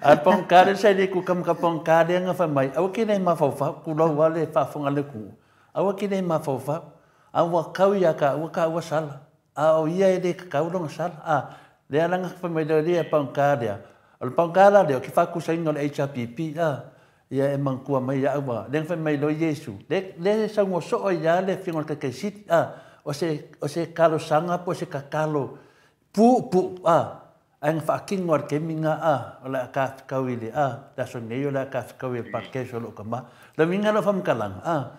A le pagata lea sa le ku kama ka pagata lea nga fai mai, aua ke nei mafaufau, tulou lava le faafofoga a le atunuu, aua ke nei mafaufau, a ua kau ia ka ua ka ua sala, a o ia e le kakau lona sala, a. Lea la na fai mai lea pagata lea, o le pagata la lea o ke faatusaina o le HRPP a. Ia e manatua mai ia au a, lea na fai mai loa Iesu, le, le e saunoa soo ai lava le Afioga i le Taitai Sili, a, o se, o se talosaga po o se tatalo puupuu, a, ae na faatino lava i le taimi lena, a, o le a ta fetau i le, a, le aso nei o le a ta fetau i le Parakeiso o lou tama. O le uiga la o faamatalaga, a,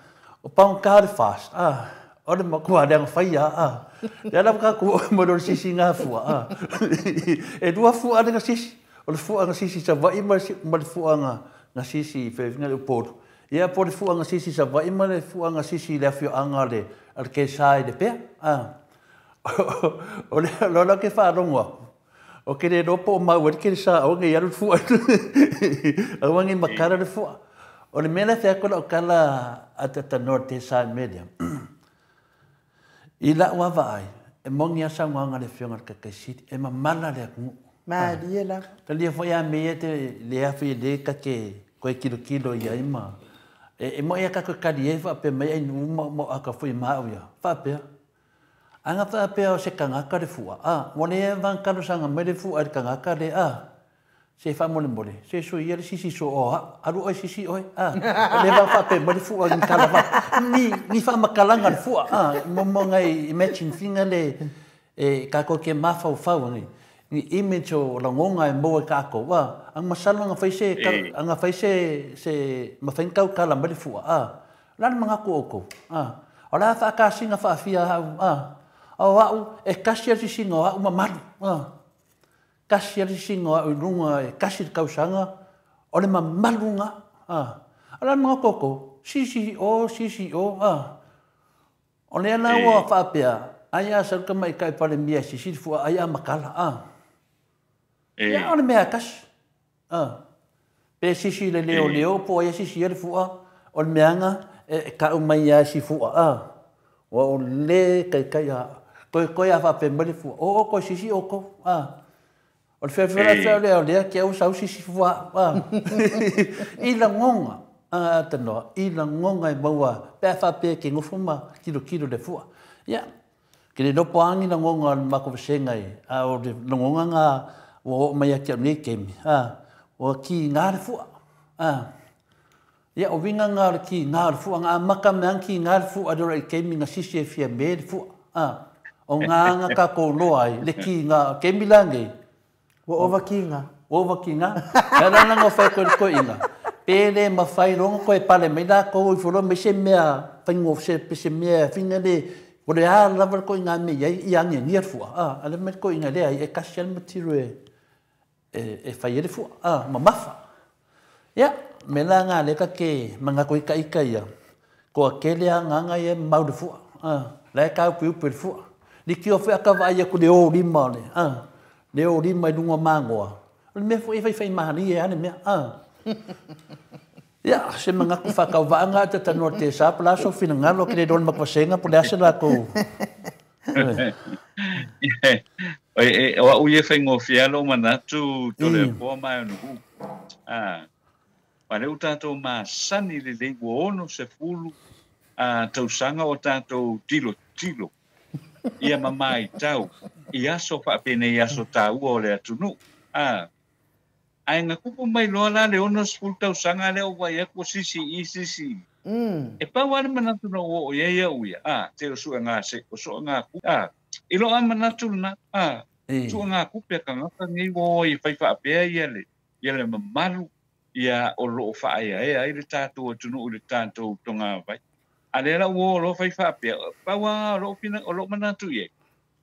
o pagota o le FAST, a, o le matua leaga faia, a, lea la ua tatou oo mai loa i le sisiga fua, a, e lua fua lea na sisi. O le fua na sisi i Savaii ma le fua na sisi i Fefina i Upolu. Ia po o le fua na sisi i Savaii ma le fua na sisi i le afioaga o le Alekesa i Lepea. O le la ou te faalogo atu, ou te le iloa po o mau ai le kelesa aua ne i alu le fua aua ne i matala le fua. O le mea la e fai atu lau tala ataatanoa i le telesa i le mea lea, I lau lava vaai, e moni lava saunoaga a le Afioga i le Taitai Sili, e mamala le atunuu. Malie lava. Talia foi a mea ia te le afe le ta te toe tilotilo i ai ma e moe ia tatou tali ai faapea mai ai nuu ma ma aka foi ma au ia. Faapea. Ana faapea o se tagata le fua, a, ua le vang talosaga mai le fua i le tagata le, a. Se faamolemole, se sui ia le sisi so o au, alu oe sisi oe, a. O lea vang faapea mai le fua ni tala fa, ni, ni faamatalaga le fua, a. Mo mo ngai imagine finga le, e kākou ke mafaufau ni, ni image o lagona e maua e kākou, a. Ang masalo anga fai se, anga fai se, se mafai na tautala mai le fua, a. O le a le manatu o outou, a. O le a faakasina faafia au, a. O au, e tasi a le sisiga o au mamalu, a. Tasi a le sisiga o au i luga e tasi le tausaga, o le mamalu lena, a. O le a le manatu o outou, sisi i o, sisi i o, a. O lea la ua faapea, Ai a sau le tamaitai Palemia e sisi le fua ai a matala, a. Ia, o le mea e tasi. A. Pe sisi i le leoleo po o ai e sisia le fua, o le meaga e tau mai lava e si fua, a. Ua ou le taitai a toe a faapea mai le fua, oo toe sisi outou, a. O le feafea lea o lea te au sau sisi fua a. I lagona, a tanoa, i lagona e maua pe a faapea e te nofo ma tilotilo i le fua. Ia, ke le iloa po o a ni lagona o le matou vasega i, a o le lagona na ua oo mai ia te au nei taimi, a, ua kiga le fua, a. Ia, o uiga na o le kiga o le fua, na amata mai lava ona kiga le fua i le ola i taimi na sisi ai Fiame le fua, a. O na na tatou iloa ai le kiga, o le taimi la nei, Ua ova kiga. Ua ova kiga. E ala la ona fai atu e le toeaina, pe le mafai loa ona toe pale mai latou ifo loa mai se mea faigofie, se mea fina le, o le a lava le toeaina mea i ai, ia agiagia le fua, a, a lea mai le toeaina e leai, e tasi lava le material e fai ai le fua, a, mamafa. Ia, o le mea la lena o lea ta te manatu ai ita ia, toatele agaga ia e mau i le fua, a, la e taopiupi e le fua. Leitioa foi a ta vaai atu i le o lima o le, a, le o lima i luga o magoa, o le mea foi e faifaimalie lava le mea, a. Ia, se manatu faatauvaa lena a talanoa i le TSA po o le a sou finagalo, ou te le iloa i le matou vasega po o le a se latou. O au ia e faigofie lava lou manatu Toleafoa ma Aeonuhu. A, o lea ua tatou masani lelei ua 60 tausaga o tatou tilotilo ia ma maitau i aso faapenei aso taua o le atunuu. A, Ae na tupu mai loa la le 60 tausaga lea ou vaai atu ua sisi i i sisi i i. E pau lava le manatu na ou oo i ai au ia, a, te o suega se, o suega ku, a, i lou lava manatu lena, a, suega tupe a tagata nei ua o ai e fai faapea ia le, ia le mamalu ia o lo o faaeaea ai le tatou atunuu i le tatou togavai. A lea la ua o loa fai faapea, pau lava o lou fina, o lou manatu i ai,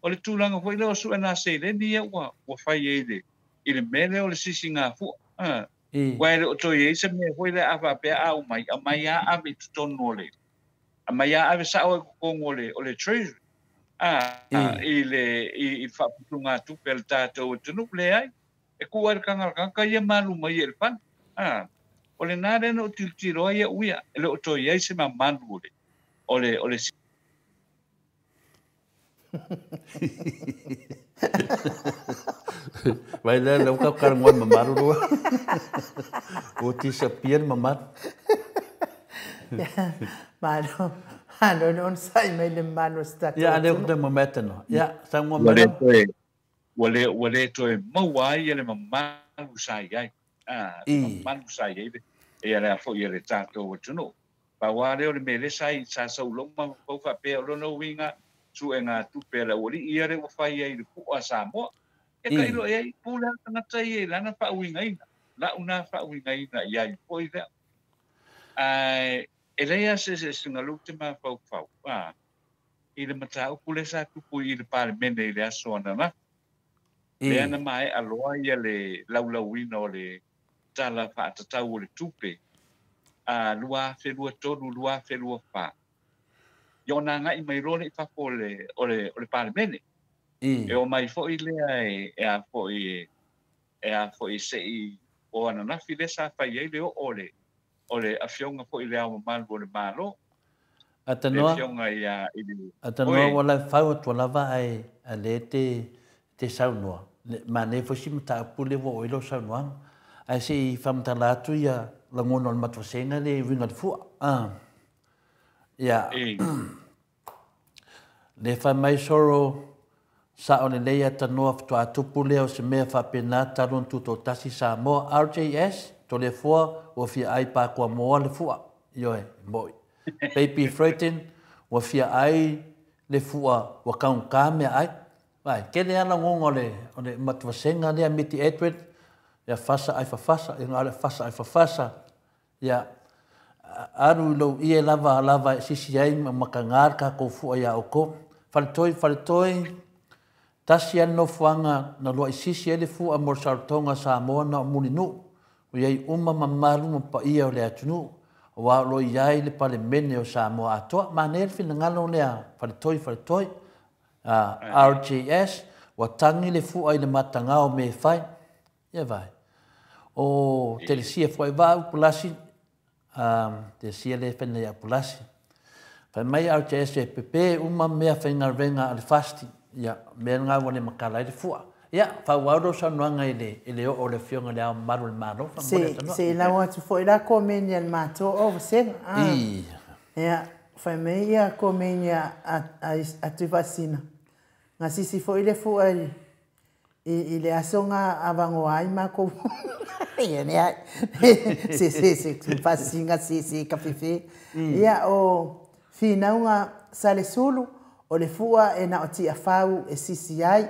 O le tulaga foi lea o suega seleni ia ua ua fai ai i le i le mea lea o le sisigafua. A, aua e le o toe i ai se mea foi lea a faapea a aumai, aumai lava ave i totonu o le, aumai lava ave sao i totonu o le o le Treasury, a, i le i le faaputugatupe a le tatou atunuu. Leai, e tuu lava i le tagata ia ma alu mai ai i le fale. A, o lena lea na ou tilotilo ai au ia, e le o toe i ai se mamalu o le o le o le Vai lea lea ua tatou talanoa i le mamalu lua. Ua disappear le mamalu. Malo, malo le onosai mai le mamalu o si tatou Ia, a lea ua toe mamea tanoa. Ia, saunoa mai lau. Ua le, ua le toe maua ai le mamalu sa i ai. A, le mamalu sa i ai le, ia le a foi le tatou atunuu. Pau lava lea o le mea lea sa i, sa sau i lou mafaufau faapea o lona uiga suegatupe a le aualii ia lea ua fai ai i le pu'a a Samoa. E tailo i ai, pule lava le tagata ia i lana faauigaina, lau na faauigaina i ai foi lea. Ae e leai lava se eseesega o lea ou te mafaufau, a, i le mataupu lea sa tupu i le Palemene i le aso ananafi, lea na maea loa ia le laulauina o le Tala Faatatau o le Tupe a 2023, 2024, ia ona agai mai loa lea i fafo o le, o le, o le Palemene. E omai foi lea e, e a foi e, e a foi se i o ananafi lea sa fai ai le oo o le, o le Afioga foi i Le Ao Mamalu o le Malo, le Afioga ia i le, Atanoa ua la fau atua lava ae a lea te te saunoa. Manaia foi si mataupu lea ua oo i ai lau saunoaga. Ae se i faamatala atu ia lagona o le matou vasega lea i uiga i le fua. Ia. Lea fai mai solo sao lelei Atanoa faatoa tupu lea o se mea faapena talu ona tutoatasi Samoa RJS Toleafoa ua fia ai Pakuamoa le fua. Ioe, moi. Baby Freiten ua fia ai le fua ua taugata mea ai. Vaai, tele lava lagona o le, o le matvasega lea Miti Edward, ia fasa ai fafasa, ia na o le fasa ai fafasa, ia alu i lou ie lava lava e sisi ai ma mataga le tatou fua iā outou. Faletoi, Faletoi, tasi lava le nofoaga na lua'i sisi ai le fua mo le saolotoga a Samoa na o Mulinuu, o i ai uma mamalu ma paia o le atunuu, aua o lo o i ai le Palemene o Samoa atoa. Manaia le finagalo lea Faletoi, Faletoi. RJS, ua tagi le fua i le matagao me e fai. Ia vai. O Telesia foi vaa upulasi, Telesia le whaina ia upulasi. Whai mai RJS e pepe uma mea whainga renga a le fasti. Ia, mea ngā ua le makala i le fua. Ia, whauau ro saunoaga i le o le fionga le ao maru le malo. Se lau atu foi la komeni al mato o vasenga. I. Ia, whai mai ia komeni a tuvasina. Ngā sisi foi le fua i le aso nga avango ai mako. Ia ne ai. Se se se fasinga se se kafefe. Ia o finaunga sale sulu o le fua e na o tia fau e sisi ai.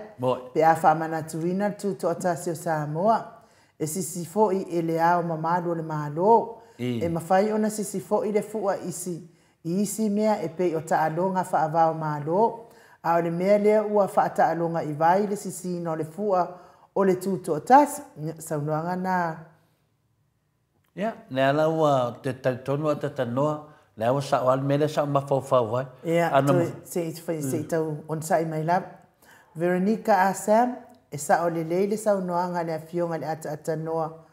Pe a whaamanatuina le tutoatasi o Samoa. E sisi foi e le ao mamalu o le malo. E mawhai ona sisi foi le fua isi. I isi mea e pei o taaloga faavao malo. A o le mea lea ua faataaloga i vai le sisiina o le fua o le tutoatasi. Saunoaga na. Ia, le ala ua te talitonu a tatanoa, le ua sao ale mele sao mafaufau ai. Ia, se se tau onsai mai lava. Veronica Asam, e sao lelei le saunoaga le afioga le ataatanoa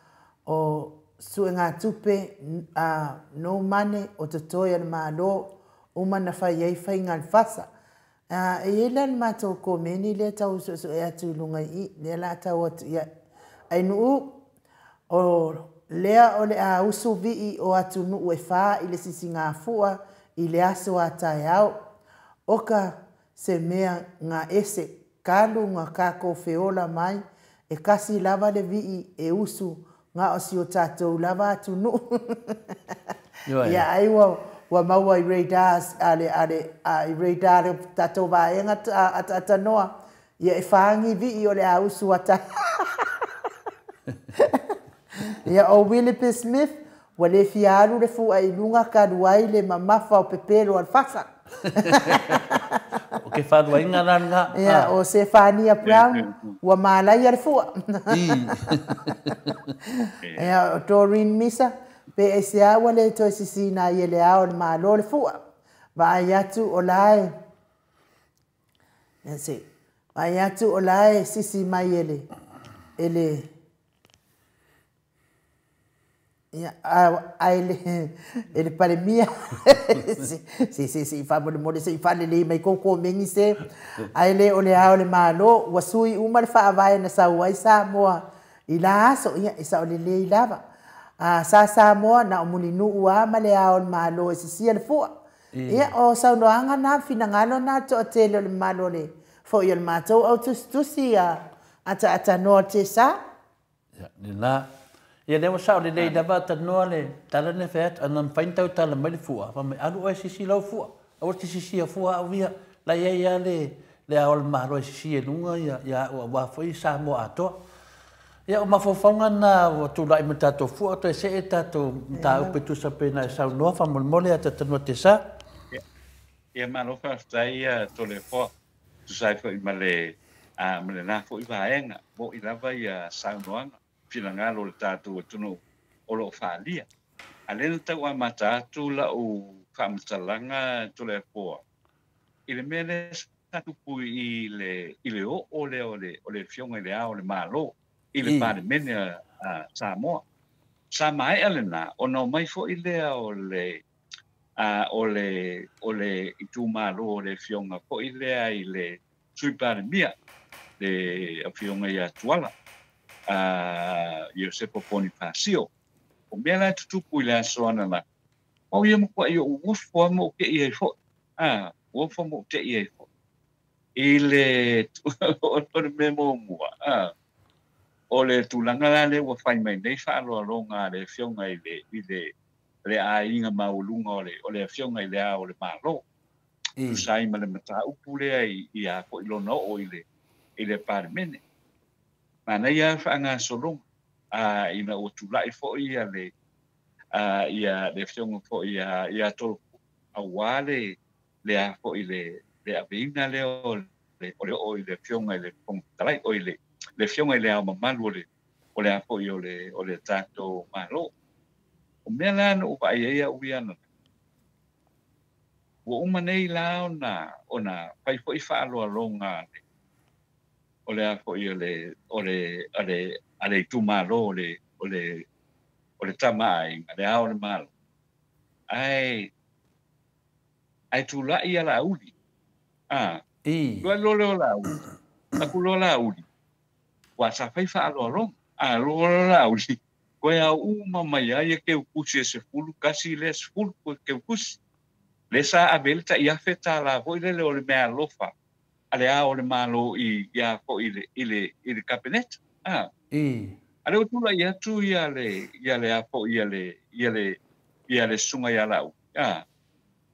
o suega tupe a no mane o totoe a le malo uma na fai ai faiga le fasa. E i la le matou komeni lea tau suesue atu i luga i i, lea la tau atu ia. Ai nuu o lea o le a usu vii o atu nuu e whā i le sisigafua i le aso a taeao. Oka se mea ngā ese kalu ngā kako feola mai e kasi lava le vii e usu ngā o si o tātou lava atu nuu. Ia ai ua maua i radars ale i radar le tātou vaenga atanoa. Ia e whaangi vii o le a usu ata. Ia o Willie P. Smith, ua le fia alu le fua i lunga kalu ai le mamafa o pepelo al fasa. O ke wharuainga la ngā. Ia, o Sefania Brown, ua malai le fua. Ia, o Doreen Misa, pe e se awa le toi sisina i le ao le malo le fua. Vaai atu o lae. Ia se, vaai atu o lae sisi mai ele ia, a ele palemia. Se se se fa mo mo se fa le le mai ko mengi se. Ai le o le ao le malo, ua sui uma le faavae na sau ai Samoa i la aso, ia, e sao le le i lava. A sa Samoa na o mulinuu a ma le ao le malo e sisia le fua. Ia, o saunoaga na finagalo na toatele o le malo le foi o le matou au tusitusi a ataatanoa te sa. Ia, le la. Ia lea ua sao le lei lava tanoa le tala ne wheat, ana mwhain tau tala mai le fua. Wha mai alu oe sisi lau fua. Aua te sisi a fua au ia. La ia ia le ao le malo e sisi e lunga ia ia ua wā foi Samoa atoa. Ia o mafaufauga na ua tula'i ma tatou fua toe se'e tatou mataupu e tusa pena e saunoa faamolemole a tatanoa te sa. Ia malo faafetai ia Toleafoa tusa ai foi ma le ma lenā fo'i vaega mo'i lava ia saunoaga finagalo o le tatou atunuu o loo faalia. A lea na tau amata atu la'u faamatalaga Toleafoa i le mea lea sa tupu i le oo lea o le afioga i le Ao o le Malo i le Palemene a Samoa. Sa maea lenā ona o mai fo'i lea o le o le itumalo o le afioga fo'i lea i le Sui Palemia le afioga ia Tuala Iosepo Ponifasio. O mea la e tutupu i le aso ananafi o ia matua'i o'u ofo a ma ou te'i ai fo'i ofo ma ou te'i ai fo'i i le o le mea muamua o le tulaga la lea ua fai mai nei faaloaloga a le afioga i le aiga maualuga o le afioga i le Ao o le Malo tusa ai ma le mataupu lea i a fo'i lona oo i le Palemene. Manaia faagasologa ina ua tula'i fo'i ia le ia le afioga fo'i ia Tolopu auā le a fo'i le aveina lea o le oo i le afioga i le Fofoga Fetalai o i le afioga i le Ao mamalu o le a fo'i o le tatou Malo. O mea la na ou vaai ai a'u ia na Ua uma nei la ona fai fo'i fa'aloaloga o le a fo'i o le o le o le a le itumalo o le tamāiga le ao o le Malo ae tula'i ia Laauli a lua loa lea o Laauli aku loa Laauli ua sa fai fa'aloaloga a loa Laauli koe ao uma mai ai e keukusi e 11 lea 10 keukusi le sa ave le ta'i $1,000 foi lele o le mea alofa a le ao o le Malo i ia foi i le Kapeneta a a le tula'i atu ia le a foi ia le susuga ia La'u a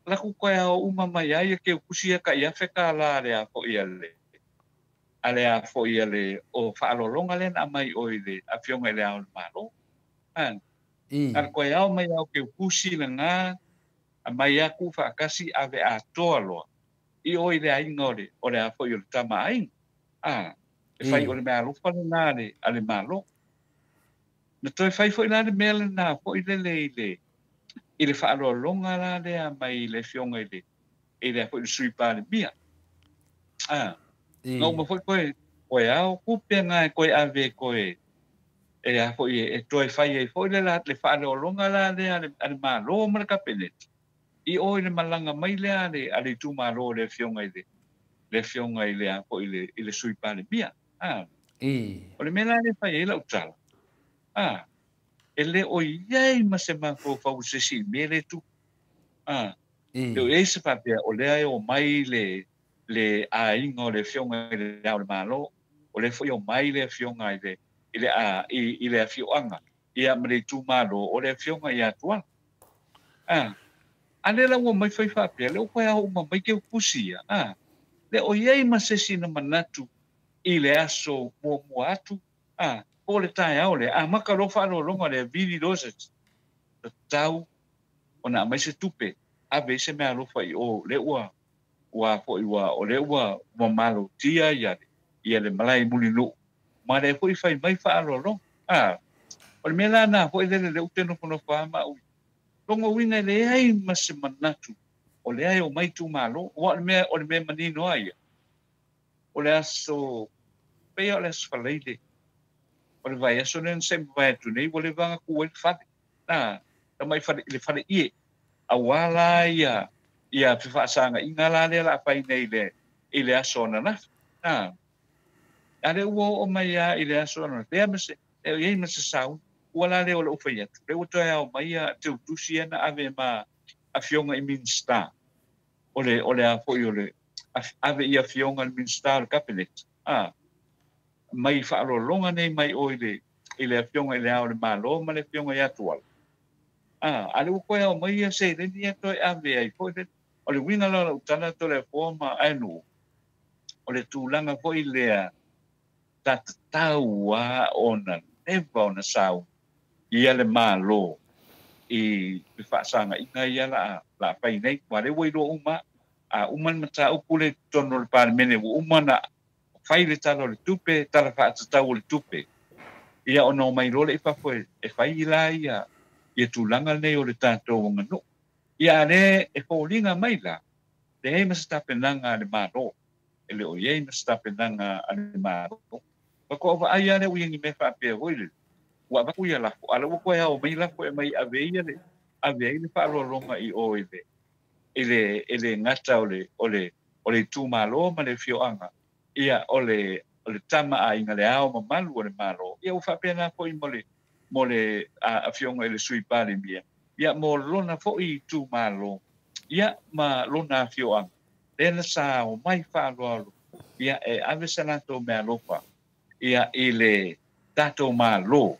laku koe ao uma mai ai e keukusi ia $1,000 le a foi a le a foi a le o fa'aloaloga lea na aumai o i le afioga i le ao o le Malo a a koe ao mai ao keukusi lagā aumai aku fa'akasi ave atoa loa i o i le aiga o le a foi o le tama aiga a e fai o le mea alofa lenā a le Malo. Na toe fai fo'i la le mea lenā fo'i lele i le fa'aloaloga la lea mai le afioga i le a foi le Sui Palemia a na uma foi koe ao kupe ga e koe ave koe e a foi e toe fai ai foi le la le fa'aleologa la lea a le Malo ma le Kapeneta i o i le malaga mai lea a le itumalo le afioga i le afioga i le a foi i le Sui Palemia a o le mea la le fai ai la'u tala a e lē o iai ma se mafaufau se isi mea le tu a le o iai se faapea o lea e o mai le aiga o le afioga i le ao o le Malo o lea foi o mai le afioga i le a i le afioaga ia ma le itumalo o le afioga ia Tuala a a le la ua mai fai faapea le o koe ao uma mai ke pusi ia a le o iai ma se isi na manatu i le aso muamua atu a po le taeao le a maka lo fa'aloaloga le vili loa se tatau ona aumai se tupe ave i se mea alofa i o le ua fo'i ua o le ua malotia ia le malae Mulinuu ma le fo'i fai mai fa'aloaloga a o le mea lana fo'i lele le ute nofonofo a ma'u logo uiga e leai ma se manatu o lea e o mai itumalo ua o le mea manino ai ia o le aso peia o le aso Falaile o le vaiaso lea na se mavae atu nei ua leva ku ai le fale a tamai fale le fale ie auā la ia fefa'asaga'iga la lea la fai nei i le aso ananafi a a le ua o'o mai a i le aso ananafi lea ma se e iai ma se sauni ua la lea o la'u fai atu le ua toe ao mai ia teutusi ia na ave ma afioga i Minista o le a fo'i o le ave i afioga le Minista o le Cabinet a mai fa'aloaloga nei mai o i le afioga i le ao o le Malo ma le afioga ia Tuala a le ua koe ao mai ia seleni ia toe ave ai fo'i le o le uiga la o la'u tala Toleafoa ma aenuu o le tulaga fo'i lea tatatau a ona leva ona sau ia le Malo i le fa'asaga'iga ia la fai nei ua le ua iloa uma a uma le mataupu le totonu o le Palemene ua uma na fai le tala o le tupe tala fa'atatau o le tupe ia ona o mai loa le i fafo e fai la ia tulaga nei o le tatou aganuu ia a lē e foliga mai la leai ma se tapenaga a le Malo e le o iai ma se tapenaga a le Malo faatoa va'ai a lea ua iagi mea faapea foi le ua avatu ia lafo a le ua toe ao mai lafo e mai ave ia le ave ai le fa'aloaloga i o i le gata o le itumalo ma le afioaga ia o le tama aiga le ao mamalu o le Malo ia ua faapena foi mo le afioga i le Sui Palemia ia mo lona fo'i itumalo ia ma lona afioaga lea na sa o mai fa'aloalo ia e ave se latou mea alofa ia i le tatou Malo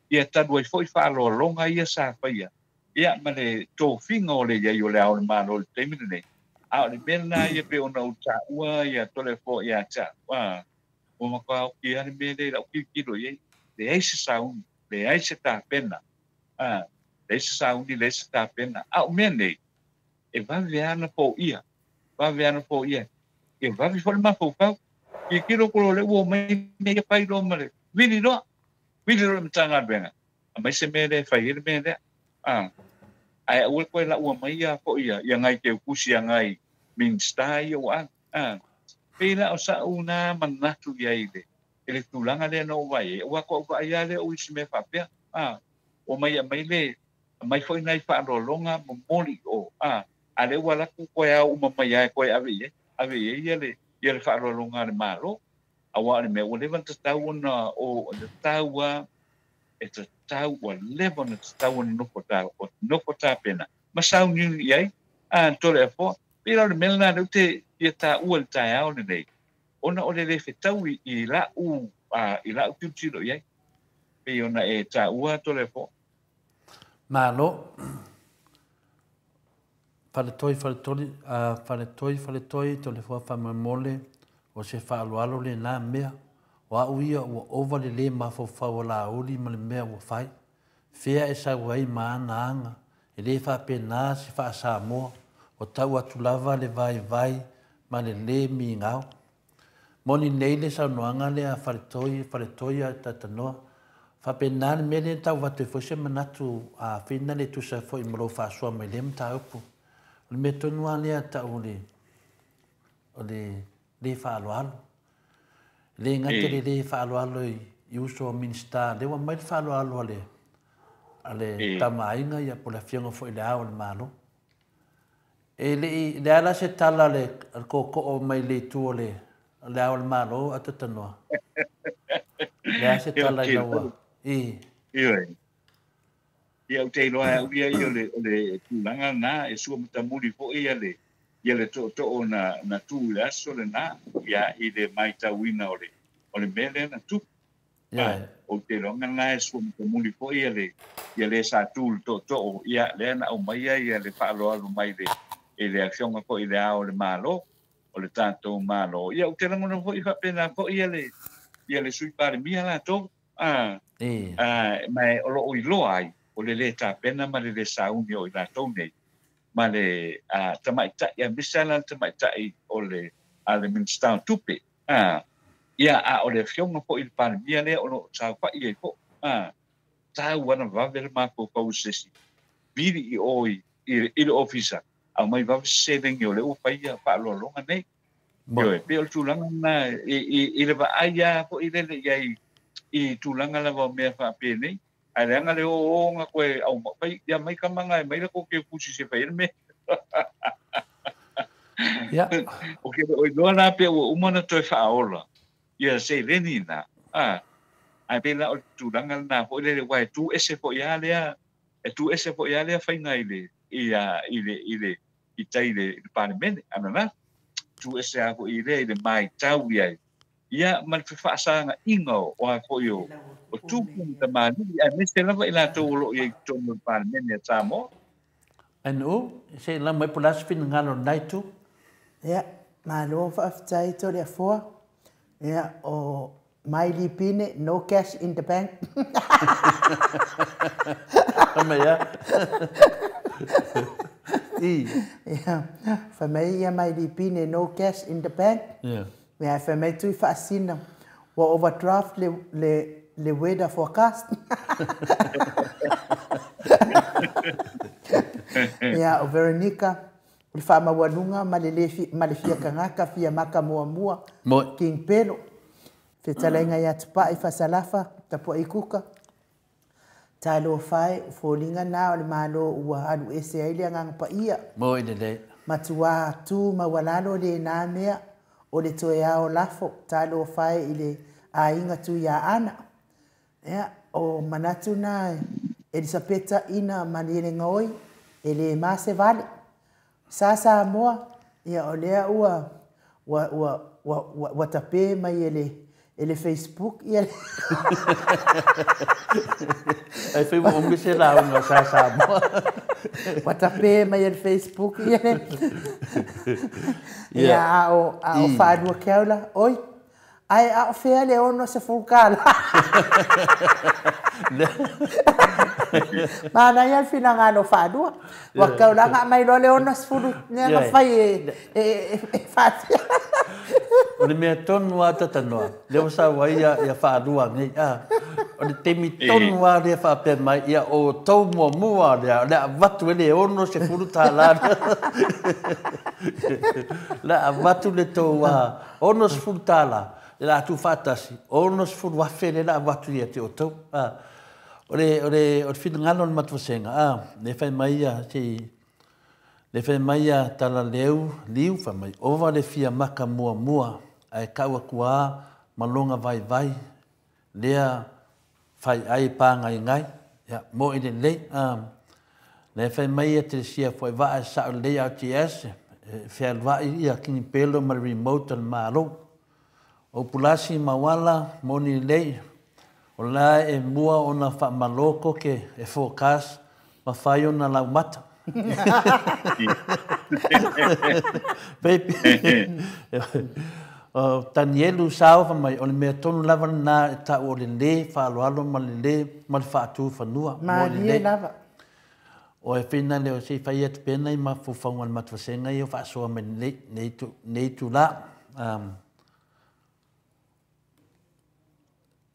ia talu ai fo'i fa'aloaloga ia sa faia ia ma le tofiga o le iai o le ao o le Malo i le taimi lenei a o le mea lena ia pe ona ou ta'ua ia Toleafoa ia te a'u a ua matua oki a le mea lea i la'u tilotilo i ai leai se sauni leai se tapena a leai se sauni leai se tapena a o mea nei e vave ana po'ia vave ana po'ia ia vave foi le mafaufau tilotilo kolo le ua mai mea ia fai loa ma le vili loa vili loa le Matagaluega aumai se mea lea e fai ai le mea lea a Ae aua le toe laua mai ia foi ia ia nai teutusi a nai Minista ia ua ave. Pei la o sa'u na manatu i ai i le i le tulaga lea na ou vaai ai, aua toa ou vaai lava lea o isi mea faapea, a, ua omai e aumai le, aumai foi nai faaaloaloga momoli i o, a, a lea ua alu atu toe ao uma mai lava e toe ave i ai, ave i ai ia le, ia le faaaloaloga a le Malo. Aua o le mea ua leva ona tatau ona, o, e tatau lava, e tatau, ua leva ona tatau ona nofo ta, nofo tapena ma sauniuni i ai, a, Toleafoa. Pei la o le mea lena lea ou te fia taua i le taeao lenei, ona o le le fetaui i la'u i la'u tilotilo i ai, pei ona e taua Toleafoa. Malo. Faletoi, faletoli, faletoi, faletoi, Toleafoa faamolemole, o se faaaloalo lena mea. O a'u ia ua ova le le mafaufau a Laauli ma le mea ua fai. Fea e sau ai ma ana aga, e le faapena se faa-Samoa, ua tau atu lava le vaivai ma le le migao. Moni nei le saunoaga lea a Faletoi, Faletoi a Tatanoa. Faapena le mea lea na tau avatu ai foi se manatu a Fina le tusa foi ma lou faasoa mai lea mataupu. O le mea tonu lava lea tau o le, o le le faaaloalo. E le gata i le le faaaloalo i uso a Minisita, lea ua aumai le faaaloalo a le, a le Tama a Aiga ia po o le Afioga foi i Le Ao o le Malo. E le i leai la se tala a le tootoo mai le itu o le Le Ao o le Malo a Tatanoa. Leai se tala i lau i. Ioe. Ia ou te iloa e au ia ia o le, o le tulaga lena e sua matamuli foi ia le, ia le tootoo na, na tu i le aso lena, ia i le maitauina o le, o le mea lea na tupu. Yeah. Ou te iloa lena e sua matamuli foi ia le, ia le sa tu i le tootoo, ia lea na aumaia ia le faaaloalo mai le, i le Afioga foi i Le Ao o le Malo, o le tatou Malo. Ia ou te lagona foi faapena foi ia le, ia le Sui Palemia latou, a, a, ma o lo o iloa ai, o le lē tapena ma le lē sauni o i latou nei, ma le a, tamaitai, aemaise lava la le tamaitai o le, a le Minisita o Tupe, a, ia, a o le Afioga foi i le Palemia lea o lo o saofai ai foi, a, tau ana vave le mafaufau i se isi vili i o i, i, i le ofisa, aumai vave se seleni o lea ua fai ia faaaloaloga nei. Ioe, pei o le tulaga lena i, i, i le vaai lava foi lele i ai i tulaga lava o mea faapenei, ae leaga le ooooga koe au fai ia mai kamaga e mai la ko ke pusi se fai le mea. Ia. O ke le iloa la pe ua uma na toe faaola ia seleni na. A, ae pei la o le tulaga lena foi lele aua e tu ese foi lava lea, e tu ese foi lava lea faiga i le i a i le i le i tai i le Palemene ananafi. Tu ese lava foi i lea i le maitau i ai ia ma le fefaasagaina o a foi o o tupu ma tamalii aemaise lava i latou o lo o i ai i totonu o le Palemene a Samoa. NU, se i lau mai po o le a se finagalo o lena itu. Ia, malo faafetai Toleafoa. Ia, o Maili Pine, no cash in the bank. Fai mai a. I. Ia, fai mai ia Maili Pine, no cash in the bank. Ia. Ia, fai mai Tui Faasina, ua overdraft le, le, le weather forecast. Ia, o Veronica, o le faamaualuga ma le le ma le fia kagaka fia maka muamua, King Pelo, fetalaiga ia Tupai Fasalafa, Tapuai Kuka, Talofa e, o foliga na o le Malo ua alu ese ai le Agaga Paia. Moi lelei. Matua tu maualalo lena mea o le toe ao lafo, talofa e i le aiga Tuiaana. Ia, o manatu na Elisapeta Ina Malielegaoi, e le ma se vale. Sa Samoa, ia o lea ua ua ua ua ua tape mai e le e le Facebook ia le Ai fai ua umi se lauga sa Samoa. Ua tape mai e le Facebook ia le Ia a o a o faalua keaula, oi Ae a o fea le 60 tala? Manaia le finagalo faalua. Ua taulaga aumai loa le 60 mea na fai e faasia. O le mea tonu lava Tatanoa, lea ua sau ai ia faalua nei, a. O le taimi tonu lava lea faapea mai, ia o outou muamua lea, o le a avatu ai le $60 lea. O le a avatu le tou $60, o le a tuufaatasi, $60,000 lea o le a avatu ia te outou. O le, o le, o le finagalo o le matou vasega, lea fai mai ia, se i, lea fai mai ia Talaleu Liu, fai mai, ova le fia maka muamua, ae tau atu lava ma lona vaivai, lea fai ai pāgaigai, ia, mo'i lelei. Lea fai mai ia Telesia foi vaa e sa'o lelei RTS, e fealua'i ia kinipelo ma le remote a le Malo. O Upulasi ma Auala, moni lelei, o la e mua ona faamalo koke e forecast ma fai ona laumata. O Tanielu Sao fai mai, o le mea tonu lava lena e tau o le lē faaaloalo ma le lē ma le faatu fanua. Malie lava. O e whina leo se i fai atu pea nai mafaufauga o le matou vasega ia ua faasoa mai lenei itulā.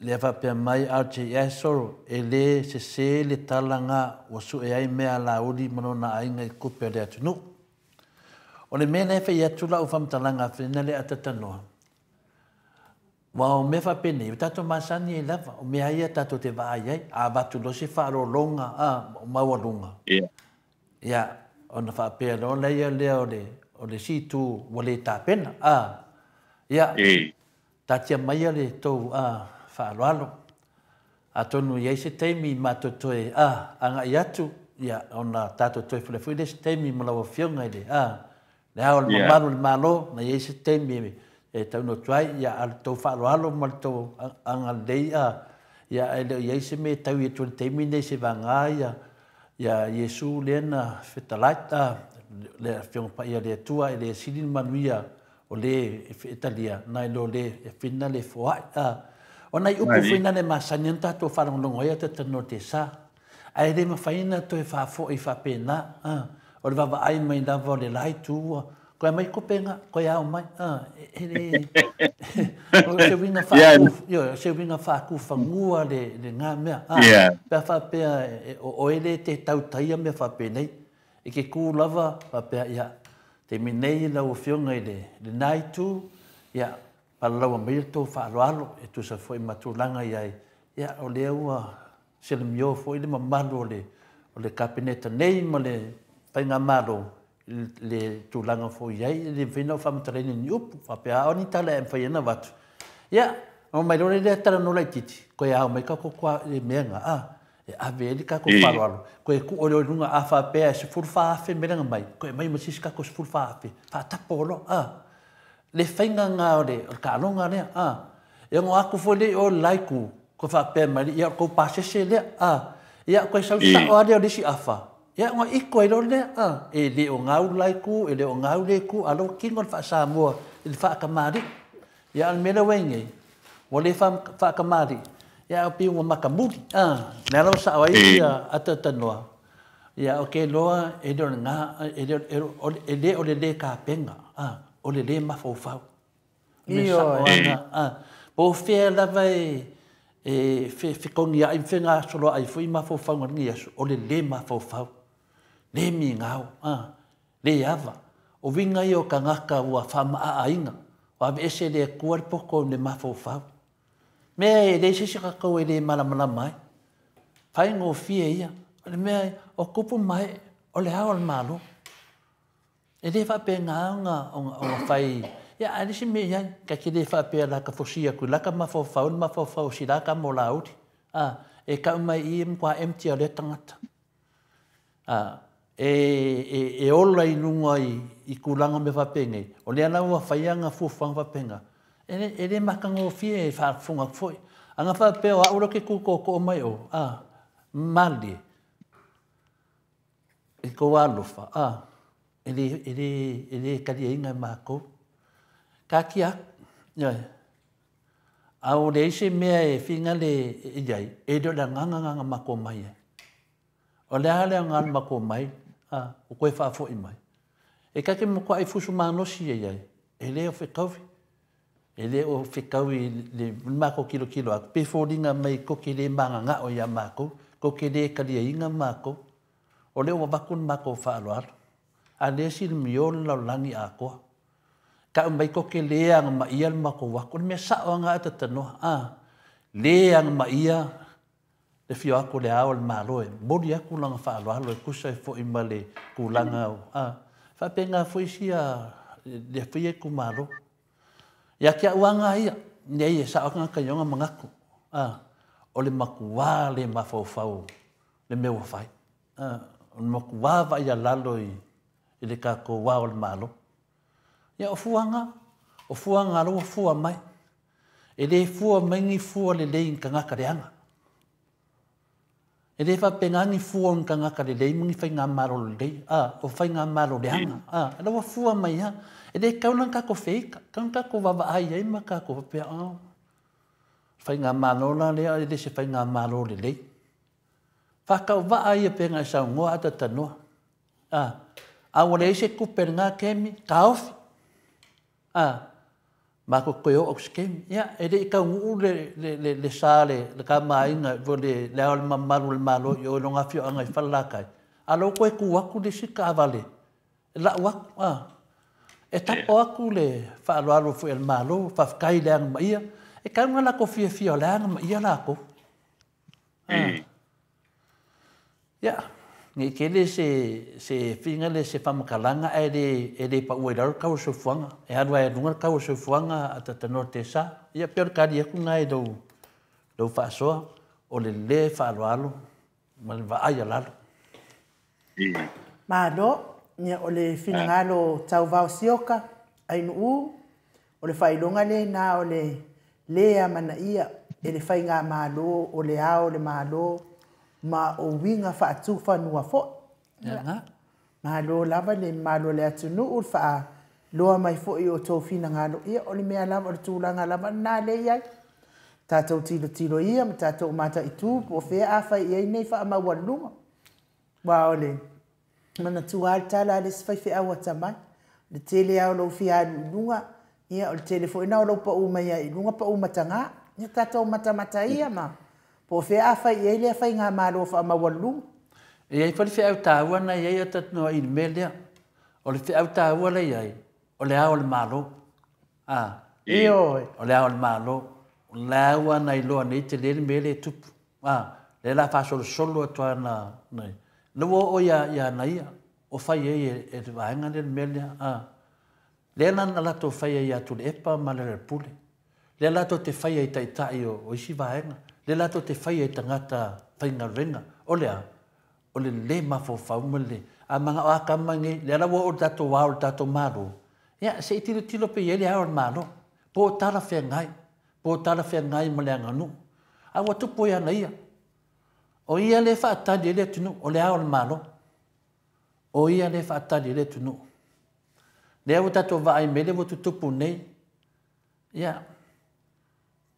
Lea faapea mai RJS Soro, e le sese le tala ga ua sue ai mea a Laauli ma lona aiga i tupe a le atunuu. O le mea lea e fai atu lau faamatalaga whina lea a tatanoa, Aua o mea faapenei, ua tatou masani ai lava, o mea ia tatou te vaai ai, a avatu loa se faaaloaloga a, maualuga, ia, ona faapea loa lea lea o le, o le isi itu ua le tapena, a, ia, taatia maia le tou a, faaaloalo. Atonu e i ai se taimi matou toe a, agai atu, ia, ona tatou toe feiloai foi lea i se taimi ma lau Afioga i le a, Le Ao o le Mamalu o le Malo, na i ai se taimi e taunuu atu ai, ia, a o le tou faaaloalo ma le tou agalelei, a, ia, ae le o i ai se mea e taui atu i le taimi lenei seivaga ia, ia Iesu lea na fetalai, a, le Afioga Paia a le Atua e le sili le manuia o le e talia nai lo le e whina le foai, a. O nai upu foi na e masani ona tatou faalogologo ai a talanoa i le tesa. Ae le mafai ona toe faafoi faapena, a. O le vaavaai mai lava o le la itu ua koe aumai tupe na, koe ao mai, a, e le, o se uiga faaku, ioe, o se uiga faakufanua le, lena mea, a. Pe a faapea o oe lea e te tautaia mea faapenei, e te tu lava faapea, ia, taimi nei lau Afioga i le, lena itu, ia, palalaua mai le tou faaaloalo e tusa foi ma tulaga i ai, ia, o lea ua selemio foi le mamalu o le o le Kapeneta nei ma le Faigamalo i le tulaga foi i ai, e le mafai ona ou faamatalaina i ni upu, faapea a o ni tala e mafai ona avatu, ia, ona omai loa lea talanoa laitiiti, toe ao mai tatou le mea lena, a, e ave ai le tatou faaaloalo, toe tuu loa i luga, a faapea e $14,000 le mea lea na aumai, toe aumai ma se isi tatou $14,000, faatapo loa, a. Le faiga lena o le taaloga lea, a. E ono atu foi lea i o i le la itu, toe faapea mai lea, ia o le tou pasese lea, a. Ia toe sau sao lava lea o le isi afa, ia ona ito ai loa lea, a. E le o gau le la itu, e le o gau lea itu, a o lea ua tino le faa-Samoa i le faatamalii. Ia a o le mea lea ua i ai nei, ua le faatamalii, ia ae pei ua matamuli, a. O lea la ua sao ai atatanoa, Ia, ou te iloa e le o lena, e le, e le o le lē tapena, a, o le lē mafaufau. O le mea sao lava lena, a. Po o fea lava e, e fetogiai ma fegasoloai foi mafaufauga i lenei aso, o le lē mafaufau, lē migao, a, lē ava. O uiga ia o tagata ua faamaaaina, ua aveese e le Atua le poto i le mafaufau. Mea e leai se isi o tatou e le malamalama ai. Faigofie ia. O le mea, o tupu ma ee, o le ao o le Malo. E le faapena ona, ona, ona fai, ia, a o le isi mea i ai, ta te le faapea la ta fosia atu i la ta mafaufau le mafaufau o si la tama o Laauli. A, e tau mai i i e matua empty lava o lea tagata. A, e, e ola i luga i, i tulaga o mea faapenei, o lea la ua fai ana fuafuaga faapena, e le, e le matagofie e faafofoga atu foi. Ana faapea o au lea ou te tu tootoo mai o, a, malilie, i tou alofa, a, e le, e le, e le taliaina e matou. Taatia atu, ioe. A ua leai se mea e finagale i ai, e le o le agaga lena na matou omai ai. O le a le aoga o le matou omai, a, ua toe faafoi mai. E ta te matuai fusu malosi i ai, e le o fetaui. E le o fetaui le makou tilotilo atu, pe foliga mai tou te le magagao ia makou, tou te le taliaina makou. O lea ua avatu le matou faaaloalo, a lea e silimio le lalolagi atoa. Tau mai tou te le agamaia le matou o atu. O le mea sao lava lena a tatanoa, a le agamaia le afio atu o le Ao o le Malo e momoli atu lana faaaloalo e tusa ai foi ma le tulaga o, a faapena foi sia lea foi itumalo. Ia te au lava ia, leai e sao tagata i ona manatu, a o le matua le mafaufau le mea ua fai. A o le matua vaai lalo i le tatou Ao o le Malo. Ia o fuaga, o fuaga ua fua mai. E le fua mai ni fua lelei i tagata leaga. E le faapena ni fua o ni tagata lelei ma ni faigamalo lelei, a o faigamalo leaga, a la ua fua mai lava. E le tatau ona tatou feita, tatau ona tatou vaavaai ai ma tatou faapea, oh, faigamalo la lea e le se faigamalo lelei. Faatauvaa ia pe na e saunoa a tatanoa. A ua leai se tupe i lena taimi, taofi. A matou toe oo atu i se taimi. Ia, e le i taunuu le sa le tamaaiga po le Ao o le mamalu o le Malo i o i lona afioaga i Falelatai, a o la ua toe tu atu le isi taavale e lau atu. A e tapo atu le faaaloalo foi a le Malo, faafetai i le agamaia. E tatau ona latou fiafia o le agamaia latou. Ia, nei tele se figa le se faamatalaga ae le paua i lalo le tau o le soifuaga. E alu lava i luga le tau o le soifuaga a tatanoa te sa. Ia pei o le tali atu lena i lou faasoa, o le lē faaaloalo ma le vaai alalo. Malo, ia o le finagalo tauvao sioka, ainuu, o le faailoga lena o le lē amanaia e le faigamalo o le Ao o le Malo ma o uiga faatufanua foi. Ia. Malo lava le mamalu o le atunuu le faaloa mai foi o tou finagalo. Ia o le mea lava o le tulaga lava lena lea e i ai. Tatou tilotilo ia ma tatou mataitu po o fea a fai i ai nei faamaualuluga. Aua o le manatua lava le tala a le isi faifeau atamai. O le tele lava o lou fia alu i luga, ia o le tele foi lena o lou pau mai ai i luga pau mataga. Ia tatou matamata ia ma po o fea a fai i ai lea faigamalo faamaualuluga. E i ai foi le feau taua na i ai a tatanoa i le mea lea. O le feau taua lea i ai, o le Ao o le Malo. A. Ioe. O le Ao o le Malo. O la ua na iloa nei tele le mea lea e tupu. A, lea la faasolosolo atu ana nei. La ua oo ia na ia, o fai ai e le vaega lea le mea lea. A. Lea la na latou fai ai ia Tuilaepa ma Lealailepule. Lea latou te fai ai taitai o isi vaega. Lea latou te fai ai tagata faigaluega. O le a? O le lē mafaufau ma le a manao a tama nei, lea la ua oo i le tatou Ao o le tatou Malo. Ia, se i tilotilo pe i ai le Ao o le Malo. Po o talafeagai, po o talafeagai ma le aganuu. A ua tupu ia na ia. O ia lea e faatali ai le atunuu, o le Ao o le Malo. O ia lea e faatali ai le atunuu. Lea ua tatou vaai mai lea ua tutupu nei. Ia,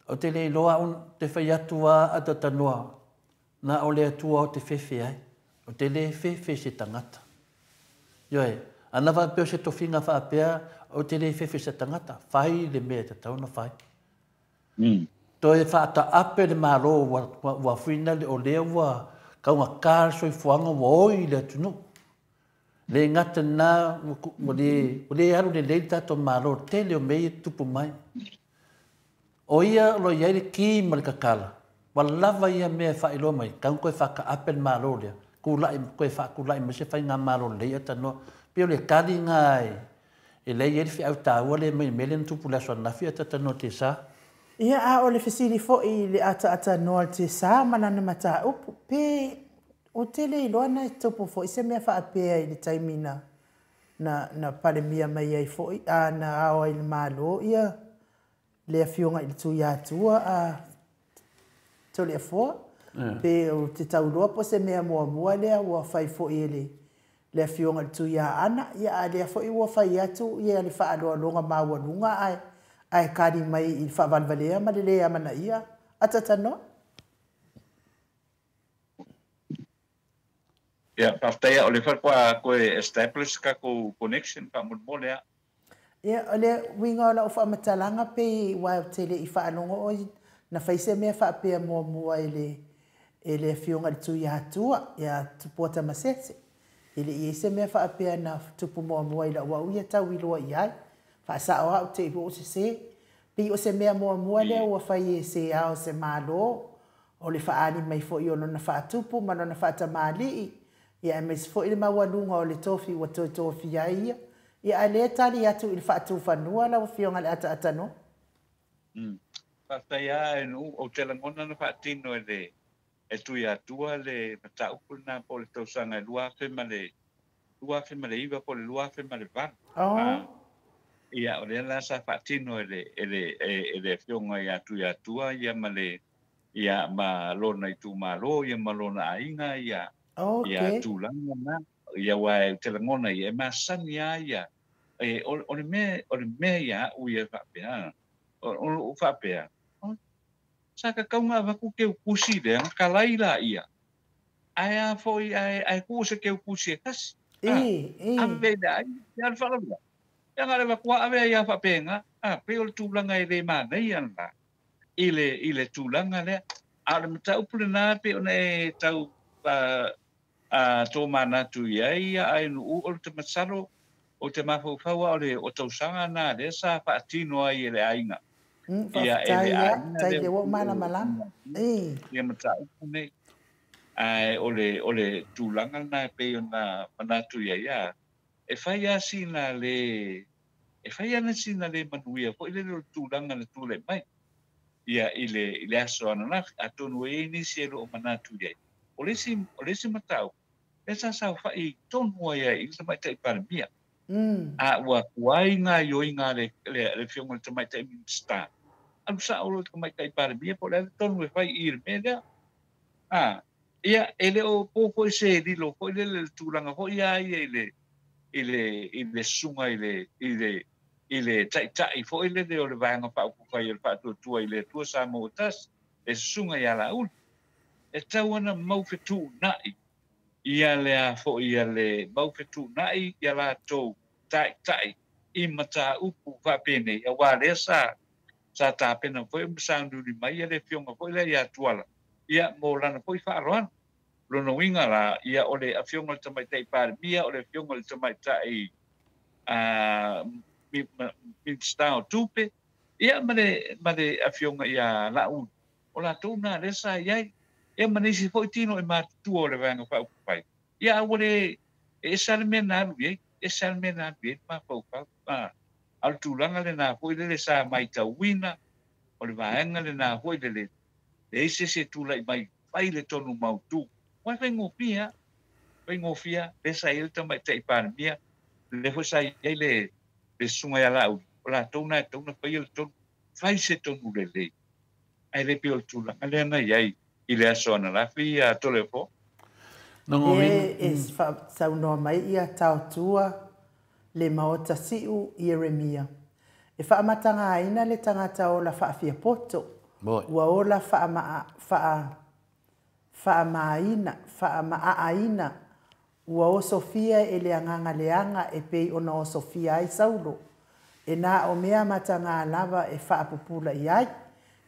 o te le iloa au te fai atu a tatanoa, na o le Atua o te fefe ai. O te le fefe se tagata. Ioe, ana faapea o se tofiga faapea, o te le fefe se tagata. Fai le mea e tatau ona fai. Toe faataape le Malo ua fuina o lea ua taugata le soifuaga ua oi le atunuu. Le gata lena ua le alu lelei le tatou Malo, tele o mea ia tutupu mai. O ia o lo o i ai le ki ma le kakala, ua lava ia mea e faailoa mai, tatau ona toe faataape le Malo lea, tulai, toe faatulai mai se faigamalo lelei atanoa. Pei o le tali lena e lea e i ai le feau taua lea mai le mea lea na tupu i le aso ananafi a tatanoa te sa. Ia, a o le fesili foi i le ataatānoa o le te sa ma lana mataupu, pe o tele iloa na tupu foi se mea faapea i le taimi na palemia mai ai foi, a na ao ai le Malo ia le afioga i le Tuiatua a Toleafoa. Pe o te tauloa po se mea muamua lea ua fai foi e le afioga i le Tuiaana, ia a lea foi ua fai atu ia le faaaloaloga maualuga ae kali mai i le faavalevalea ma le lē amanaia atatanoa. Ia, faafetai o le faatoa toe establish tatou connection faamolemole a. Ia, o le uiga o lau faamatalaga pei aua ou te le i faalogo oe na fai se mea faapea muamua e le e le Afioga i le Tuiatua ia Tupua Tamasese. E le i i ai se mea faapea na tupu muamua i lau au ia tau iloa i ai. Faasao au te i ua ou sese. Pei o se mea muamua lea ua fai e se ao o se Malo, o le faaali mai foi o lona faatupu ma lona faatamalii, ia aemaise foi le maualuga o le tofi ua toe tofia ai ia. Ia a lea tali atu i le faatufanua lau Afioga i le Ataatanoa. Faafetai lava e Nuu, ou te lagona na faatino e le e Tuiatua le mataupu lena po o le tausaga e 2009 po o le 2008. Oh. Ia, o lea la sa faatino e le e le e le Afioga ia Tuiatua ia ma le ia ma lona itumalo ia ma lona aiga ia ia tulaga na. Ia aua ou te lagona ia e masani lava ia e o le mea o le mea ia a'u ia faapea o lou faapea sa tatau ona avatu keukusi lea ona talai laia ae a foi ae ae tuu se keukusi e tasi ave i le aiga ia le faalavelave ia na o le avatu lava ave ai lava faapena a pei o le tulaga e le manaia lena i le i le tulaga lea a o le mataupu lena pei ona e tau tomanatu i ai ae Nuu o le masalo ou te mafaufau lava o le o tausaga na lea sa faatino ai e le aiga. Ia e le aiga lea ua malamalama. Ia mataupu nei. Ae o le o le tulaga lena e pei ona manatu i ai a e fai lava sina le e fai lava sina le manuia foi lele o le tulaga na tulai mai ia i le i le aso ananafi atonu e i ai nisi e le o manatu i ai. O le isi o le isi mataupu lea sa saofai tonu ai i le Tamaitai Palemia. A ua tuai gaoioiga a le le Afioga i le Tamaitai Minisita, alu sao loa i le Tamaitai Palemia po o le a le tonu e fai i i le mea lea. A, ia, e le o po foi se lilo foi lele i le tulaga foi a ia i le i le i le susuga i le i le i le Taitai foi lele o le Vaega Faaupufai o le Faatuatua i le Atua Samoa ua Tasi, le Susuga ia Laauli. E tatau ona mau fetuunai ia le a foi ia le mau fetuunai ia latou taitai i mataupu faapenei, aua lea sa sa tapena foi ma sauniuni mai ia le afioga foi lea ia Tuala ia mo lana foi faaaloalo. Lona uiga la, ia o le afioga i le Tamaitai Palemia, o le afioga i le Tamaitai Minisita o Tupe, ia ma le ma le afioga ia Laauli, o latou na lea sa i ai, ia ma nisi foi tino e matutua o le Vaega Faaupufai, ia a ua le e ese lava le mea na alu i ai, ese lava le mea na alu i ai le mafaufau. A o le tulaga lena foi lele sa matauina, o le vaega lena foi lele, leai se isi e tulai mai fai le tonu mautu. Aua e faigofie lava, faigofie lava, lea sa i ai le Tamaitai Palemia, lea foi sa i ai le le Susuga ia Laauli, o latou na e tatau ona faia le tonu, fai se tonu lelei. Ae le pei o le tulaga lea na i ai i le aso ananafi ia Toleafoa. E e saunoa mai ia Taotua le Maota Siu Ieremia. E faamatagaina le tagata ola faafiapoto, ua ola faamaina, faamaaaina Ua osofia e le agaga leaga e pei ona osofia ai Saulo, e na o mea matagā lava e faapupula i ai.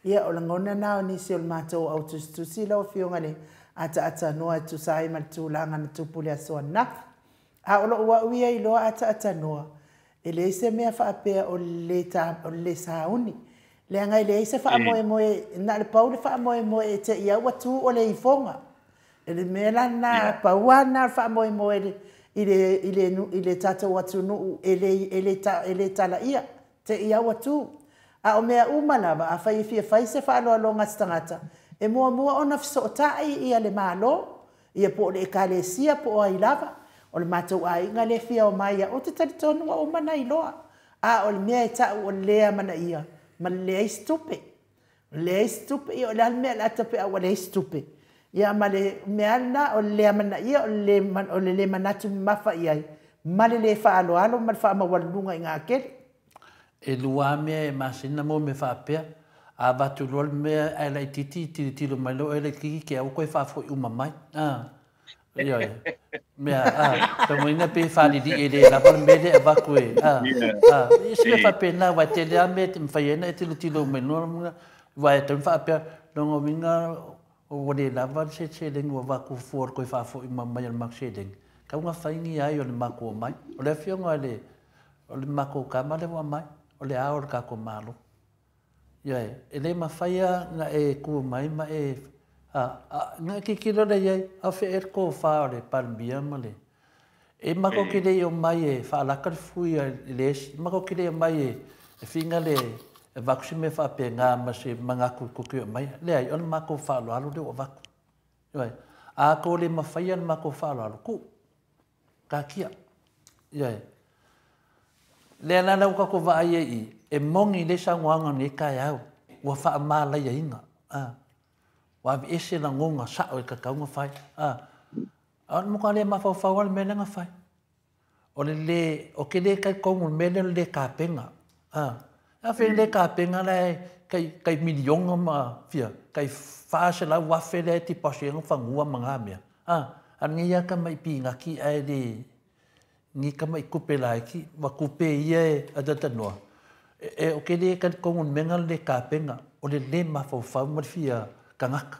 Ia, o lagona na o nisi o le matou au tusitusi lau Afioga i le ataatanoa e tusa ai ma le tulaga na tupu i le aso ananafi. A o lou au ia iloa ataatanoa, e leai se mea faapea o le o le lē sauni. Leaga e leai se faamoemoe, na o le pau le faamoemoe e te i au ua tu o le ifoga. E le mea la lena, pau lava lena o le faamoemoe i le, i le, i le tatou atunuu e le, e le, e le talaia, te i au atu. A o mea uma lava, afai e fia fai se faaaloaloga a se tagata, e muamua ona fesootai ia le Malo, ia po o le Ekalesia po o ai lava, o le matou aiga lea e fia omai ia, ou te talitonu ua uma ona iloa. A o le mea e tau o le le amanaia ma le leai se tupe. Leai se tupe, ia o le a le mea o le a tapeau ua leai se tupe. Ia ma le mea lena o le le amanaia, o le le, o le le manatu mamafa i ai, ma le le faaaloalo ma le faamaualuluga i gatele. E lua mea e masina mo mea faapea, a avatu loa le mea ae laitiiti tilotilo mai loa oe laitiiti te au koe faafoi uma mai. A. Ioe. Mea, a, taumaina pe faalilii e lē lava le mea lea e avatu e, a, a, ia se mea faapena, aua e tele lava mea e mafai ai ona e tilotilo mai luga, aua e tatau ona faapea, lona uiga ua le lava le seleni ua avatu fua i le toe faafoi mai o le matou seleni, tatau ona fai ni ai o le matou omai. O le afioga i le, o le matou tama lea ua aumai, o le Ao o le tatou Malo. Ioe, e le mafai lava ona e tu mai ma e, a, a, na e tilotilo lea i ai, a o fea ea le tofa o le Palemia ma le... E matou te le i omai e faalata le fui a le isi, matou te le i omai e, e finga le, e avatu se mea faapena ma se manatu tou te omai. Leai, o le matou faaaloalo lea ua avatu. Ioe, a tou le mafaia le matou faaaloalo, tuu. Taatia. Ioe. Lea la la ua tatou vaai ai i, e moni le saunoaga o lenei taeao, ua faamalaiaina. A. Ua aveese lagona sao e tatau ona fai. A. A o le matua le mafaufau lava le mea lea na fai. O le le, ou te le talitonu i le mea lea o le le tapena. A. A fai le tapena la e tai, tai miliona ma fia, tai 400,000 lea e tipasi ai ona fanua ma na mea. A, a lenei lava tamai pinati ae le ni tamai tupe laiti, ma tupe ia e atatanoa. E, e, ou te le talitonu i le mea lena o le le tapena, o le le mafaufau ma le fia tagata.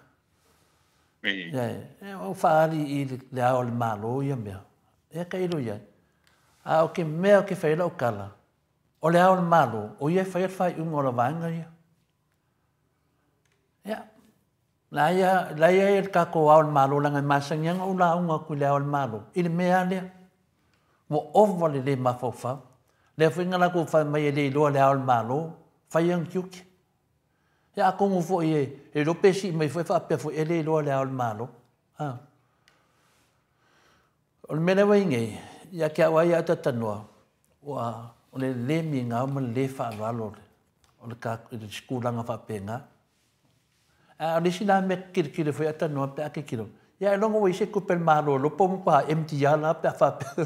Ia, e, o faaali i le ao o le Malo ia mea. Ia tailo i ai. A o ke mea ou te fai ai lau tala, o le ao o le Malo, o ia e faia le faaiuga o la vaega ia. Ia, la ia, la ia i le tatou ao o le Malo, leaga e masani lava ona ou lauga atu i le ao o le Malo, i le mea lava lea. Ua ova le le mafaufau. Lea foi na latou fai mai e le iloa le ao o le Malo, fai ana tiute. Ia atonu foi e, e iloa pe sii mai foi faapea foi e le iloa le ao o le Malo. A. O le mea lea ua i ai nei, ia te au lava ia a talatalanoa, ua, o le le migao ma le le faaaloalo o le, o le, se tulaga faapena. A o le isi la mea tilotilo foi a talanoa pe a tilotilo, ia ailoga ua i ai se tupe a le Malo iloa po ua matua empty lava la pe a faapea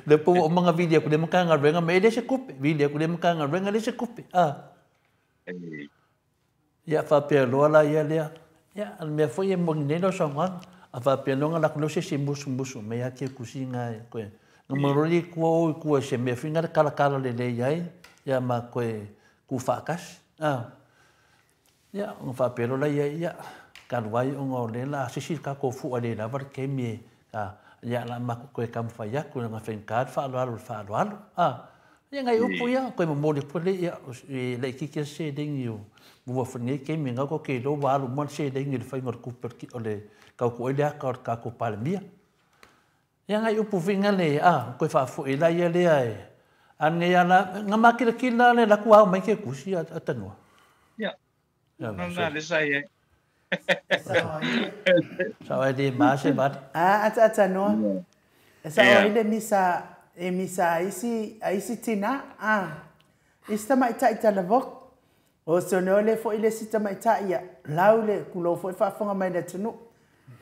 lea po ua uma ona vili atu i lea Matagaluega ma e leai se tupe, vili atu i lea Matagaluega e leai se tupe. A. Ia faapea loa la ia lea, ia o le mea foi e moni nei lau saunoaga, a faapea loa ona alu atu lea o se isi e musumusu mai ia te tusi na e toe ga i tua o i tua i se mea foi na le talatala lelei ai, ia ma toe tuufaatasi. A. Ia ona faapea loa laia, ia, talu ai ona o lea o le a sisi le tatou fua e le lava le taimi e, a, ia o le a matou toe taumafai atu leaga e faigata le faaaloalo i le faaaloalo. A. Ia nai upu ia, toe momoli atu le ia, e laitiiti lava se seleni o maua foi i lenei taimi, lena tou te iloa ua alu uma le seleni i le faiga o le tupe o le tau tuu ai le ata o le tatou Palemia. Ia nai upu foi na le, a, toe faafoi la ia lea e, a nei a la, na makilatila le alu atu ao mai ke tusi a tanoa. Ia, na le sa i ai. Sao ai le ma se vale. A, ata tanoa. E sao ai le misa, e misa a isi, a isi tina, a, isi tamaitai talavok. O se le foi le isi tamaitai ia, lau le kulou foi faafofoga mai le atunuu.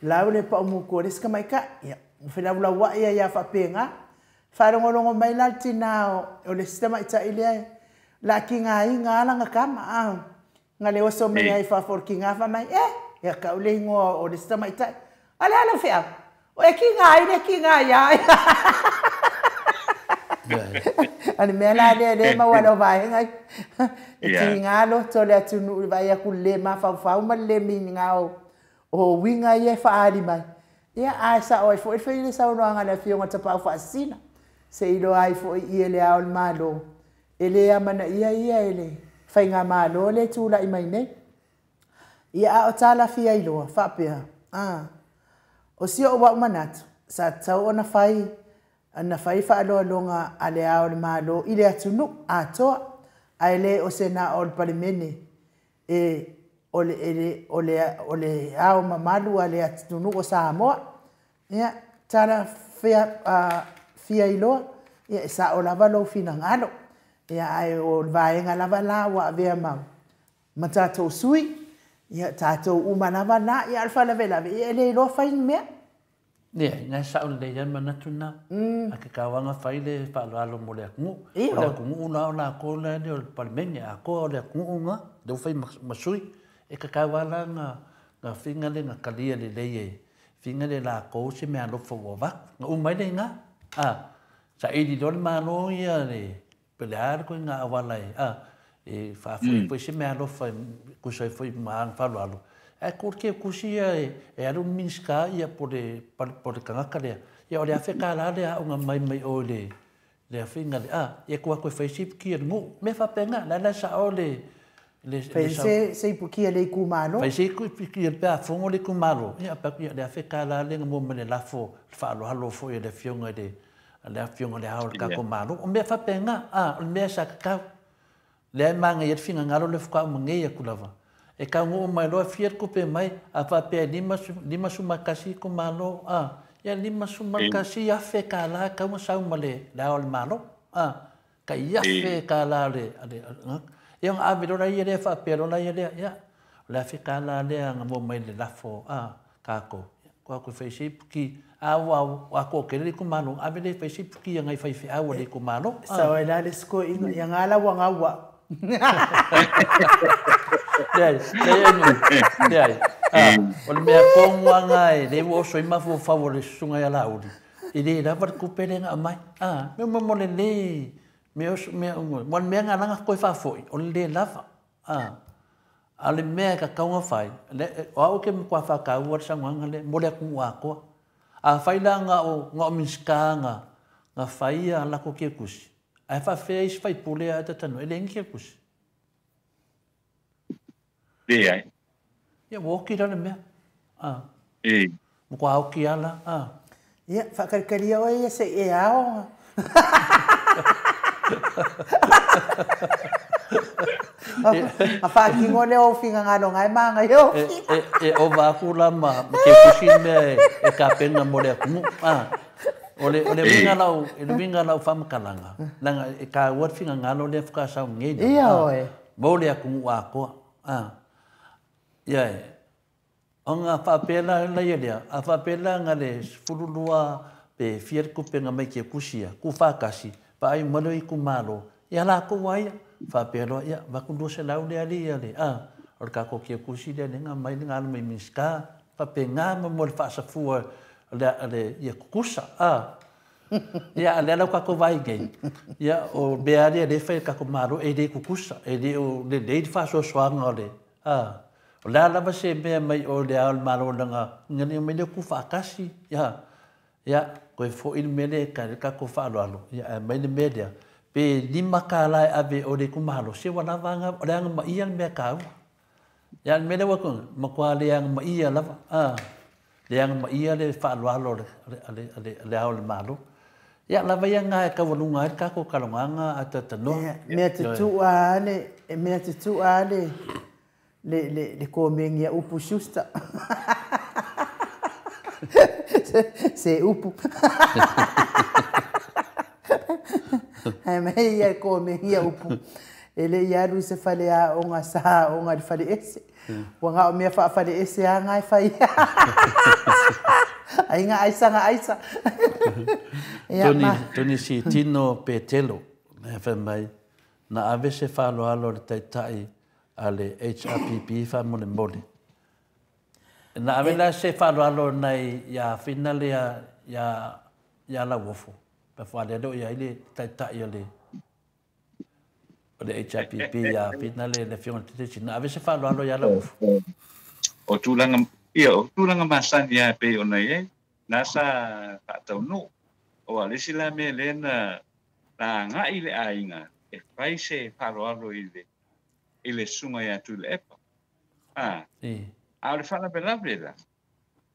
Lau le paumuku o le isi tamaitai, ia, felaulau ia ia faapena. Faalogologo mai la le tina o le isi tamaitai lea, la kigaina ala na kama, a, nga le oso mai ai fafo o le kiga fa mai, e, ia kau le igoa o le isi tamaitai. Ale ala feau, o e kiga ai le kiga ia ai. Ale mea la lea le maua lau vaega ai. E kiga loto le atunuu i le vaai atu i le le mafaufau ma le le migao o uiga ia e faaali mai. Ia, ae sao ai foi le fai le saunoaga a le Afioga Tapaau Faasisina. Se iloa ai foi i e le ao o le Malo. E le amanaia ia e le faigamalo le tulai mai nei. Ia, a o talafia iloa, faapea, a, o si o'u a'u manatu, sa tatau ona fai, na fai faaloaloga a le Ao o le Malo i le atunuu atoa, ae le o se na o le Palemene e o le, e o le, o le ao mamalu a le atunuu o Samoa. Ia, tala fia, fia iloa, ia, e sao lava lou finagalo. Ia, ae o le vaega lava la ua avea ma, ma tatou sui, ia, tatou uma lava la, ia, o le faalavelave, ia, e le iloa fai ni mea. Leai, na e sao lelei lava le manatu lena. A ke kauaga fai le faaaloalo mo le atunuu. O le atunuu la o latou la e le o le Palemene atoa o le atunuu na, lea ua fai ma sui. E tatau lava la na, na faiga lea na talia lelei e. Figa le lakou se meaalofa ua avatu. Na uma ai le iga, a, saili loa le Malo ia le, pe o le a le ituaiga auala e, a, e faafoi ai foi se meaalofa e tusa ai foi ma aga faaaloalo. Ae tuu le keukusi ia e alu le Minisita ia po o le, po o le tagata lea, ia o le $1000 lea aoga mai mai o i le, le afiga le a, ia tuu atu e fai se ipuki a le nuu. Mea faapena, la la e sao le, le, Fai se, se ipuki a le itumalo. Fai se ipuki a pe a fono le itumalo, ia pe ia le $1000 lea na maua mai le lafo, le faaaloalo foi a le afioga i le, a le afioga i le Ao o le tatou Malo. O mea faapena, a, o le mea sa tatau. Lea e manaia ai le finagalo lea faatoa uma nei atu lava. E taunuu mai loa fia le tupe mai, a faapea e 51 itumalo, a, ia $51,000 e tatau ona sau ma le Ao o le Malo, a, tai $1,000 o le, ia ona ave loa laia lea faapea loa laia lea, ia, o le $1,000 lea na maua mai le lafo a tatou, ia, tuu atu e fai se ipuki, a ua toatele le itumalo, ave lea e fai se ipuki a nai faifeau a le itumalo. Sao ai la le isi toeaina, ia nga la ua gaua. Leai, leai ai nui, leai. A, o le mea tonu lava lena e lea ua oso ai mafaufau o le susuga ia Laauli, e le lava le tupe lea na aumai. A, mea uma mo le le, mea oso, mea uma, aua o le mea lena la na toe faafoi, o le le lava. A, a o le mea e tatau ona fai, o au ou te matua faataua le saunoaga lea mo le atunuu atoa. Afai la na o, na o Minisita na, na fai a latou keukusi, ae faafefea isi faipule a talanoa, e leai ni keukusi. Leai. Ia ua oti la le mea. A. E. Matua oti lava la. A. Ia, faatalitalia oe ia se i e ao. A faatino lea o ou finagalo na e manaia ou finagalo. E ova atu la ma keukusi le mea e tapena mo le atunuu. A. O le uiga o lau, uiga o lau faamatalaga, leaga e taua le finagalo lea faatoa sau nei lava. Ia oe. Mo le atunuu atoa. A. Ia e. Ona faapea la laia lea, a faapea la na le 12 pe fia le tupe na mai keukusi ia, tuufaatasi, vaai uma lea o itumalo, ia latou lava ia. Faapea loa, ia, avatu 200 lea alii ia le, a, o le tatou keukusi lea lea na aumai na alu mai Minisita, faapena ma mo le faasafua o le, le, ia tutusa, a. Ia, a o lea la ua tatou vaai nei, ia, o mea lava ia o lea e fai e le tatou Malo, e le tutusa, e le o lelei le faasoasoaga o le, a, o le a lava se mea mai o le Ao o le Malo leaga ina ne i omai lea tuufaatasi, ia, ia, toe foi le mea lea e tali le tatou faaaloalo, ia, ae aumai le mea lea, pe $5 e ave o le itumalo, se ua lava a, o le agamaia le mea taua. Ia, o le mea lea ua matua le agamaia lava, a. Le agamaia le faaaloalo a le Ao o le Malo. Ia, lava ia na e taualuga ai le tatou talanoaga a talatalanoa. Mea tutu'a a le, mea tutu'a a le, le, le, le komeni a upu Schuster. Se upu. Ae mai ia e komeni a upu. E le i alu i se fale aoga sa aoga i le fale ese. Ua na o mea faafale ese lava na e fai. Ai ga aisa ga aisa. Ia ma. Tony Sitino Petelo, e fai mai, na ave se faaaloalo a le Taitai a le HRPP faamolemole. Na ave la se faaaloalo nai ia Fina lea ia ia Lauofo, pe faalea lea o i ai le Taitai o le o le HRPP ia Fina le le afioga i le Taitai. Na ave se faaaloalo ia Lauofo. O tulaga, ia, o tulaga masani lava e pei ona i ai, na sa faataunuu. Aua o le isi la mea lea na agai le aiga e fai se faaaloalo i le i le susuga ia Tuilaepa. A, a o le faalavelave la,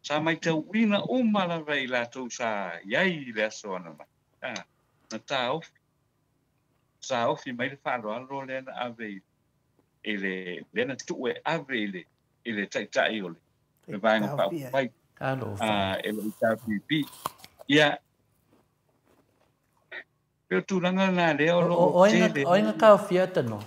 sa maitauina uma lava i latou sa i ai i le aso ananafi, a, na taofi, sa ofi mai le faaaloalo lea na ave i le, lea na tuu e ave i le, i le Taitai o le Vaega Faaupufai, a, e le HRPP. Ia, pei o tulaga lena lea o lo o tele. O ai na taofia tanoa?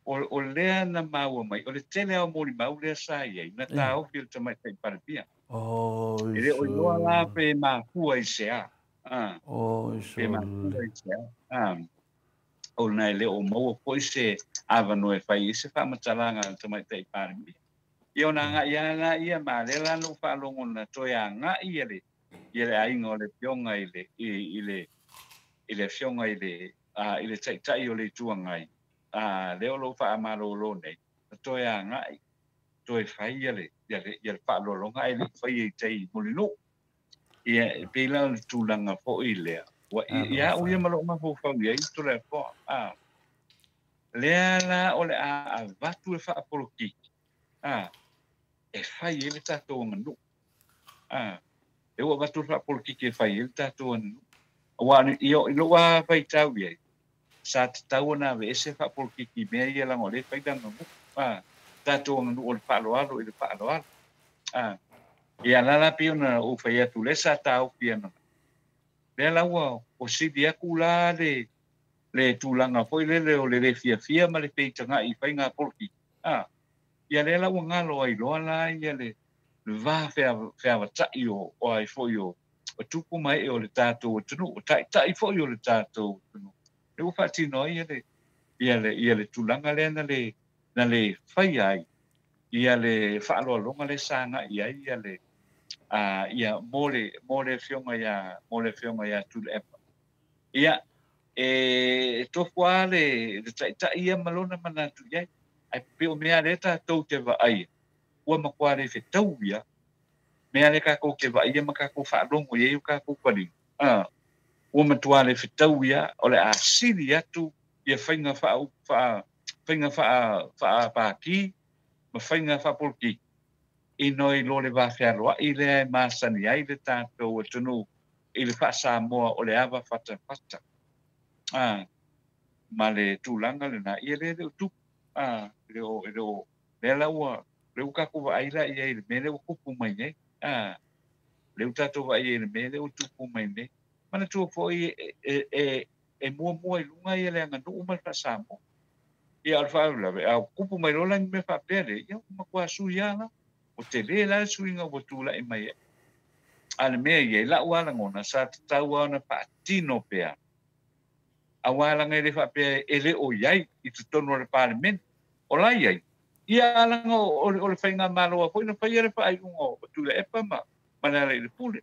O lea na maua mai, o le tele lava o molimau lea sa i ai, na taofi e le Tamaitai Palemia. E le o iloa la pe mafua i se a. Pe mafua i se a. O lena e le o maua foi se avanoa e fai ai se faamatalaga a le Tamaitai Palemia. Ia ona agai lava laia ma lea la na ou faalogo na toe agai ia le ia le aiga o le Afioga i le i le i le Afioga i le i le Taitai o le Itu Agai, lea o lo o faamalolo nei, na toe agai toe fai ia le ia le ia le faaaloaloga ae le i faia i tai i Mulinuu. Ia e pei la o le tulaga foi lea, ua ia au ia ma lou mafaufau i ai Toleafoa, lea la o le a avatu le faapolokiki, e fai ai le tatou aganuu. E ua avatu le faapolokiki e fai ai le tatou aganuu. Aua i lou lava faitau i ai, sa tatau ona aveese faapolokiki i mea ia leaga o lea e fai le aganuu. Tatou aganuu o le faaaloalo i le faaaloalo. Ia la la pei ona ou fai atu lea sa taofi ana. Lea la ua sili atu la le tulaga foi lele o le le fiafia ma le feitagai i faiga polokiki. Ia lea la ua galo ai loa la ia le va feavatai o ai foi o tupu ma ee o le tatou atunuu, o taitai foi o le tatou atunuu. Lea ua faatino ai ia le tulaga lea na le faia ai ia le faaaloaloga lea sa agai ai ia le ia mo le Afioga ia Tuilaepa. Ia e tofu lava le taitai ia ma lona manatu i ai. Ae pei o mea lea tatou te vaaia, ua matua le fetau ia, mea lea tatou te vaaia ma tatou faalogo i ai o tatou faliga. Ua matua le fetau ia, o le a sili atu ia faiga faapaki ma faiga faapolokiki, ina i lo le vafealoai lea e masani ai le tatou atunuu i le faa-Samoa o le ava fatafata. Ma le tulaga lena, ia lea le o tupu. Lea la ua lea ua tatou vaai la i ai i le mea lea ua tupu mai nei. Lea ua tatou vaai ai i le mea lea ua tupu mai nei. Manatua foi e muamua i luga ia le aganuu ma le faa-Samoa. Ia o le faalavelave, a tupu mai loa la ni mea faapea lea, ia ua matua sui lava la. O tele la le suiga ua tulai mai ai. A le mea ia, i lau lava lagona, sa tatau lava ona faatino pea. Aua laga e le faapea e le o i ai i totonu o le Palemene. O la i ai, ia alaga o le faigamalo foi na faia le faaiuga o Tuilaepa ma Lealailepule.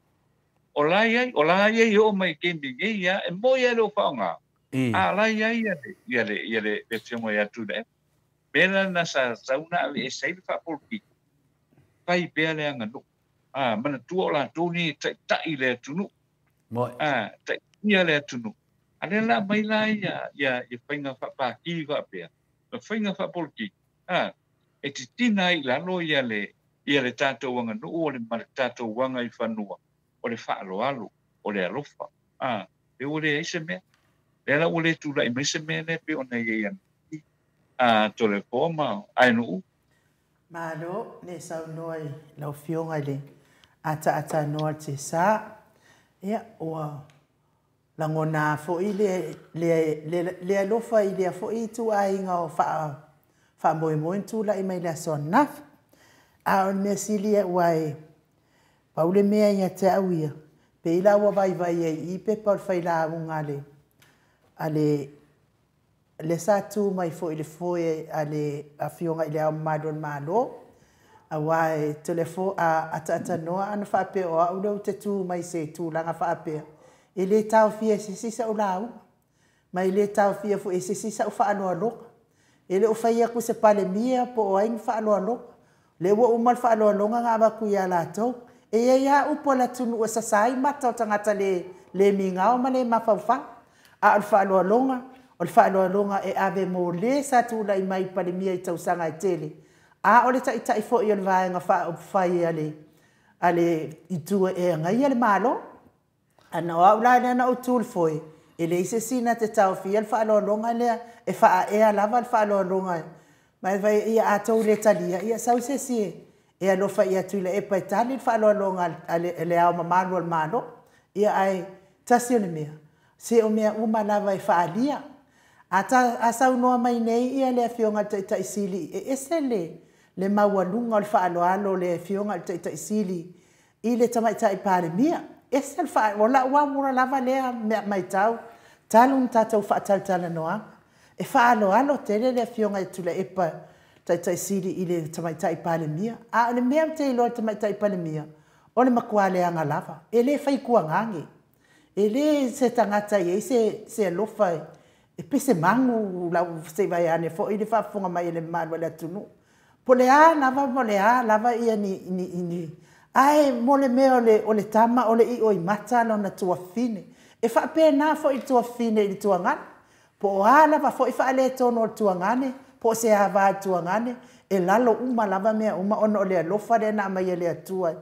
O la i ai, o la i ai o mai taimi nei ia, e moi ia le o faaaoga. A la i ai ia le Afioga ia Tuilaepa. Mea la sa sauna aveese ai le faapolokiki, fai pea le aganuu. Manatua o latou ni taitai le atunuu. Taitaia le atunuu. A lea la mai la ia faiga faapaki faapea, ma faiga faapolokiki, e titina ai i lalo ia le tatou aganuu o le ma le tatou aga i fanua, o le faaaloalo, o le alofa. E ua leai se mea. Lea la ua le tulai mai se mea lea pei ona i ai Toleafoa ma Ainuu. Malo, le saunoa i lau Afioga i le ataatanoa te sa. Ia, ua lagona foi le alofa i lea foi ituaiga o faamoemoe na tulai mai le aso ananafi. A o le mea sili ua e pau le mea ia te au ia, pei la ua vaivai ai i pepa o le failauga a le le sa tu mai foi le foe a le Afioga i le Ao Mamalu o le Malo, aua e telefo a ataatanoa ana faapea o au lea ou te tu mai se tulaga faapea, e le taofia e se isi sau lauga, ma e le taofia foi e se isi sau faaaloaloga. E le o fai atu se Palemia po o ai ni faaaloaloga. Le ua uma le faaaloaloga na avatu ia latou. E iai lava upu a le atunuu e sasa ai mata o tagata le migao ma le mafaufau. A o le faaaloaloga e ave mo le sa tulai mai Palemia i tausaga e tele. A o le taitai foi o le vaega faaupufai a le itu e agaia le Malo. Ana o au la lea na ou tu i le foe, e leai se isi na te taofia le faaaloaloga lea, e faaea lava le faaaloaloga. Ma e vai ia a tou le talia, ia sau se isi e alofa ia Tuilaepa e tali le faaaloaloga a le Ao Mamalu o le Malo. Ia ae tasi o le mea, se o mea uma lava e faalia. A saunoa mai nei ia le Afioga i le Taitai Sili, e ese le maualuga o le faaaloalo o le Afioga i le Taitai Sili i le tamaitai Palemia. Ese le o lau lava lava lea mea maitau, talu na tatou faatalatalanoaga. E faaaloalo tele le Afioga i Tuilaepa Taitaisili i le Tamaitai Palemia. A o le mea ou te iloa i le Tamaitai Palemia, o le matua leaga lava. E le faituagage. E le se tagata e i ai se alofa e pese magu lau se i vaeane foi le faafofoga mai a le mamalu o le atunuu. Po o le a lava po o le a lava ia ni ae mo le mea o le tama o le io i mata lona tuafafine. E faapena foi i le tuafafine i le tuagane. Po o a lava foi faaletonu o le tuagane, po o se ava i le tuagane, e lalo uma lava mea uma ona o le alofa lea na aumai e le Atua.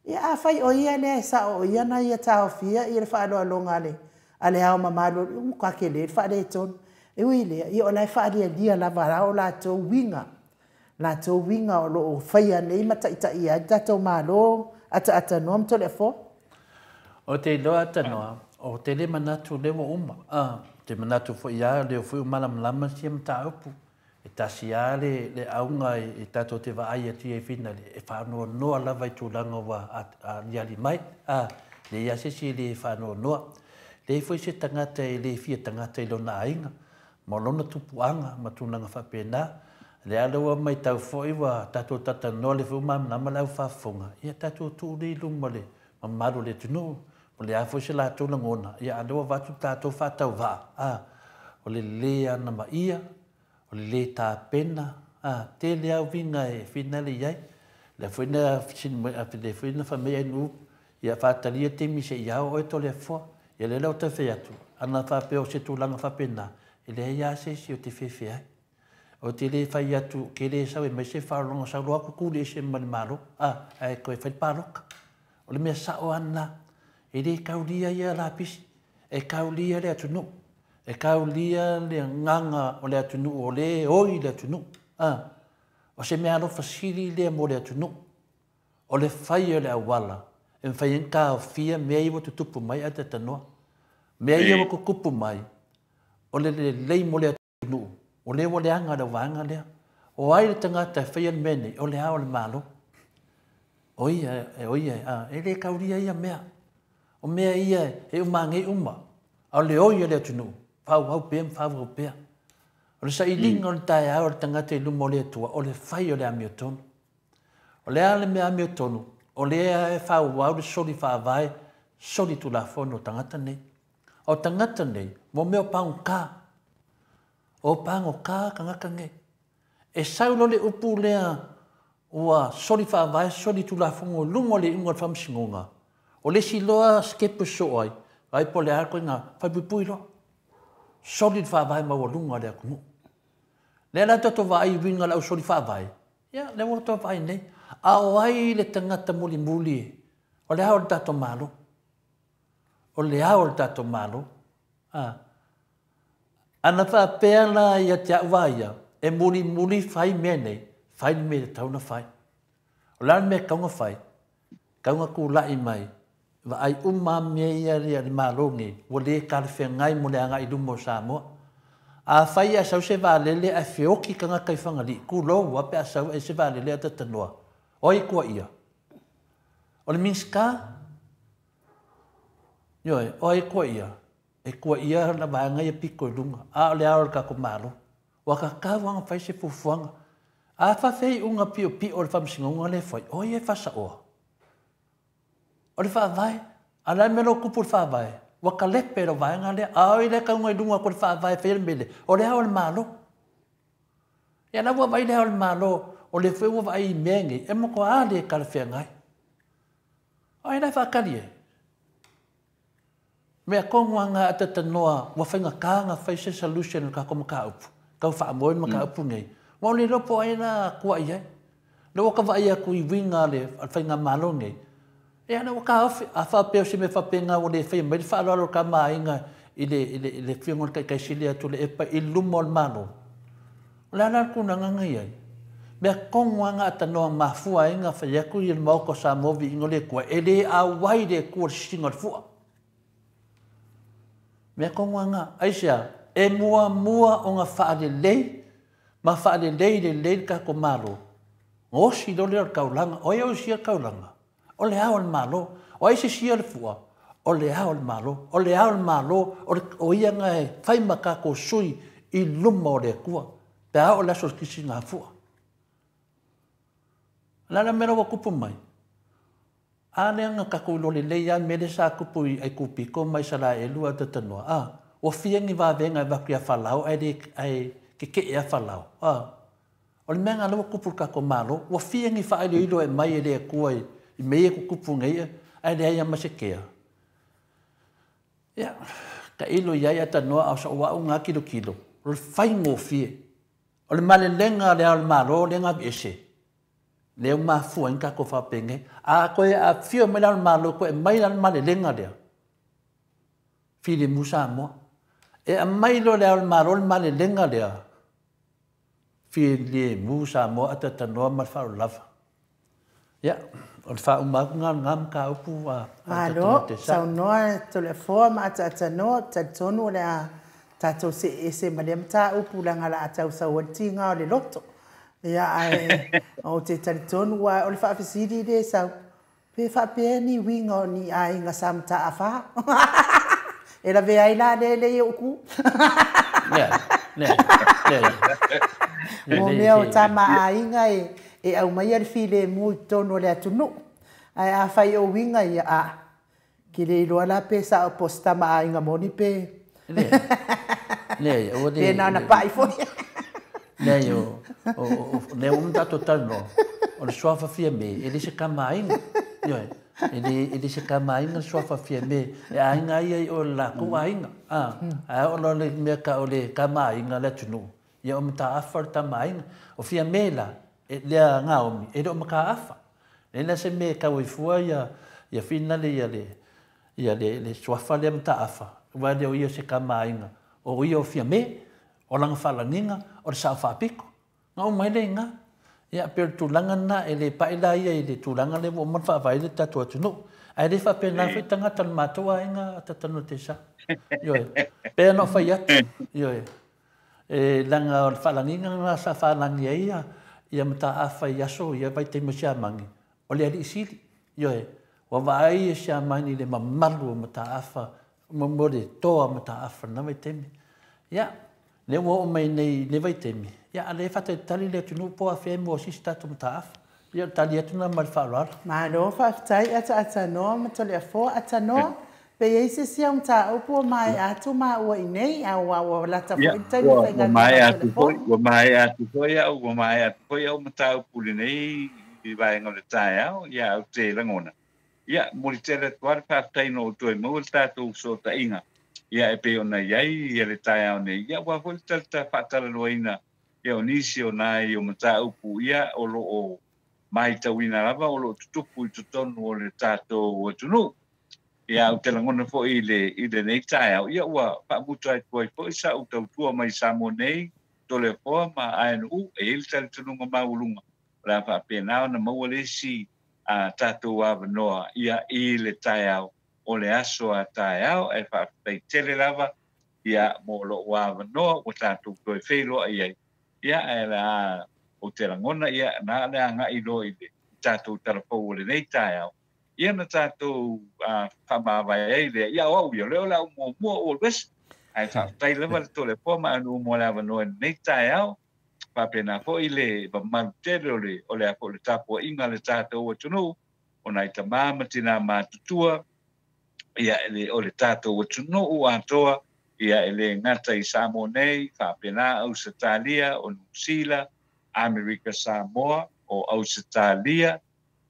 Ia afai o ia lea e sao o ia na ia taofia le faaaloaloga a le Ao Mamalu, ua matua tele le faaletonu. E ui i lea, ia o la e faalialia lava o latou uiga, latou uiga o lo o faia nei ma taitaia ai le tatou Malo, ataata noa ma Toleafoa. Ou te iloa Atanoa, ou te le manatu o lea ua uma. Ou te manatu foi lava o lea foi ua malamalama sia mataupu. E tasi lava le auga e tatou te vaai atu i ai finale, e faanoanoa lava i tulaga ua aliali mai. Leai lava se isi e le faanoanoa. Leai foi se tagata e le fia tagata i lona aiga, ma lona tupuaga ma tulaga faapena. Lea la ua matau foi ua tatou talatalanoa, lea foi ua malamalama le au faafofoga, ia tatou tuu lea i luma o le mamalu o le atunuu. O le a foi se latou lagona, ia a o lea ua avatu le tatou faatauvaa, o le lē anamaia, o le lē tapena, tele lava uiga e finale i ai. Lea foi na fesili mai, lea foi na fai mai ainuu, ia faatalia le taimi se i ao oe Toleafoa. Ia lea la ua toe fai atu, ana faapea o se tulaga faapena, e leai lava se isi ou te fefe ai. Ou te le fai atu, ke le sau e mai se faaaloaloga sau loa kukuli ese ma le Malo, ae toe fai le palota. O le mea sao lava lena, e le taulia ia lapisi, e taulia le atunuu, e taulia le agaga o le atunuu o lea e oi le atunuu. O se mea alofa sili lea mo le atunuu, o le fai o le auala, e mafai ai ona taofia mea ia ua tutupu mai atatanoa. Mea ia ua tutupu mai, o le lelei mo le atunuu, o lea ua leaga le vaega lea. O ai le tagata e faia le mea nei, o le Ao o le Malo. O ia, o ia, e le taulia ia mea. O mea ia e umagei uma, a o le oi o le atunuu, faaauau pea ma faaauau pea. O le sailiga o le taeao o le tagata i luma o le Atua, o le fai o le amiotonu. O le a le mea amiotonu, o lea e faaauau le soli faavae, soli tulafono o tagata nei. O tagata nei, mo mea o pagota. O pagota tagata nei. E sau loa le upu lea ua soli faavae, soli tulafono i luga o le iuga o le faamasinoga, o le isi loa sitepu e sosoo ai, ai po o le a koiga, faipuipui loa. Soli le faavae maualuga o le atunuu. Lea la tatou vaai i uiga o le au soli faavae, ia lea ua tatou vaai nei. A o ai le tagata mulimuli, o le ao o le tatou Malo. O le ao o le tatou Malo. Ana faapea la ia te au ia, e mulimuli fai mea nei, fai le mea e tatau ona fai. O le a le mea e tatau ona fai, tatau ona tulai mai, vaai uma mea ia le Malo nei, ua le talafeagai mo le agai i luma o Samoa. A fai ae sau se vaalele ae feoti tagata i Fagalii, tulou lava pe a sau ai se vaalele ae tatanoa. O ai e tuaia? O le Minisita? Ioe, o ai e tuaia? E tuaia la vaega ia pito i luga, a o le ao o le tatou Malo. Ua tatau lava ona fai se fuafuaga. A faafefea iuga piopio o le faamasinoga lea e fai, o ai e faasaoa? O le faavae, a o le a le mea lea ua tupu i le faavae? Ua talepe lau vaega lea, a o ai la e tauga i luga atu o le faavae e faia le mea lea? O le ao o le Malo. Ia la ua vaai le ao o le Malo, o lea foi ua vaai i mea nei, e matua le talafeagai. O ai la e faatali ai? Mea tonu lava na atatanoa ua faigata ona fai se solution i le tatou mataupu, tau faamoe le mataupu nei. Ua le iloa po o ai la tua i ai. Lea ua ta vaai atu i uiga a le faigamalo nei, ia lea ua taofi. A faapea o se mea faapena ua le faia mai le faaaloalo o le Tama a Aiga i le Afioga i le Taitaisili a Tuilaepa i luma o le Malo, o le a la le tulaga na i ai? Mea tonu lava na atanoa mafua ai na fai atu i le Maota o Samoa viiga o le Atua, e le auai le Atua i le sisiga o le fua. Mea tonu lava na. Aisea, e muamua ona faalelei ma faalelei lelei le tatou Malo. Gosi loa lea o le taulaga. O ai e osia le taulaga? O le ao o le Malo. O ai se sia le fua? O le ao o le Malo. O le ao o le Malo, o ia na e fai ma tatou sui i luma o le Atua. Pe a oo i le aso o le kisi gafua. O le a le mea la ua tupu mai? A lea na tatou iloa lelei lava le mea lea sa tupu i Aikupito ma Isaraelu a o Tatanoa, a? Ua fia ni vavega e avatu ia Falao ae le, ae tetee lava Falao, a? O le mea lena lea ua tupu i le tatou Malo, ua fia ni faailoilo e aumai e le Atua i mea ia e tutupu nei ae leai lava ma se kea. Ia, tailo i ai Atanoa a o sau au na tilotilo, o le faigofie. O le malelega a Le Ao o le Malo lea na aveese, lea ua mafua ai ona tatou faapenei. A toe afifio mai Le Ao o le Malo e toe aumai la le malelega lea, filemu Samoa. E aumai loa e Le Ao o le Malo le malelega lea, Filemu Samoa atatanoa ma le faaaloalo lava. Ia, o le faauma atu lena o lena mataupu a Malo, saunoa Toleafoa ma Ataatanoa, ou te talitonu o le a tatou see ese ma lea mataupu leaga o le a tausau ai le tiga o le loto. Ia, ae ou te talitonu aua o le faafesili lea e sau, Pe faapea ni uiga o ni aiga sa Mataafa? E lavea ai la lea i ou tu. Mo mea o tama aiga e aumaia le filemu i totonu o le atunuu. Ae afai o uiga ia, a, ke le iloa la pe sao po o se tama aiga moni pe pe na ona pai foi. Leai, o, o, o, lea ua uma tatou talanoa, o le suafa Fiame, e le se tama aiga. Ioe, e le, e le se tama aiga le suafa Fiame, e aiga ia i o le latou aiga. A, ae oo loa le mea tau o le tama aiga le atunuu, ia o Mataafa o le tama aiga. O Fiame la, e, lea Naomi, e le o Mataafa. Leai la se mea e tau ai fua ia, ia finale ia le, ia le, le suafa lea Mataafa, aua e le o ia se tama aiga, o ia o Fiame. O lana faalagiga, o le sao faapito. Na uma ai lea i ina. Ia, pei o le tulaga lena, e le pai la ia i le tulaga lea ua uma ona faavae ai le tatou atunuu. Ae le faapena foi tagata o le matou aiga a Tatanotesa. Ioe. Pei ona ou fai atu, ioe, e leaga o le faalagiga lena sa faalagi ai ia Mataafa i aso ia vaitaimi o Siamani, o le alii sili. Ioe, ua vaai e Siamani i le mamalu o Mataafa, mo le toa o Mataafa i lena vaitaimi. Ia, lea ua oo mai nei i lenei vaitaimi, ia, a o lea e faatalitali le atunuu po o afea e mua sisi tatou mataafa. Ia, o le tali atu lena ma le faaaloalo. Malo faafetai Ataatanoa ma Toleafoa. Atanoa, pe i ai se isi au mataupu ua maea atu maua i inei, a ua lata foi le taimi faigaluega a Toleafoa. Ua maea atu foi au, ua maea atu foi au mataupu i lenei vaega o le taeao, ia, ou te lagona. Ia, momoli tele atu lava le faafetai ina ua toe maua le tatou fesootaiga, ia, e pei ona i ai ia le taeao nei, ia, aua foi le talita faatalanoaina, ia, o nisi o nai o mataupu, ia, o lo o matauina lava o lo o tutupu i totonu o le tatou atunuu. Ia, ou te lagona foi i le, i lenei taeao, ia, ua faamuta atu ai foi sa'u tautua mai Samoa nei, Toleafoa ma ANU, e i ai le talitonuga maualuga, o le a faapena ona maua le isi a tatou avanoa ia i le taeao o le aso a taeao, ae faafetai tele lava ia mo lou avanoa ua tatou toe feiloai ai, ia ae la ou te lagona ia na le agai loa i le tatou talafou o lenei taeao, ia na tatou faamavae ai lea, ia o au ia lea o le au muamua o always, ae faafetai lava le Toleafoa ma Anu'u mo le avanoa i lenei taeao, faapena foi le mamalu tele o le o le a foi le tapuaiga a le tatou atunuu, o nai tamā ma tinā matutua, ia le o le tatou atunuu atoa, ia e le gata i Samoa nei, faapena Ausetalia, o Niu Sila, Amerika Samoa, o Ausetalia,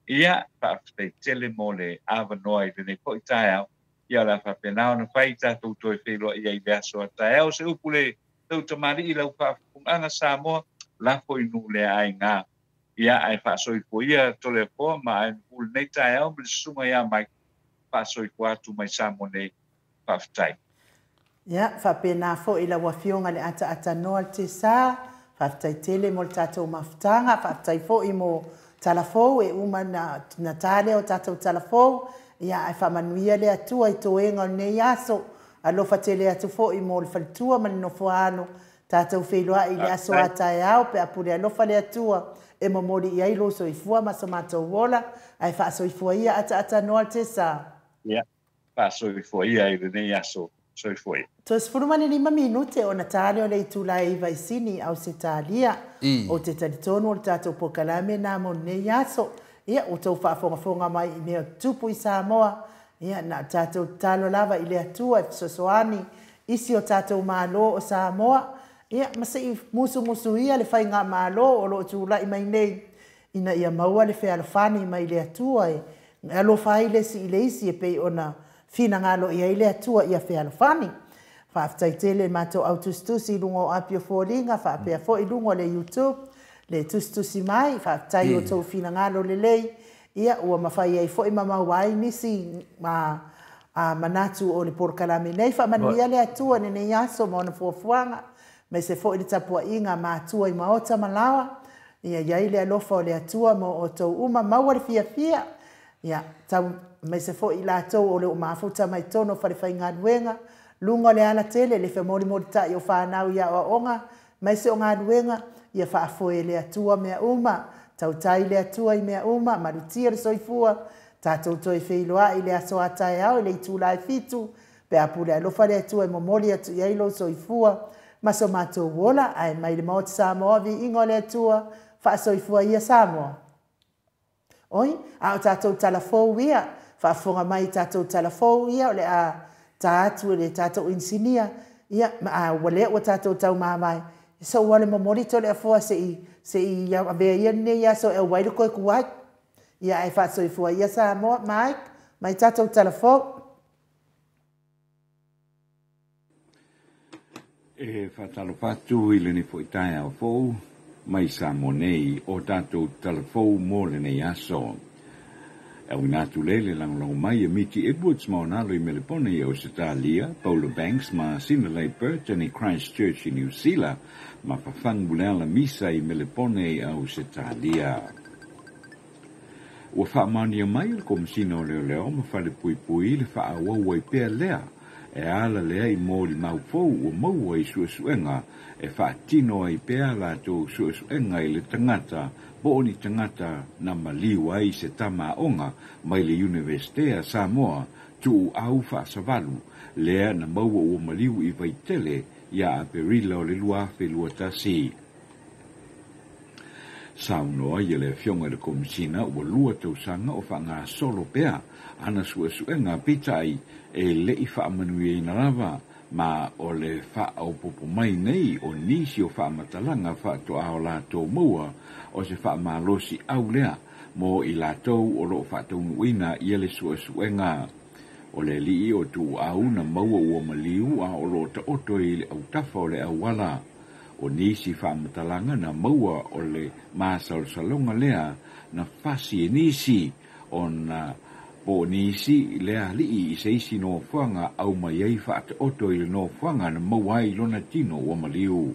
ia faafetai tele mo le avanoa i lenei foi taeao, ia o le a faapena ona fai tatou toe feiloai ai i le aso a taeao. Se upu le tau tamalii lau faafofogaaga Samoa, lafo i nuu lea aiga. Ia ae faasoifua ia Toleafoa ma ae nu'u lenei taeao ma le susuga ia Mike, faasoifua atu mai Samoa nei. Faafetai. Ia, faapena foi lau Afioga i le Ataatanoa le Tesa, faafetai tele mo le tatou mafutaga, faafetai foi mo tala fou e uma na ta lea o tatou tala fou, ia ae faamanuia le Atua i toega o lenei aso. Alofa tele atu foi mo le faletua ma le nofoaalo, tatou feiloai i le aso a taeao pe a pule alofa le Atua e momoli i ai lou soifua ma so matou ola, ae faasoifua ia Ataatanoa le Tesa. Ia, faasoifua ia i lenei aso. Soifua ia. Toe 15 minute ona ta lea o le itula e 9 i Sini, Ausetalia. Ou te talitonu o le tatou polokalame lena mo lenei aso. Ia, ua outou faafogafoga mai i mea o tutupu i Samoa. Ia, na o tatou tatalo lava i le Atua e fesoasoani i si o tatou Malo o Samoa. Ia, ma se i musumusuia le faigamalo o lo o tulai mai nei ina ia maua le fealofani mai le Atua e alofa ai le isi i le isi e pei ona finagalo i ai le Atua ia fealofani. Faafetai tele i matou au tusitusi i luga o api o foliga faapea foi i luga o le YouTube le tusitusi mai. Faafetai i outou finagalo lelei, ia ua mafai ai foi ma maua ai nisi ma manatu o le polokalame nei. Faamanuia le Atua i lenei aso ma ona fuafuaga, aemaise foi le tapuaiga a matua i maota ma laoa. Ia i ai le alofa o le Atua mo outou uma, maua le fiafia, ia tau aemaise foi i latou o lo o mafuta mai totonu o falefaigaluega, luga o le alatele, le femolimolitai o fanau i aoaoga, aemaise o galuega, ia faafoe e le Atua mea uma, tautai le Atua i mea uma, malutia le soifua, tatou toe feiloai i le aso a taeao i le itula e 7, pe a pule alofa le Atua e momoli atu i ai lou soifua ma so matou ola, ae mai le Maota Samoa, viiga o le Atua, faasoifua ia Samoa. Oi, a o tatou tala fou ia, faafofoga mai i tatou tala fou ia o le a ta atu e le tatou inisinia, ia, a ua lea ua tatou taumavae, so ua le momoli tole afoa se i, se i avea ia lenei aso e auai le koe kuai. Ia ae faasoifua ia Samoa, Mike, mai tatou tala fou. E faatalofa atu i lenei foi taeao fou mai Samoa nei o tatou tala fou mo lenei aso. E auina atu lea i le lagolago mai a Miti Edwards ma ona alo i Melepone i Ausetalia, Paula Banks ma Sinalei Burton i Christchurch i Niu Sila, ma Fafagu Leala Misa i Melepone i Ausetalia. Ua faamaonia mai e le Komesina o Leoleo ma Falepuipui le faaauau ai pea lea e ala lea i molimau fou ua maua i suesuega e faatino ai pea a latou suesuega i le tagata po o ni tagata na maliu ai se tama aoga mai le Iunivesite a Samoa Tuuau Faasavalu lea na maua ua maliu i Vaitele ia Aperila o le 2021. Saunoa ia le Afioga i le Komesina ua 2 tausaga o faagasolo pea ana suesuega peitai e le i faamanuiaina lava ma o le faaopoopo mai nei o nisi o faamatalaga faatoa o latou maua o se faamalosi au lea mo i latou o lo o faataunuuina ia le suesuega. O le alii o Tuuau na maua ua maliu a o lo o taoto i le autafa o le auala. O nisi faamatalaga na maua o le masalosaloga lea na fasi e nisi ona po o nisi lea alii i se isi nofoaga au mai ai faataoto i le nofoaga na maua ai lona tino ua maliu.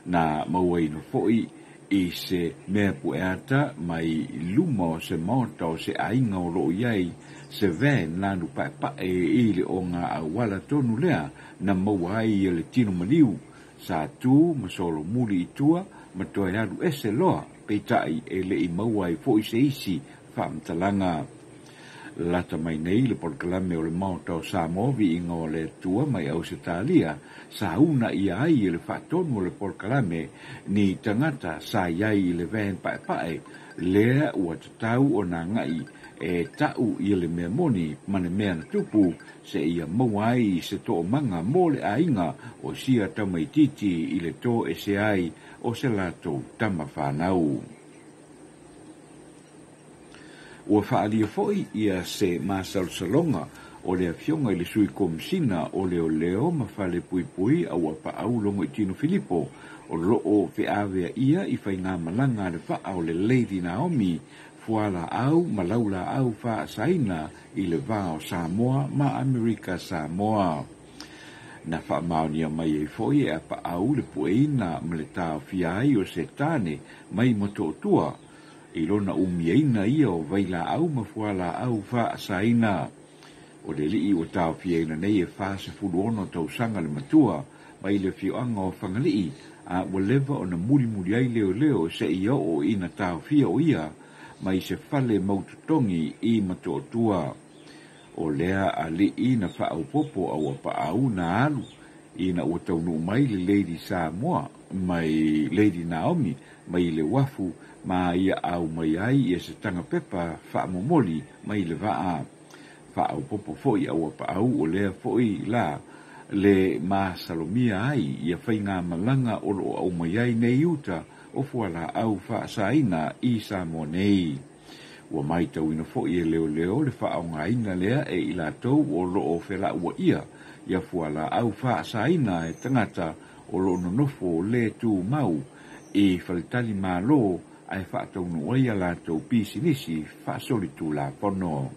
Na mauaina foi i se mea pueata mai luma o se maota o se aiga o lo o i ai se van lanu paepae i le oga auala tonu lea na maua ai ia le tino maliu sa tu ma solomuli i tua ma toe alu ese loa peitai e le i maua ai foi se isi faamatalaga. Lata mai nei le polokalame o le Maota o Samoa viiga o le Atua mai Ausetalia sa una ia ai e le faatonu o le polokalame ni tagata sa i ai i le van paepae lea ua tatau ona agai e ta'u ia le mea moni ma le mea na tupu se ia maua ai se toomaga mo le aiga o sia tamaitiiti i le to ese ai o se latou tama fanau. Ua faalia foi ia se masalosaloga o le Afioga i le Sui Komesina o Leoleo ma Falepuipui a ua paau Logoitino Filipo o loo feaveaia i faigamalaga a le vaa o le Lady Naomi fualaau ma laulaau faasaina i le va o Samoa ma Amerika Samoa. Na faamaonia mai ai foi e apaau le pueina ma le taofia ai o se tane mai Motootua i lona umiaina ia o vailaau ma fualaau faasaina. O le alii ua taofiaina nei e 46 tausaga le matua mai le afioaga o Fagalii a ua leva ona mulimuli ai leoleo se i oo ina taofia o ia mai se fale mautotogi i Motootua. O lea ali'i na faaopoopo a ua paau na alu ina ua taunuu mai le Lady Samoa mai Lady Naomi mai le uafu ma ia au mai ai ia se taga pepa faamomoli mai le vaa. Faaopoopo foi a ua paau o lea foi la le masalomia ai ia faigamalaga o loo aumai ai nei uta o fualaau faasaina i Samoa nei. Ua matauina foi e leoleo le faaaogaina lea e i latou o loo felauaia ia fualaau faasaina e tagata o loo nonofo le tumau i faletali malo ae faataunuu ai a latou pisinisi faasolitulafono.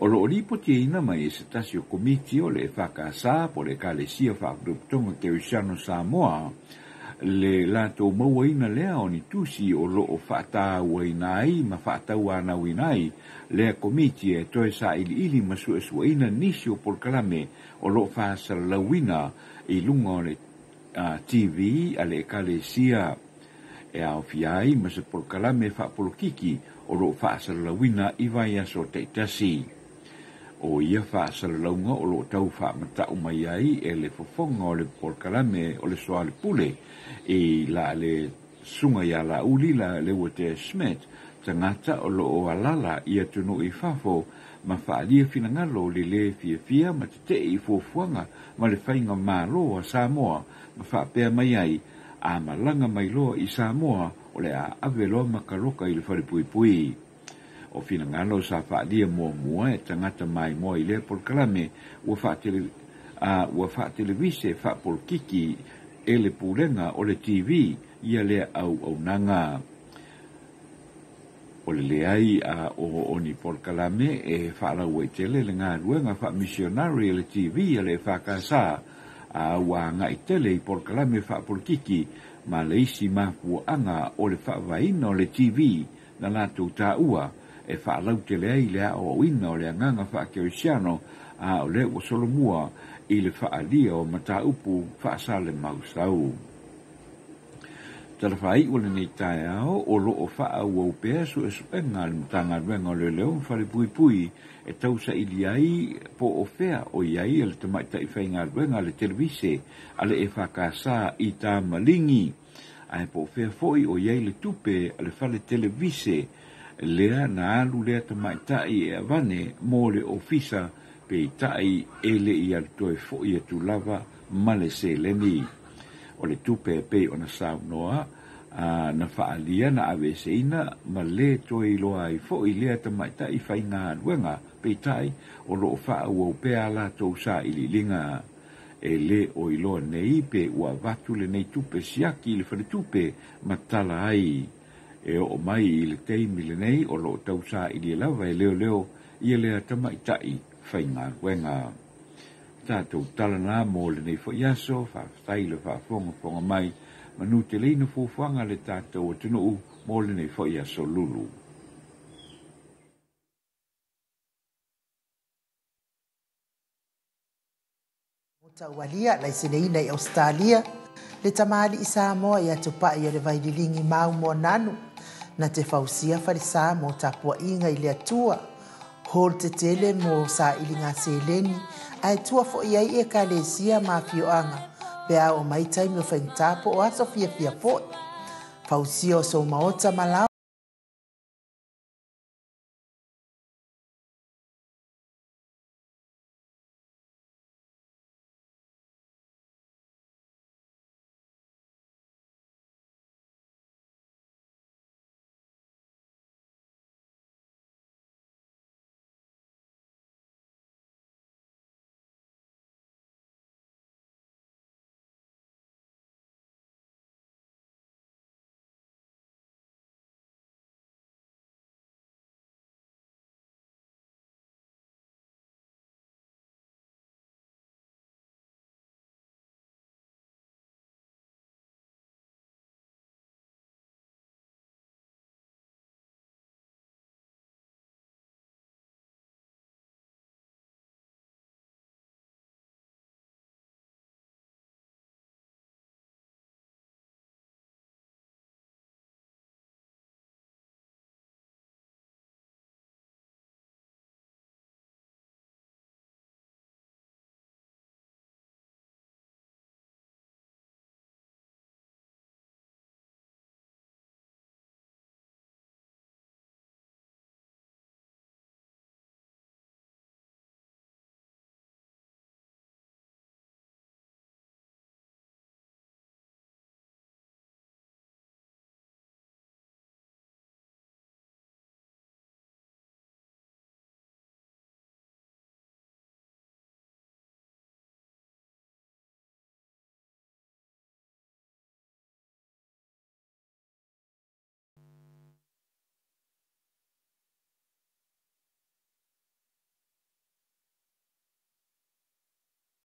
O loo lipotiina mai e se tasi o komiti o le EFKS po o le Ekalesia Faapotopotoga Kerisiano Samoa le latou mauaina lea o ni tusi o loo faatauaina ai ma faatauanauina ai lea komiti e toe sailiili ma suesueina nisi o polokalame o loo faasalalauina i luga o le TV a le Ekalesia e aofia ai ma se polokalame faapolokiki o loo faasalalauina i vaiaso taitasi. O ia faasalalauga o loo tau faamatau mai ai e le fofoga o le polokalame o le soalepule i la le susuga ia Laauli la Leuatea Smith, tagata o loo alala i atunuu i fafo ma faaalia finagalo le lē fiafia ma tetee i fuafuaga ma le faiga malo a Samoa ma faapea mai ai a malaga mai loa i Samoa o le a ave loa makaloka i le falepuipui. O finagalo sa faalia muamua e tagata maimoa i lea polokalame ua faatele ua faatelevise faapolokiki e le pulega o le TV ia lea auaunaga. O le leai a o ni polokalame e faalauaitele le galuega faamisionari a le TV a le EFKS a ua agai tele i polokalame faapolokiki ma le isi mafuaaga o le faavaeina o le TV na latou taua e faalautele ai le aoaoina o le agaga faakerisiano a o lea ua solomua i le faalia o mataupu faasalemausau. Tala faaiu o lenei taeao o loo faaauau pea suesuega a le Matagaluega o Leoleo ma Falepuipui e tausaili ai po o fea o i ai le tamaitai faigaluega a le televise a le EFKS i Tamaligi, ae po o fea foi o i ai le tupe a le fale televise lea na alu lea tamaitai e avane mo le ofisa peitai e le i alu toe foi atu lava ma le seleni. O le tupe e pei ona saunoa na faalia na aveeseina ma lē toe iloa ai foi lea tamaitai faigaluega peitai o loo faaauau pea a latou sailiiliga. E lē o iloa nei pe ua avatu lenei tupe siaki i le faletupe ma tala ai. E oo mai i le taimi lenei o loo tausailia lava e leoleo ia lea tamaitai faigaluega. Tatou tala na mo lenei foi aso, faafetai le faafogafoga mai manuteleina fuafuaga le tatou atunuu mo lenei foi aso lulu. Taualia laiseneina i Ausetalia le tamalii Samoa ia Tupai o le Vaililigi mau mo nanu na te fausia falesa mo tapuaiga i le Atua hall tetele mo sailiga seleni ae tua foi ai ekalesia ma afioaga pe a oo mai taimi o faigata po o aso fiafia foi. Fausia o sou maota ma